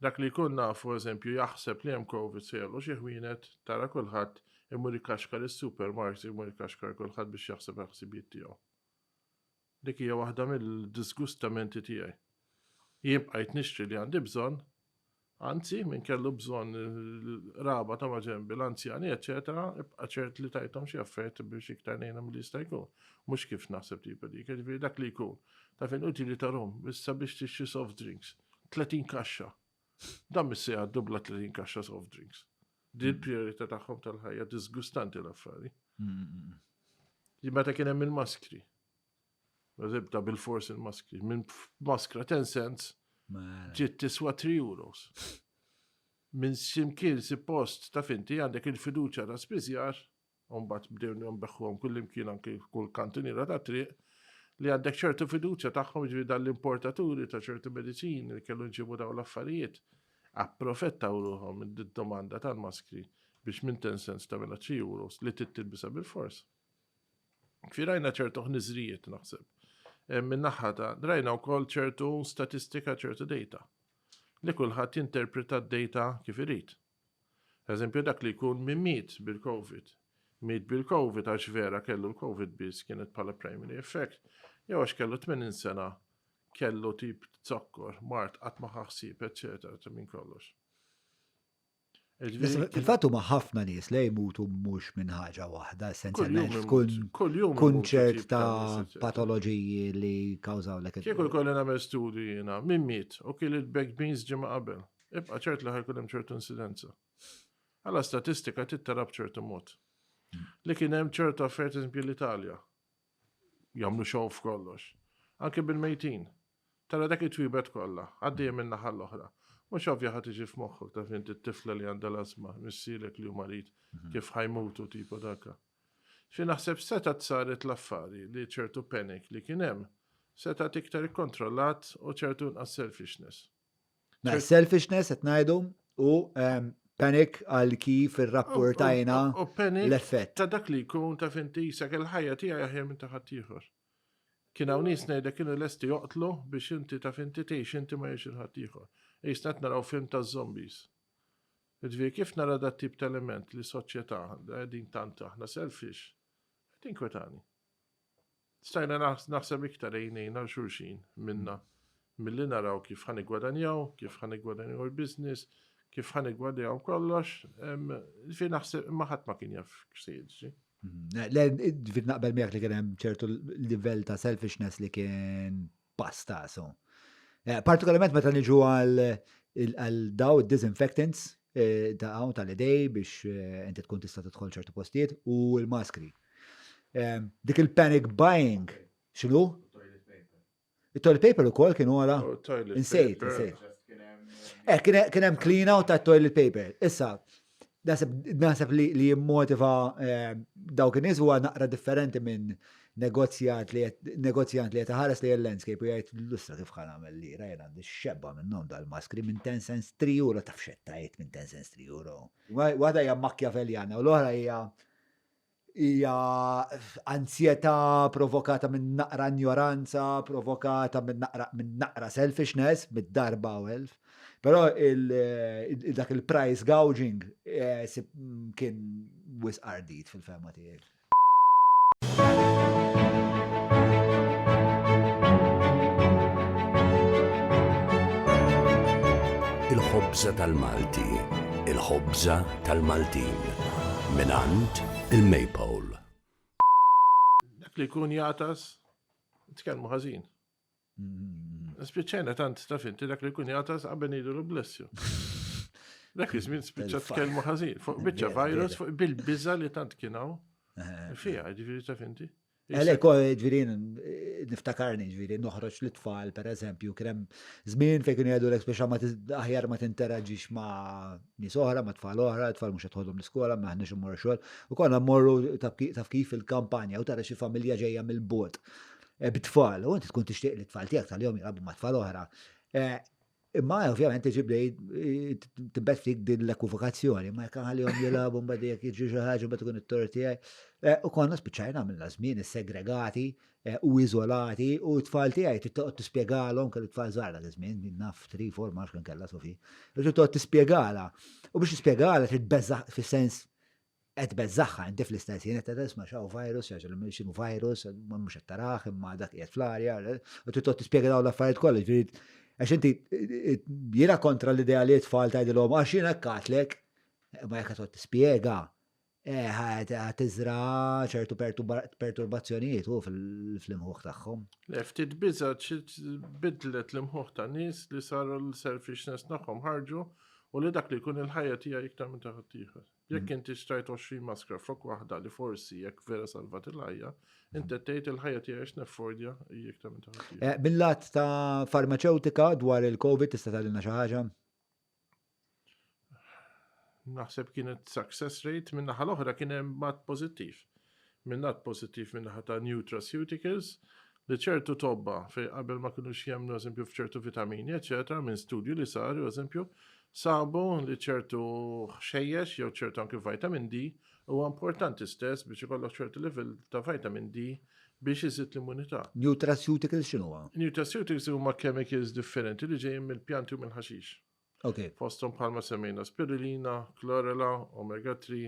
Dak li jkun nafu eżempju jaħseb li hemm Covid se jagħlqu xi ħwienet, tara kulħadd imur ikaxkar is-supermarkets, imur ikaxkar kulħadd biex jaħseb għall-ħsibijiet tiegħu. Dik hija waħda mill-disgustamenti tiegħi. Jien bqajt nixtri li għandi bżonn, anzi min kellu bżonn il-qraba ta' maġenbi, l-anzjani, eċċetera, ibqa' ċert li tajthom xi affarijiet biex iktar ngħinhom milli jista' jkun. Mhux kif naħseb tipo dik, jiġifieri dak li jkun. Taf inutili li tarhom, issa biex tixtri soft drinks. 30 kaxxa. Dan mhux se jgħaddu bla 30 kaxxa soft drinks. Di l-priorità tagħhom tal-ħajja disgustanti l-affari. Meta kien hemm il-maskri. Eżempju bil-fors il-maskri. Minn maskra 10 cents mela. ġiet tiswa 3 euros. Minn ximkien si post ta' finti għandek il-fiduċa ta' spiżjar u mbagħad bdew nbeħħuhom kullimkien anki kull kantuniera tat-triq, li għandek ċertu fiduċja tagħhom ġifieri dan l-importaturi ta' ċertu mediċini li kellu nġibu dawn l-affarijiet approfettaw ruħhom minn domanda tal-maskri biex minn 10 cents tagħmilha 3 euros li trid tilbisha bil-fors. Fi rajna ċertu ħniżrijiet naħseb. Eh, minn naħa ta' rajna wkoll ċertu statistika, ċertu data. Li kulħadd jinterpreta d-data kif irid. Eżempju dak li jkun min miet bil-Covid. Miet bil-Covid għax vera kellu l-Covid biss kienet bħala primary effect, jew għax kellu 80 sena kellu tip zokkor, mard qatt ma ħa ħsieb, eċċetera, ta' minn kollox. Fil-fatt huma ħafna nies li jmutu mhux minn ħaġa waħda, essenzjalment tkun kunċert ta' patoloġiji li kawżawlek. Kieku jkolli nagħmel studju jiena, min miet u kiel il-baked beans ġimgħa qabel. Ibqa' ċert li ħajkun hemm ċertu insidenza. Alla statistika tittara b'ċertu mod. Li kien hemm ċertu affarijiet eżempju l-Italja. Jagħmlu show f'kollox. Anke bil-mejtin. Tara dak it-twibet kollha, għaddejja minn naħa l-oħra. Mhux ovvja ħa tiġi f'moħħok ta' fint it-tifla li għandha l-asma, missierek li hu marid, mhm. kif ħajmutu tipo daka. Fi naħseb setgħet saret l-affari li ċertu panic li kien hemm, setgħet iktar ikkontrollat u ċertu inqas selfishness. Mela, selfishness qed ngħidu u ehm, Panic għal kif irrapportajna l-effett. Ta' dak li jkun ta' finti jisek il-ħajja tiegħi aħjar minn ta' ħaddieħor. Kien hawn nies ngħidlek kienu lesti joqtlu biex inti taf inti tgħix inti ma jgħix il-ħaddieħor. Qisna qed naraw film taż-zombies. Jiġifieri kif nara dat-tip ta' element li soċjetà qegħdin tant aħna selfish, qed tinkwetani. Stajna naħseb iktar għejnejn għal xulxin minna milli naraw kif ħa niggwadanjaw, kif ħa niggwadanjaw il-business, kif ħa niggwadanjaw kollox, ġifieri naħseb imma ħadd ma kien jaf x'se jiġri. Le, ġifieri naqbel miegħek li kien hemm ċertu livell ta' selfishness li kien pasta, so. Eh, partikolarment meta niġu għal daw disinfectants eh, ta' hawn tal-idej biex eh, inti tkun tista' tidħol ċertu postijiet u l-maskri. Dik il-panic buying, x'inhu? Il-toilet paper ukoll kienu għala. Insejt, insejt. Eh, kien hemm clean out ta' toilet paper. Issa, naħseb li li jimmotiva eh, dawk in-nies huwa naqra differenti minn negozjat li negozjant li qed iħares li l-landscape u jgħid lustra kif ħa nagħmel lira jien għandi xebba minnhom dal-maskri minn 10 cents 3 euro taf xettajt minn 10 cents 3 euro. Waħda hija Machiavelliana u l-oħra hija hija anzjetà provokata minn naqra injoranza, provokata minn naqra, minn naqra selfishness, mid-darba u elf. Però il, dak il-price gouging eh, kien wisq ardit fil-fehma tiegħi. Il-ħobża tal-Malti, il-ħobża tal-Maltin. Mingħand il-Maypole. Dak li jkun jagħtas, tkellmu ħażin. Spiċċajna tant taf inti dak li jkun jagħtas qabel ngħidulu bless you. Dak iż-żmien spiċċa tkellmu ħażin fuq biċċa virus fuq bil-biża li tant kien hawn. Fiha, ġifieri taf inti. Għalek, ġviri, niftakarni, ġviri, noħroġ l-tfal, per eżempju, krem zmin fej kienu jgħidu l-ek ma aħjar ma tinteraġix ma nies oħra, ma tfal oħra, tfal mhux qed l-iskola, ma ħniex immorru xogħol. U konna mmorru taf kif il-kampanja u tara xi familja ġejja mill-bot eh, bit-tfal, u inti tkun tixtieq li tfal tiegħek tal-jom jilagħbu ma' tfal oħra. Eh, Imma ovvjament tiġi bdej tibet fik din l-ekwivokazzjoni, ma jekk ħallihom jilagħbu mbagħad jekk jiġri xi ħaġa mbagħad ikun it-tort tiegħi. Eh, u konna spiċċajna għamilna żmien segregati eh, u iżolati u t-tfal tiegħi trid toqgħod tispjegalhom kellu tfal żgħar dak iż-żmien, naf 3 4 ma kien kellha Sofi. Trid toqgħod tispjegala. U biex tispjegala trid tbeżża' fis-sens qed tbeżżagħha inti fl-istess ħin qed tgħidha isma' x'hawn virus, xi ħaġa x'inhu virus, mhux qed tarah imma dak qiegħed fl-arja, u trid toqgħod tispjega dawn l-affarijiet kollha, ġifieri għax inti jiena kontra l-idea li t-tfal tgħidilhom għax jiena hekk għadtlek, imma jekk qed toqgħod tispjega, eh, tiżra ċertu perturbazzjonijiet u fl-imħuħ tagħhom. Le, ftit biża' bidlet l-imħuħ ta' nies li saru l-selfishness tagħhom ħarġu u li dak li jkun il-ħajja tiegħi iktar minn ta' ħaddieħor. Jekk inti xtrajt 20 maskra flok waħda li forsi jekk vera salvat il-ħajja, inti qed tgħid il-ħajja tiegħi għax neffordja hija iktar minn ta' ħaddieħor. Eh, Mill-lat ta' farmaċewtika dwar il-COVID tista' tgħidilna xi ħaġa? Naħseb kienet success rate minn naħa l-oħra kien hemm mat pożittiv. Minn lat pożittiv minn naħa ta' nutraceuticals li ċertu tobba fej qabel ma kinux jemmnu eżempju f'ċertu vitamini, eċetera, minn studju li sar, eżempju, sabu li ċertu ħxejjex jew ċertu anki vitamin D huwa importanti stess biex ikollok ċertu livell ta' vitamin D biex iżid l-immunità. Nutraceuticals x'inhuwa? Nutraceuticals huma chemicals differenti li ġejjin mill-pjanti u mill-ħaxix. Okay. Fosthom bħalma semmejna spirulina, chlorella, omega 3,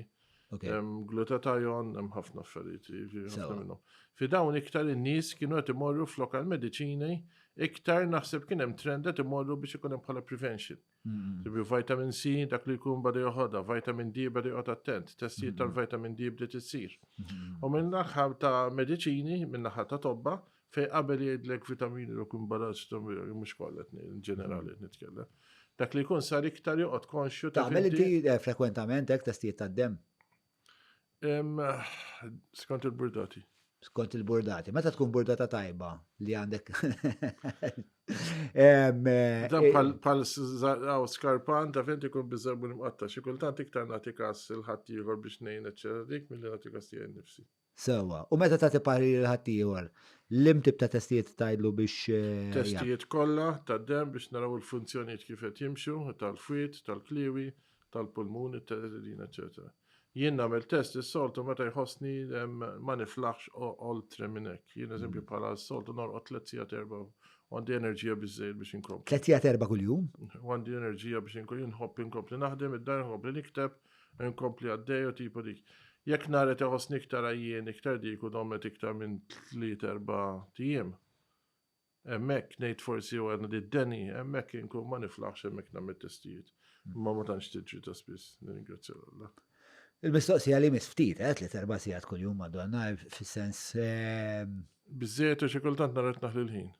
okay. glutathione, hemm ħafna affarijiet, ħafna minnhom. Fi dawn iktar in-nies kienu qed imorru flok għal mediċini, iktar naħseb kien hemm trend qed imorru biex ikun hemm bħala prevention. Tibi vitamin C dak li jkun bada joħodha, vitamin D bada joqgħod attent, testijiet tal-vitamin D bdiet issir. U minn naħa ta' mediċini, minn naħa ta' tobba, Fejn qabel jgħidlek vitamini li kun baraz, mhux kollha in ġenerali qed nitkellem. Dak li jkun sar iktar joqgħod konxju ta' Tagħmel inti eh, frekwentament hekk testijiet tad-demm? Skont il-burdati. Skont il-burdati. Meta tkun burdata tajba li għandek. Eh, Dan bħal skarpan ta' fejn ikun biżerbu imqatta. Xi kultant iktar nagħti kas il-ħadd ieħor biex ngħin eċċetera dik milli nagħti kas tiegħi nnifsi. Sewwa. U meta tagħti parir lil ħaddieħor, liem tip ta' testijiet tgħidlu biex eh, Testijiet kollha tad-demm biex naraw il-funzjonijiet kif qed jimxu, tal-fwied, tal-kliewi, Tal-pulmun, it-teredin, eċetera. Jien nagħmel test is-soltu meta jħossni ma niflaħx oltre minn hekk. Jien eżempju mm. bħala s-soltu norqod tliet sigħat erba' u għandi enerġija biżejjed biex inkompli. Tliet sigħat erba' kuljum? U għandi enerġija biex inkompli, nħobb inkompli naħdem, id-dar nħobb nikteb, nkompli għaddej u tipo dik. Jekk nhar qed iħossni iktar għajjien iktar dik u domet iktar minn tliet erba' tijiem. Hemmhekk ngħid forsi u għandna d-deni, hemmhekk inkun ma niflaħx hemmhekk nagħmel testijiet. Imma ma tantx tiġri ta' spiss, nirringrazzja Alla. Il-mistoqsija li miss ftit, eh, tliet erba' sigħat kuljum madonna, fis-sens. Ehm, Biżżejjed u xi kultant nara qed naħli l-ħin.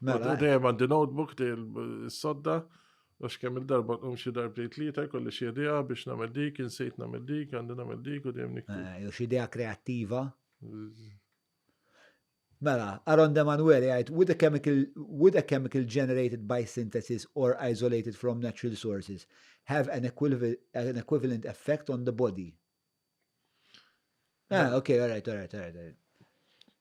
Mela. Dejjem għandi notebook di s-sodda, għax kemm il-darba nqum xi darbtejn tlieta jkolli xi idea biex nagħmel dik, insejt nagħmel dik, għandi nagħmel dik u dejjem nikteb. Eh, jew xi idea kreattiva. Mela, Aaron Demanuele jgħid, would a chemical, would a chemical generated by synthesis or isolated from natural sources have an equivalent, an equivalent effect on the body? Ah, ok, all right, all right, all right. All right.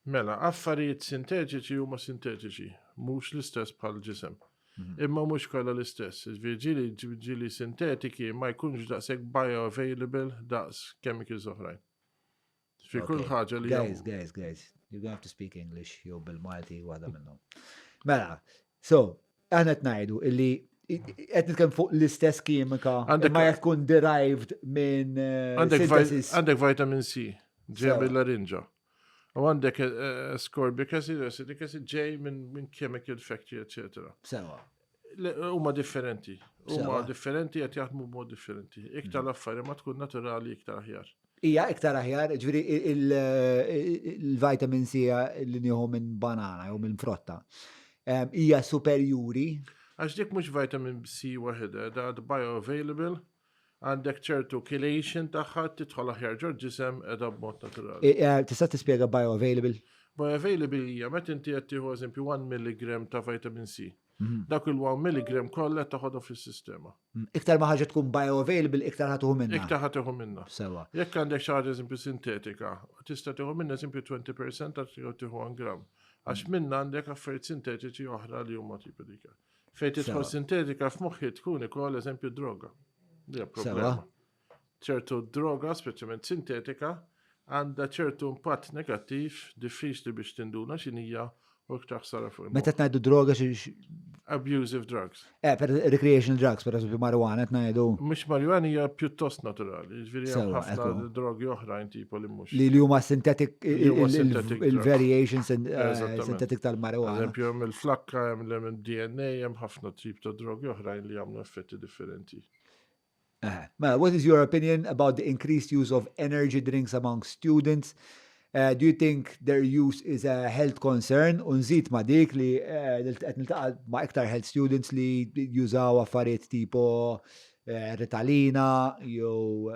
Mela, affarijiet sintetiċi huma sintetiċi, mhux l-istess bħal ġisem. Mhm. Imma mhux kollha l-istess. Ġieli ġieli sintetiki ma jkunx daqshekk bioavailable daqs chemicals oħrajn. Fi kull ħaġa li. Guys, guys, guys, you're gonna have to speak English jew bil-Malti waħda minnhom. Mela, so, aħna qed ngħidu illi qed nitkellem fuq l-istess kimika ma jekk tkun derived minn eh, Għandek vitamin C ġej mill-larinġa. U għandek eh, eh, ascorbic acid, acidic acid ġej minn chemical factory, etc. Sewa. Huma differenti. Huma differenti qed jaħdmu b'mod differenti. Iktar mm. l-affari ma tkun naturali iktar aħjar. Hija iktar aħjar, ġifieri il-vitamin C li nieħu minn banana jew minn frotta. Hija superjuri. Għax dik mhux vitamin C waħedha, da bioavailable, għandek ċertu chelation tagħha tidħol aħjar ġol ġisem edha b'mod naturali. E, tista' tispjega bioavailable? Bioavailable hija meta inti qed tieħu eżempju 1 mg ta' vitamin C. Mhm. Dak il-1 mg kollha taħodhom fis-sistema. Mm, iktar ma ħaġa tkun bioavailable, iktar ħatuħu minna. Iktar ħatuħu minna. Sewa. Jekk għandek xi ħaġa eżempju sintetika, tista' tieħu minna eżempju 20% ta' tieħu 1 gram. Għax mm. minna għandek affarijiet sintetiċi oħra li huma tipu dika. Fejn tidħol sintetika f'moħħi tkun ukoll eżempju droga. Hija problema. ċertu droga, speċjalment sintetika, għandha ċertu impatt negattiv diffiċli biex tinduna x'inhija u iktar ħsara fuq. Meta tngħidu droga xi Abusive drugs. Eh, per recreational drugs, per eżempju marijuana qed ngħidu. Mhux marijuana hija pjuttost naturali, jiġifieri hemm ħafna drogi oħrajn tipo li mhux. Li huma synthetic il-variations eh, synthetic tal-marijuana. Eżempju hemm il-flakka, hemm l-DNA, hemm ħafna tip ta' drogi oħrajn li jagħmlu effetti differenti. Eh, mela, what is your opinion about the increased use of energy drinks among students? Uh, do you think their use is a health concern? Unżid ma dik li eh, qed niltaqa' ma' iktar health students li jużaw affarijiet tipo eh, Ritalina jew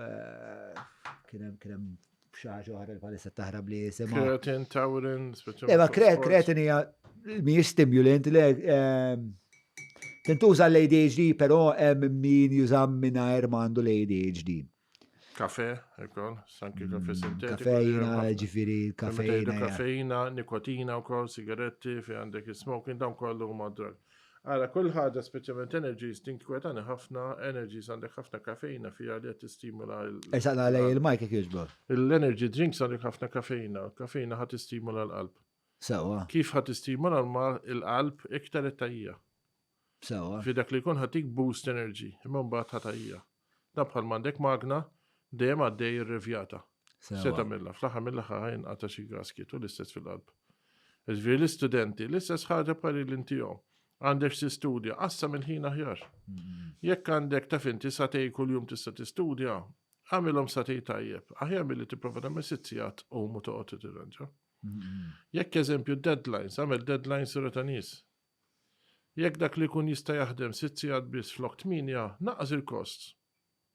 kien hemm kien hemm xi ħaġa oħra li bħalissa taħrab li jisimha. Creatine, taurin, speċjalment. Eva, creatine hija mhijiex stimulant, le ehm, tintuża l-ADHD, però hemm min juża mingħajr m'għandu l-ADHD. Kafe, ukoll, sanki kafe mm, sintetiku. Kafeina, ġifieri, kafeina. Kafeina, nikotina wkoll, sigaretti, fi għandek smoking, dawn kollu huma drug. Ara, kull ħaġa, speċjalment energies, tinkwetani ħafna, energies għandek ħafna kafeina fiha li qed tistimula l. Ersaqna lej il-mic jekk jogħġbok. L-energy drinks għandek ħafna kafeina, kafeina ħa tistimula l-qalb. Sewwa. Kif ħa tistimula l-qalb iktar it-tajja. Sewwa. Fi dak li jkun ħatik boost energy, imma mbagħad ħa tajja. Dan bħal m'għandek magna dejjem għaddej irrevjata. Se tagħmilha, fl-aħħar mill-aħħar ħa jinqata' xi gasket u l-istess fil-qalb. Ġifieri l-istudenti, l-istess ħaġa bħal li intihom. Għandek tistudja, qassam il-ħin aħjar. Jekk għandek taf inti satej kuljum tista' tistudja, għamilhom satej tajjeb. Aħjar milli tipprova tagħmel sitt sigħat qum u toqgħod tirranġa. Jekk eżempju deadlines, għamel deadlines sura ta' nies. Jekk dak li jkun jista' jaħdem sitt sigħat biss flok tmienja, naqqas il-costs.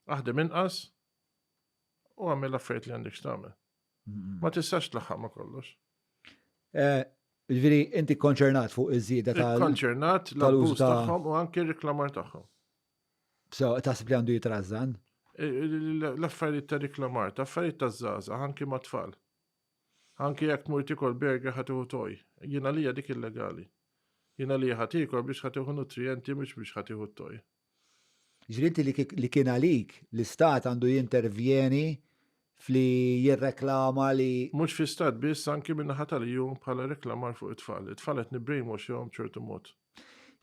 Aħdem inqas u għamel affarijiet li għandek x'tagħmel. Ma tistax tlaħħaq ma' kollox. Eh, ġifieri inti konċernat fuq iż-żieda tal. Konċernat l-abbuż tagħhom u anke r-reklamar tagħhom. So, taħseb li għandu jitrażżan? Eh, l-affarijiet ta' reklamar, ta' affarijiet ta' żgħażagħ anke ma' tfal. Anki jekk tmur tiekol burger ħa tieħu toy. Jien għalija dik illegali. Jien għalija ħa tiekol biex ħa tieħu nutrijenti mhux biex ħa tieħu t-toy. Ġifieri inti li kien għalik l-istat għandu jintervjeni fli jirreklama li. Mhux fi stat biss anki min-naħa tal-EU bħala reklamar fuq it-tfal. It-tfal qed nibbrainwashjahom b'ċertu mod.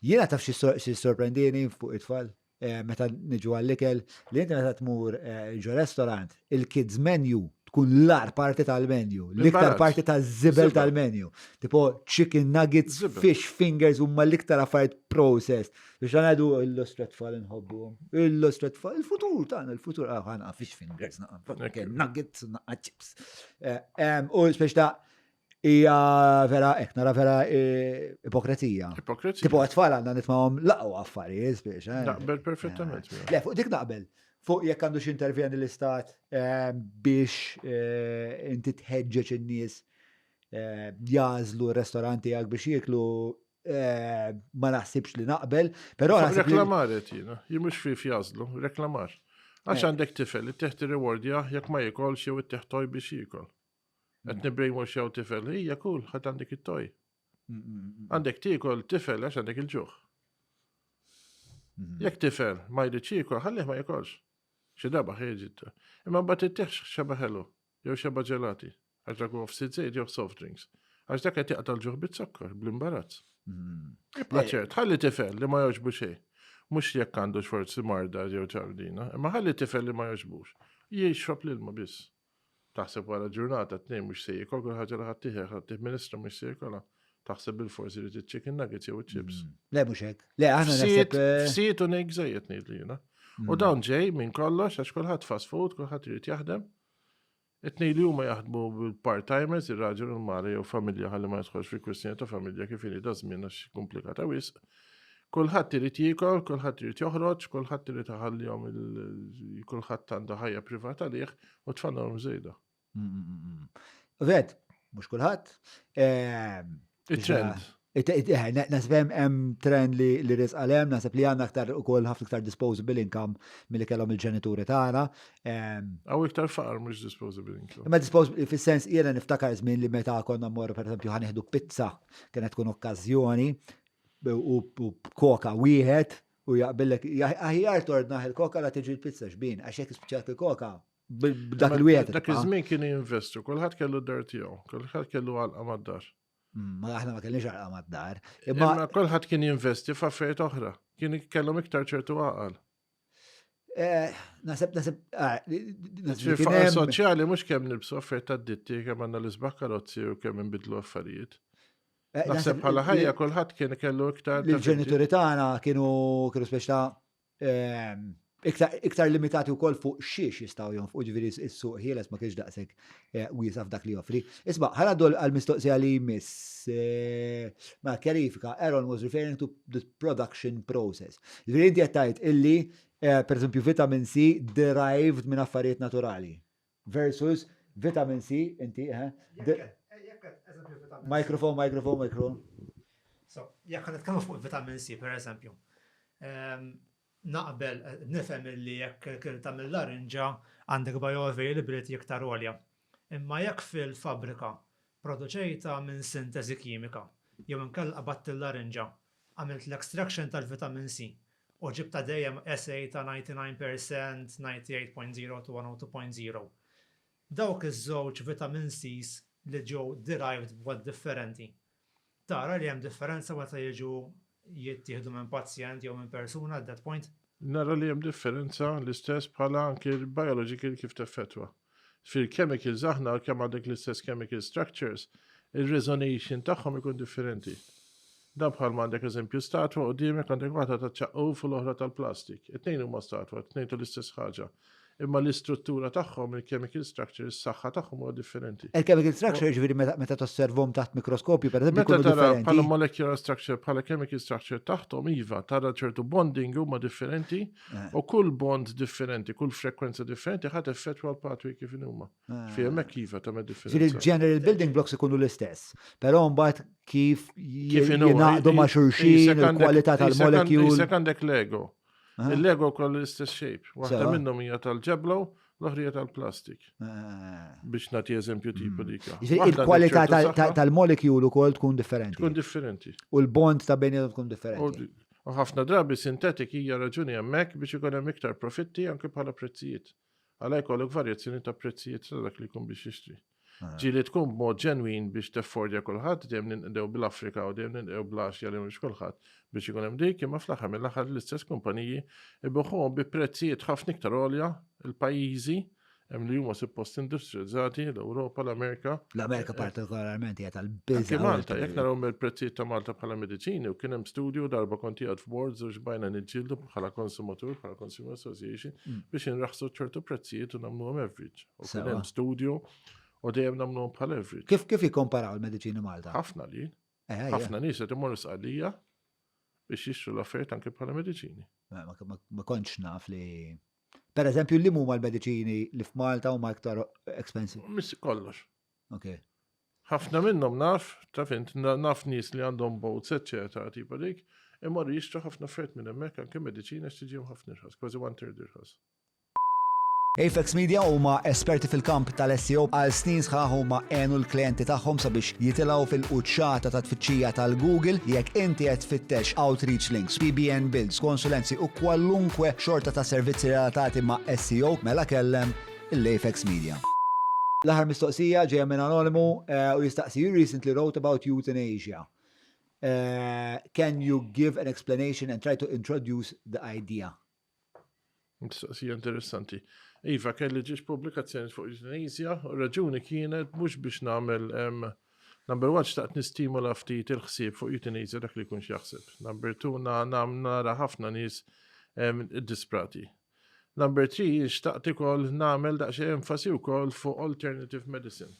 Jiena taf xi sorprendini fuq it-tfal eh, meta niġu għall-ikel li inti meta tmur eh, ġo restaurant il-kids menu tkun l-ar parti tal-menu, l-iktar parti taż-żibel tal-menu. Tipo chicken nuggets, fish fingers huma l-iktar affarijiet processed. Biex għandu illustra tfal nħobbu, illustra tfal, il-futur tagħna, il-futur ah, għana fish fingers, nuggets, naqqa chips. Eh, u speċ ta' hija vera hekk nara vera eh, ipokrezija. Ipokrezija. Tipo għat-tfal għandna nitmawhom laqgħu affarijiet biex. Eh. Naqbel perfettament. Eh. Le, fuq dik naqbel. Fuq jekk għandu x'intervjeni l-istat biex inti tħeġġeġ in-nies jażlu r-restoranti għak biex jieklu ma naħsibx li naqbel, però naħseb. Reklamar qed jiena, jien mhux fif jażlu, reklamar. Għax għandek tifel, it-teħt rewardja jekk ma jikolx jew it-teħ toj biex jiekol. Qed nibbrainwashjaw tifel, ejja kul, ħadd għandek it-toj. Għandek tiekol tifel għax għandek il-ġuħ. Jekk tifel ma jridx jiekol, ħallih ma jikolx. Xi darba ħejġi. Imma mbagħad ittieħx xeba ħelu jew xeba ġelati għax dak huwa ftit żejt jew soft drinks. Għax dak qed jaqta' l-ġuħ biz-zokkor, bl-imbarazz. Ibqa' ċert, ħalli tifel li ma jogħġbu xejn. Mhux jekk għandux forsi marda jew ċardina, imma ħalli tifel li ma jogħġbux. Jixrob l-ilma biss. Taħseb wara ġurnata tnejn mhux se jiekol kull ħaġa li ħadd tieħ, ħadd tieħ ministra mhux se jiekolha. Taħseb bil-forsi li chicken nuggets jew chips. Mm. Le mhux hekk. Le aħna naħseb. Eh, Fsiet u ngħid żejjed ngħid li jiena. U mm. dawn ġej minn kollox għax kulħadd fast food, kulħadd irid jaħdem. It-tnejn li huma jaħdmu bil-part-timers, ir-raġel u l-mara jew familja ħalli ma jidħolx fi kwistjoni ta' familja kif inhi da żmien għax komplikata wisq. Kulħadd irid jiekol, kulħadd irid joħroġ, kulħadd irid iħallihom kulħadd għandu ħajja privata għalih u tfannhom żejda. Mm, mm, mm, Vet, mhux kulħadd. Ehm, Il-trend. Eh, naħseb hemm trend li li risq għalhem, naħseb li għandna aktar ukoll ħafna iktar disposable income milli kellhom il-ġenituri tagħna. Ehm, Għaw iktar faqar mhux disposable income. Imma disposable fis-sens jiena niftakar żmien li meta konna mmorru pereżempju ħanieħdu pizza kienet tkun okkażjoni u koka wieħed u jaqbillek aħjar tordnaħ il-koka la tiġi l-pizza xbin, għax jekk spiċċat il-koka b'dak il-wieħed. Dak iż-żmien kienu jinvestu, kulħadd kellu d-dar tiegħu, kulħadd kellu għalqa mad-dar. Mm, ma aħna ma kellniex għalqa mad-dar. Imma kulħadd kien jinvesti f'affarijiet oħra, kien kellhom iktar ċertu għaqal. Eh, naseb, naseb, ah, naseb. Faqar soċjali mhux kemm nilbsu affarijiet tad-ditti, kemm għandna l-isbaħ karozzi u kemm inbidlu affarijiet. Eh, naħseb bħala ħajja kulħadd kien kellu iktar. Il-ġenituri tagħna kienu kienu speċta ehm, iktar limitati wkoll fuq xiex jistgħu jonfqu ġifieri s-suq ħieles ma kienx daqshekk eh, wiesa' f'dak li joffri. Isma' ħanaddu għall-mistoqsija li jmiss eh, ma kjarifika, Aaron was referring to the production process. Ġifieri inti qed tgħid illi eh, pereżempju vitamin C derived minn affarijiet naturali versus vitamin C inti eh? Microphone, microphone, microphone. So, jekk nitkellmu fuq vitamin C, per eżempju, ehm, Naqbel, nifhem illi jekk kiltha mill-larinġa għandek bioavailability iktar għolja. Imma jekk fil-fabbrika produċejtha minn sinteżi kimika, jew inkella qbadt il-larinġa, għamilt l-extraction tal-vitamin C u ġibtha dejjem assay ta' 99 percent, 98.0 to 102.0, dawk iż-żewġ vitamin Cs li ġew derived b'mod differenti, Tara li hemm differenza meta jiġu jittieħdu minn pazjent jew minn persuna at that point? Nara li hemm differenza l-istess bħala anki l-biological kif teffettwa. Fil-chemicals aħna kemm għandek l-istess chemical structures, ir-resonation tagħhom ikun differenti. Dan bħal ma għandek eżempju statwa quddiemek għandek waħda ta' ċaqquf u l-oħra tal-plastik. It-tnejn huma statwa, it-tnejn tal-istess ħaġa. Imma l-istruttura tagħhom, il-chemical structure, is-saħħa tagħhom huwa differenti. Il-chemical structure ġifieri meta tosservhom taħt mikroskopju, pereżempju, jkunu differenti. Bħala molecular structure, bħala chemical structure taħthom iva, tara ċertu bonding huma differenti eh. u kull bond differenti, kull frekwenza differenti ħadd effettwa l-pathway kif huma. Eh. Fi hemmhekk iva tagħmel differenza. Ġifieri il-general building blocks ikunu l-istess, però mbagħad kif jingħaqdu ma' xulxin, il-kwalità tal-molecule. Isek għandek Lego. Il-Lego kollu l-istess shape. Waħda minnhom hija tal-ġeblo, l-oħra hija tal-plastik. Ah. Biex nagħti eżempju tipu mm. dik. Il-kwalità tal-molecule ukoll tkun differenti. Tkun differenti. U l-bond ta' bejniethom tkun differenti. U ħafna drabi synthetic hija raġuni hemmhekk biex ikun hemm iktar profitti anke bħala prezzijiet. Għala jkollok varjazzjoni ta' prezzijiet ta' dak li jkun biex jixtri. Ah. Ġieli tkun b'mod ġenwin biex teffordja kulħadd, dejjem ninqdew bl-Afrika u dejjem ninqdew bl-Asja li mhux kulħadd biex ikun hemm dik, imma fl-aħħar mill-aħħar l-istess kumpaniji ibiħuhom bi prezzijiet ħafna iktar għolja il-pajjiżi hemm li huma suppost industrializzati, l-Ewropa, l-Amerika. L-Amerika eh, partikolarment hija tal-biża'. Anke Malta, jekk naraw mill-prezzijiet ta' Malta bħala mediċini u kien hemm studju darba kont qiegħed f'boards u xbajna niġġieldu bħala konsumatur, bħala Consumer Association mm. biex inraħsu ċertu prezzijiet u nagħmluhom average. U kien hemm studju u dejjem nagħmluhom bħala average. Kif kif jikkomparaw il-mediċini Malta? Ħafna li. Eh, eh, Ħafna nies qed imorru sqallija biex jixtru l-affarijiet anke bħala mediċini. Ma kontx naf li Per eżempju, li huma l-mediċini li f'Malta huma iktar expensive? Miss kollox. Ok. Ħafna minnhom naf, taf int, naf nies li għandhom boats, eċċetera, tipo dik, imorru jixtru ħafna affarijiet minn hemmhekk anke mediċina għax tiġihom ħafna irħas, kważi one third irħas. Apex Media huma esperti fil-kamp tal-SEO għal snin sħaħ huma għenu l-klijenti tagħhom sabiex jitilgħu fil-quċċata ta' tfittxija tal-Google jekk inti qed tfittex outreach links, PBN builds, konsulenzi u kwalunkwe xorta ta' servizzi relatati ma' SEO, mela kellem il-Apex Media. L-aħħar mistoqsija ġejja minn anonimu eh, u jistaqsi you recently wrote about euthanasia. Uh, can you give an explanation and try to introduce the idea? Mistoqsija interessanti. Iva, kelli ġiex pubblikazzjoni fuq euthanasia, u raġuni kienet mhux biex nagħmel Number one, xtaqt nistimula ftit il-ħsieb fuq euthanasia dak li jkun x'jaħseb. Number two, nara ħafna nies disprati. Number three, xtaqt ukoll nagħmel daqsxejn enfasi wkoll fuq alternative medicine.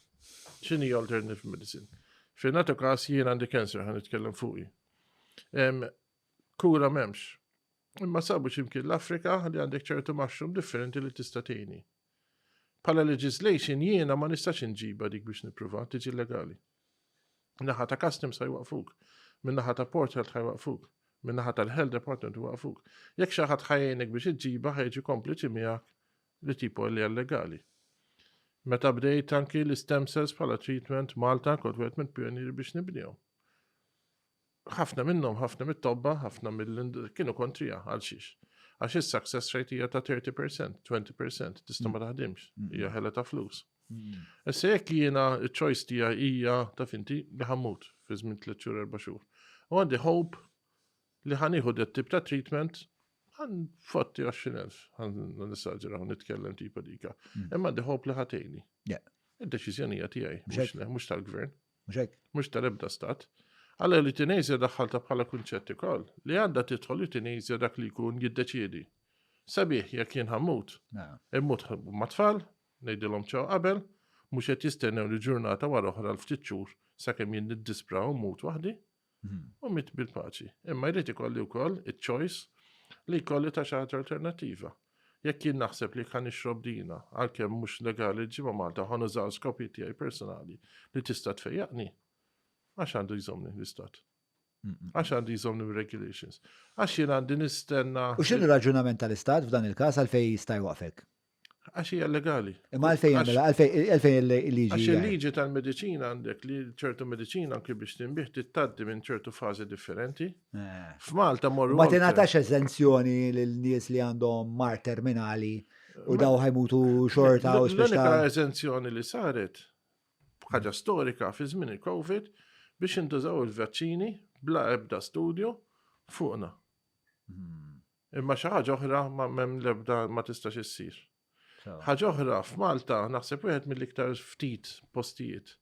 X'inhi alternative medicine? Fejn nagħtu każ jien għandi cancer ħa nitkellem fuqi. Kura m'hemmx. Imma sabu x'imkien l-Afrika li għandek ċertu mushroom differenti li tista' tgħini. Bħala legislation jiena ma nistax inġibha dik biex nippruva, tiġi illegali. Naħa ta' customs ħajwaqfuk, min naħa ta' port health ħajwaqfuk, min naħa tal-health department waqfuk. Jekk xi ħadd ħajjejnek biex iġġibha ħajġi kompliċi miegħek li tipo li illegali. Meta bdejt anki l-stem cells bħala treatment Malta kont wieħed mill-pionieri biex nibnihom. Ħafna minnhom, ħafna mit-tobba, ħafna mill kienu kontrija għal xiex. Għax is-success rate hija ta' 30%, 20%, tista' ma taħdimx, hija ħela ta' flus. Mm. Issa jekk jiena il-choice tiegħi hija ta' finti li ħammut fi żmien tliet xhur erba' xhur. U għandi hope li ħanieħu dat tip ta' treatment għan fotti 20,000, għan nisaġra u nitkellem tipa dika. Mm. Imma għandi hope li ħatejni. Id-deċiżjoni hija tiegħi, mhux tal-gvern. Mhux hekk? Mhux tal-ebda stat. Alla l-euthanasia daħħaltha bħala kunċett ukoll, li għandha tidħol euthanasia dak li jkun jiddeċiedi. Sabiħ jekk jien ħammut. Immut mat-tfal, ngħidilhom ċaw qabel, mhux qed jistennew li ġurnata wara oħra l-ftit xhur sakemm jien niddispra u mmut waħdi. U mitt bil-paċi. Imma jrid ikolli wkoll iċ-choice li jkolli ta' xi ħaġa alternattiva. Jekk jien naħseb li ħa nixrob dina, għalkemm mhux legali ġimgħa Malta ħa nuża skopijiet tiegħi personali li tista' tfejjaqni, għax għandu jżommni l-istat. Għax għandu jżommni regulations. Għax jien għandi nistenna. U x'inhu raġunament tal-istat f'dan il-każ għalfejn jista' jwaqfek? Għax hija legali. Imma għalfejn jagħmilha, għalfejn il-liġi. Għax il-liġi tal-mediċina għandek li ċertu mediċina anki biex tinbih tittaddi minn ċertu fażi differenti. Eh. F'Malta morru. Ma tingħatax eżenzjoni lil nies li għandhom mar terminali u daw ħajmutu xorta u speċa. L-unika eżenzjoni li saret ħaġa storika fi żmien il-Covid biex intużaw il-vaċċini bla ebda studju fuqna. Hmm. Imma xi ħaġa oħra ma m'hemm l-ebda ma tistax issir. Ħaġa oħra f'Malta naħseb wieħed mill-iktar ftit postijiet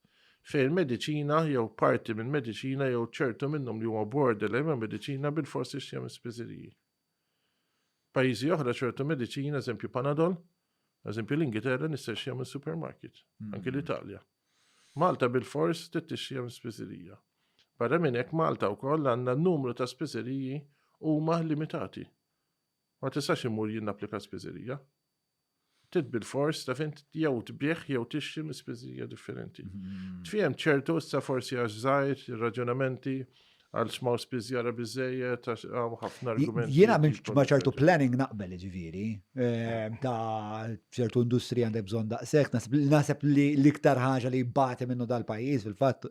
fejn mediċina jew parti minn mediċina jew ċertu minnhom li huma borderline ma' mediċina bil-fors tixtrihom minn spiżeriji. Pajjiżi oħra ċertu mediċina, eżempju Panadol, eżempju l-Ingilterra nista' tixtrihom minn supermarket, anki mm. l-Italja. Malta bil-fors trid tixtrihom minn spiżerija. Barra minn hekk Malta wkoll għandna n-numru ta' spiżeriji huma limitati. Ma tistax immur jien napplika spiżerija. Trid bilfors taf int jew tbigħ jew tixtri minn spiżerija differenti. Mm. Tfiem ċertu issa forsi għax żgħir, ir-raġunamenti, għal xmaw spiżjara biżejjed, għax hawn ħafna argumenti. Jiena ma ċertu planning naqbel ġifieri, eh, ta' ċertu industrija għandek bżonn daqshekk, naħseb li l-iktar ħaġa li bati minnu dal-pajjiż fil-fatt.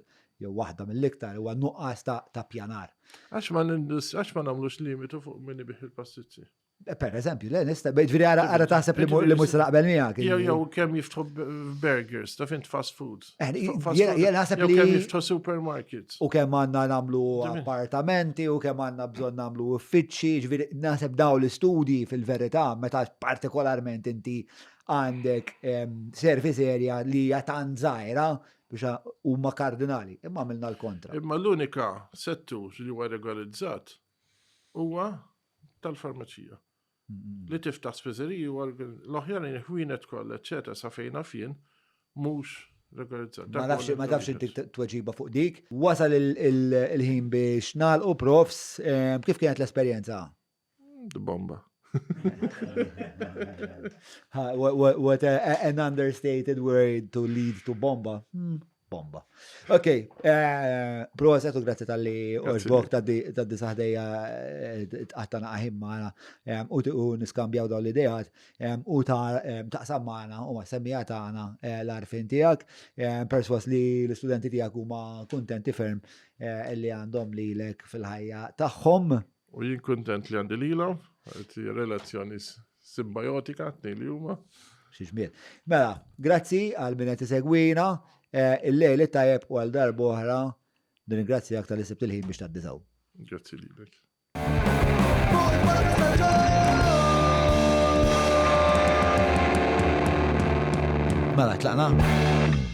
jew waħda mill-iktar huwa nuqqas ta' pjanar. Għax ma għax ma nagħmlux limitu fuq min ibih il-pastizzi. Eh, per eżempju, le nista, ġifieri ara ara taħseb li mhux se naqbel miegħek. Jew jew kemm jiftħu burgers, taf int fast food. Eh, jien naħseb li kemm jiftħu supermarkets. U kemm għandna nagħmlu appartamenti u kemm għandna bżonn nagħmlu uffiċċji, ġifieri naħseb dawn l-istudji fil-verità meta partikolarment inti għandek service area li hija tant żgħira biex huma kardinali, imma għamilna l-kontra. Imma l-unika settur li huwa regolizzat huwa tal-farmaċija. Li tiftaħ spiżeriji huwa l-oħjar ħwienet kollha, eċetera, sa fejn naf jien mhux regolizzat. Ma nafx ma tafx inti tweġiba fuq dik. Wasal il-ħin biex nagħlqu profs, kif kienet l-esperjenza? Bomba. what, what a, an understated word to lead to bomba. Hmm, bomba. Ok, eh, proset u grazzi tal-li oġbok taddi saħdejja eh, tqattana għahim maħna eh, u niskambjaw daw l-idejat u taqsam maħna u ma semmija tagħna l-arfin tiegħek. Perswas li l-istudenti tiegħek huma kuntenti ferm li għandhom lilek fil-ħajja tagħhom. U jien kuntent li għandi lilhom, relazzjoni simbajotika tnejn li huma. Xi ġmiel. Mela, grazzi għal min qed isegwina, eh, il-lejl tajjeb u għal darba oħra nirringrazzjak tal-li sibt il-ħin biex tgħaddi Grazzi lilek. Mela, tlaqna?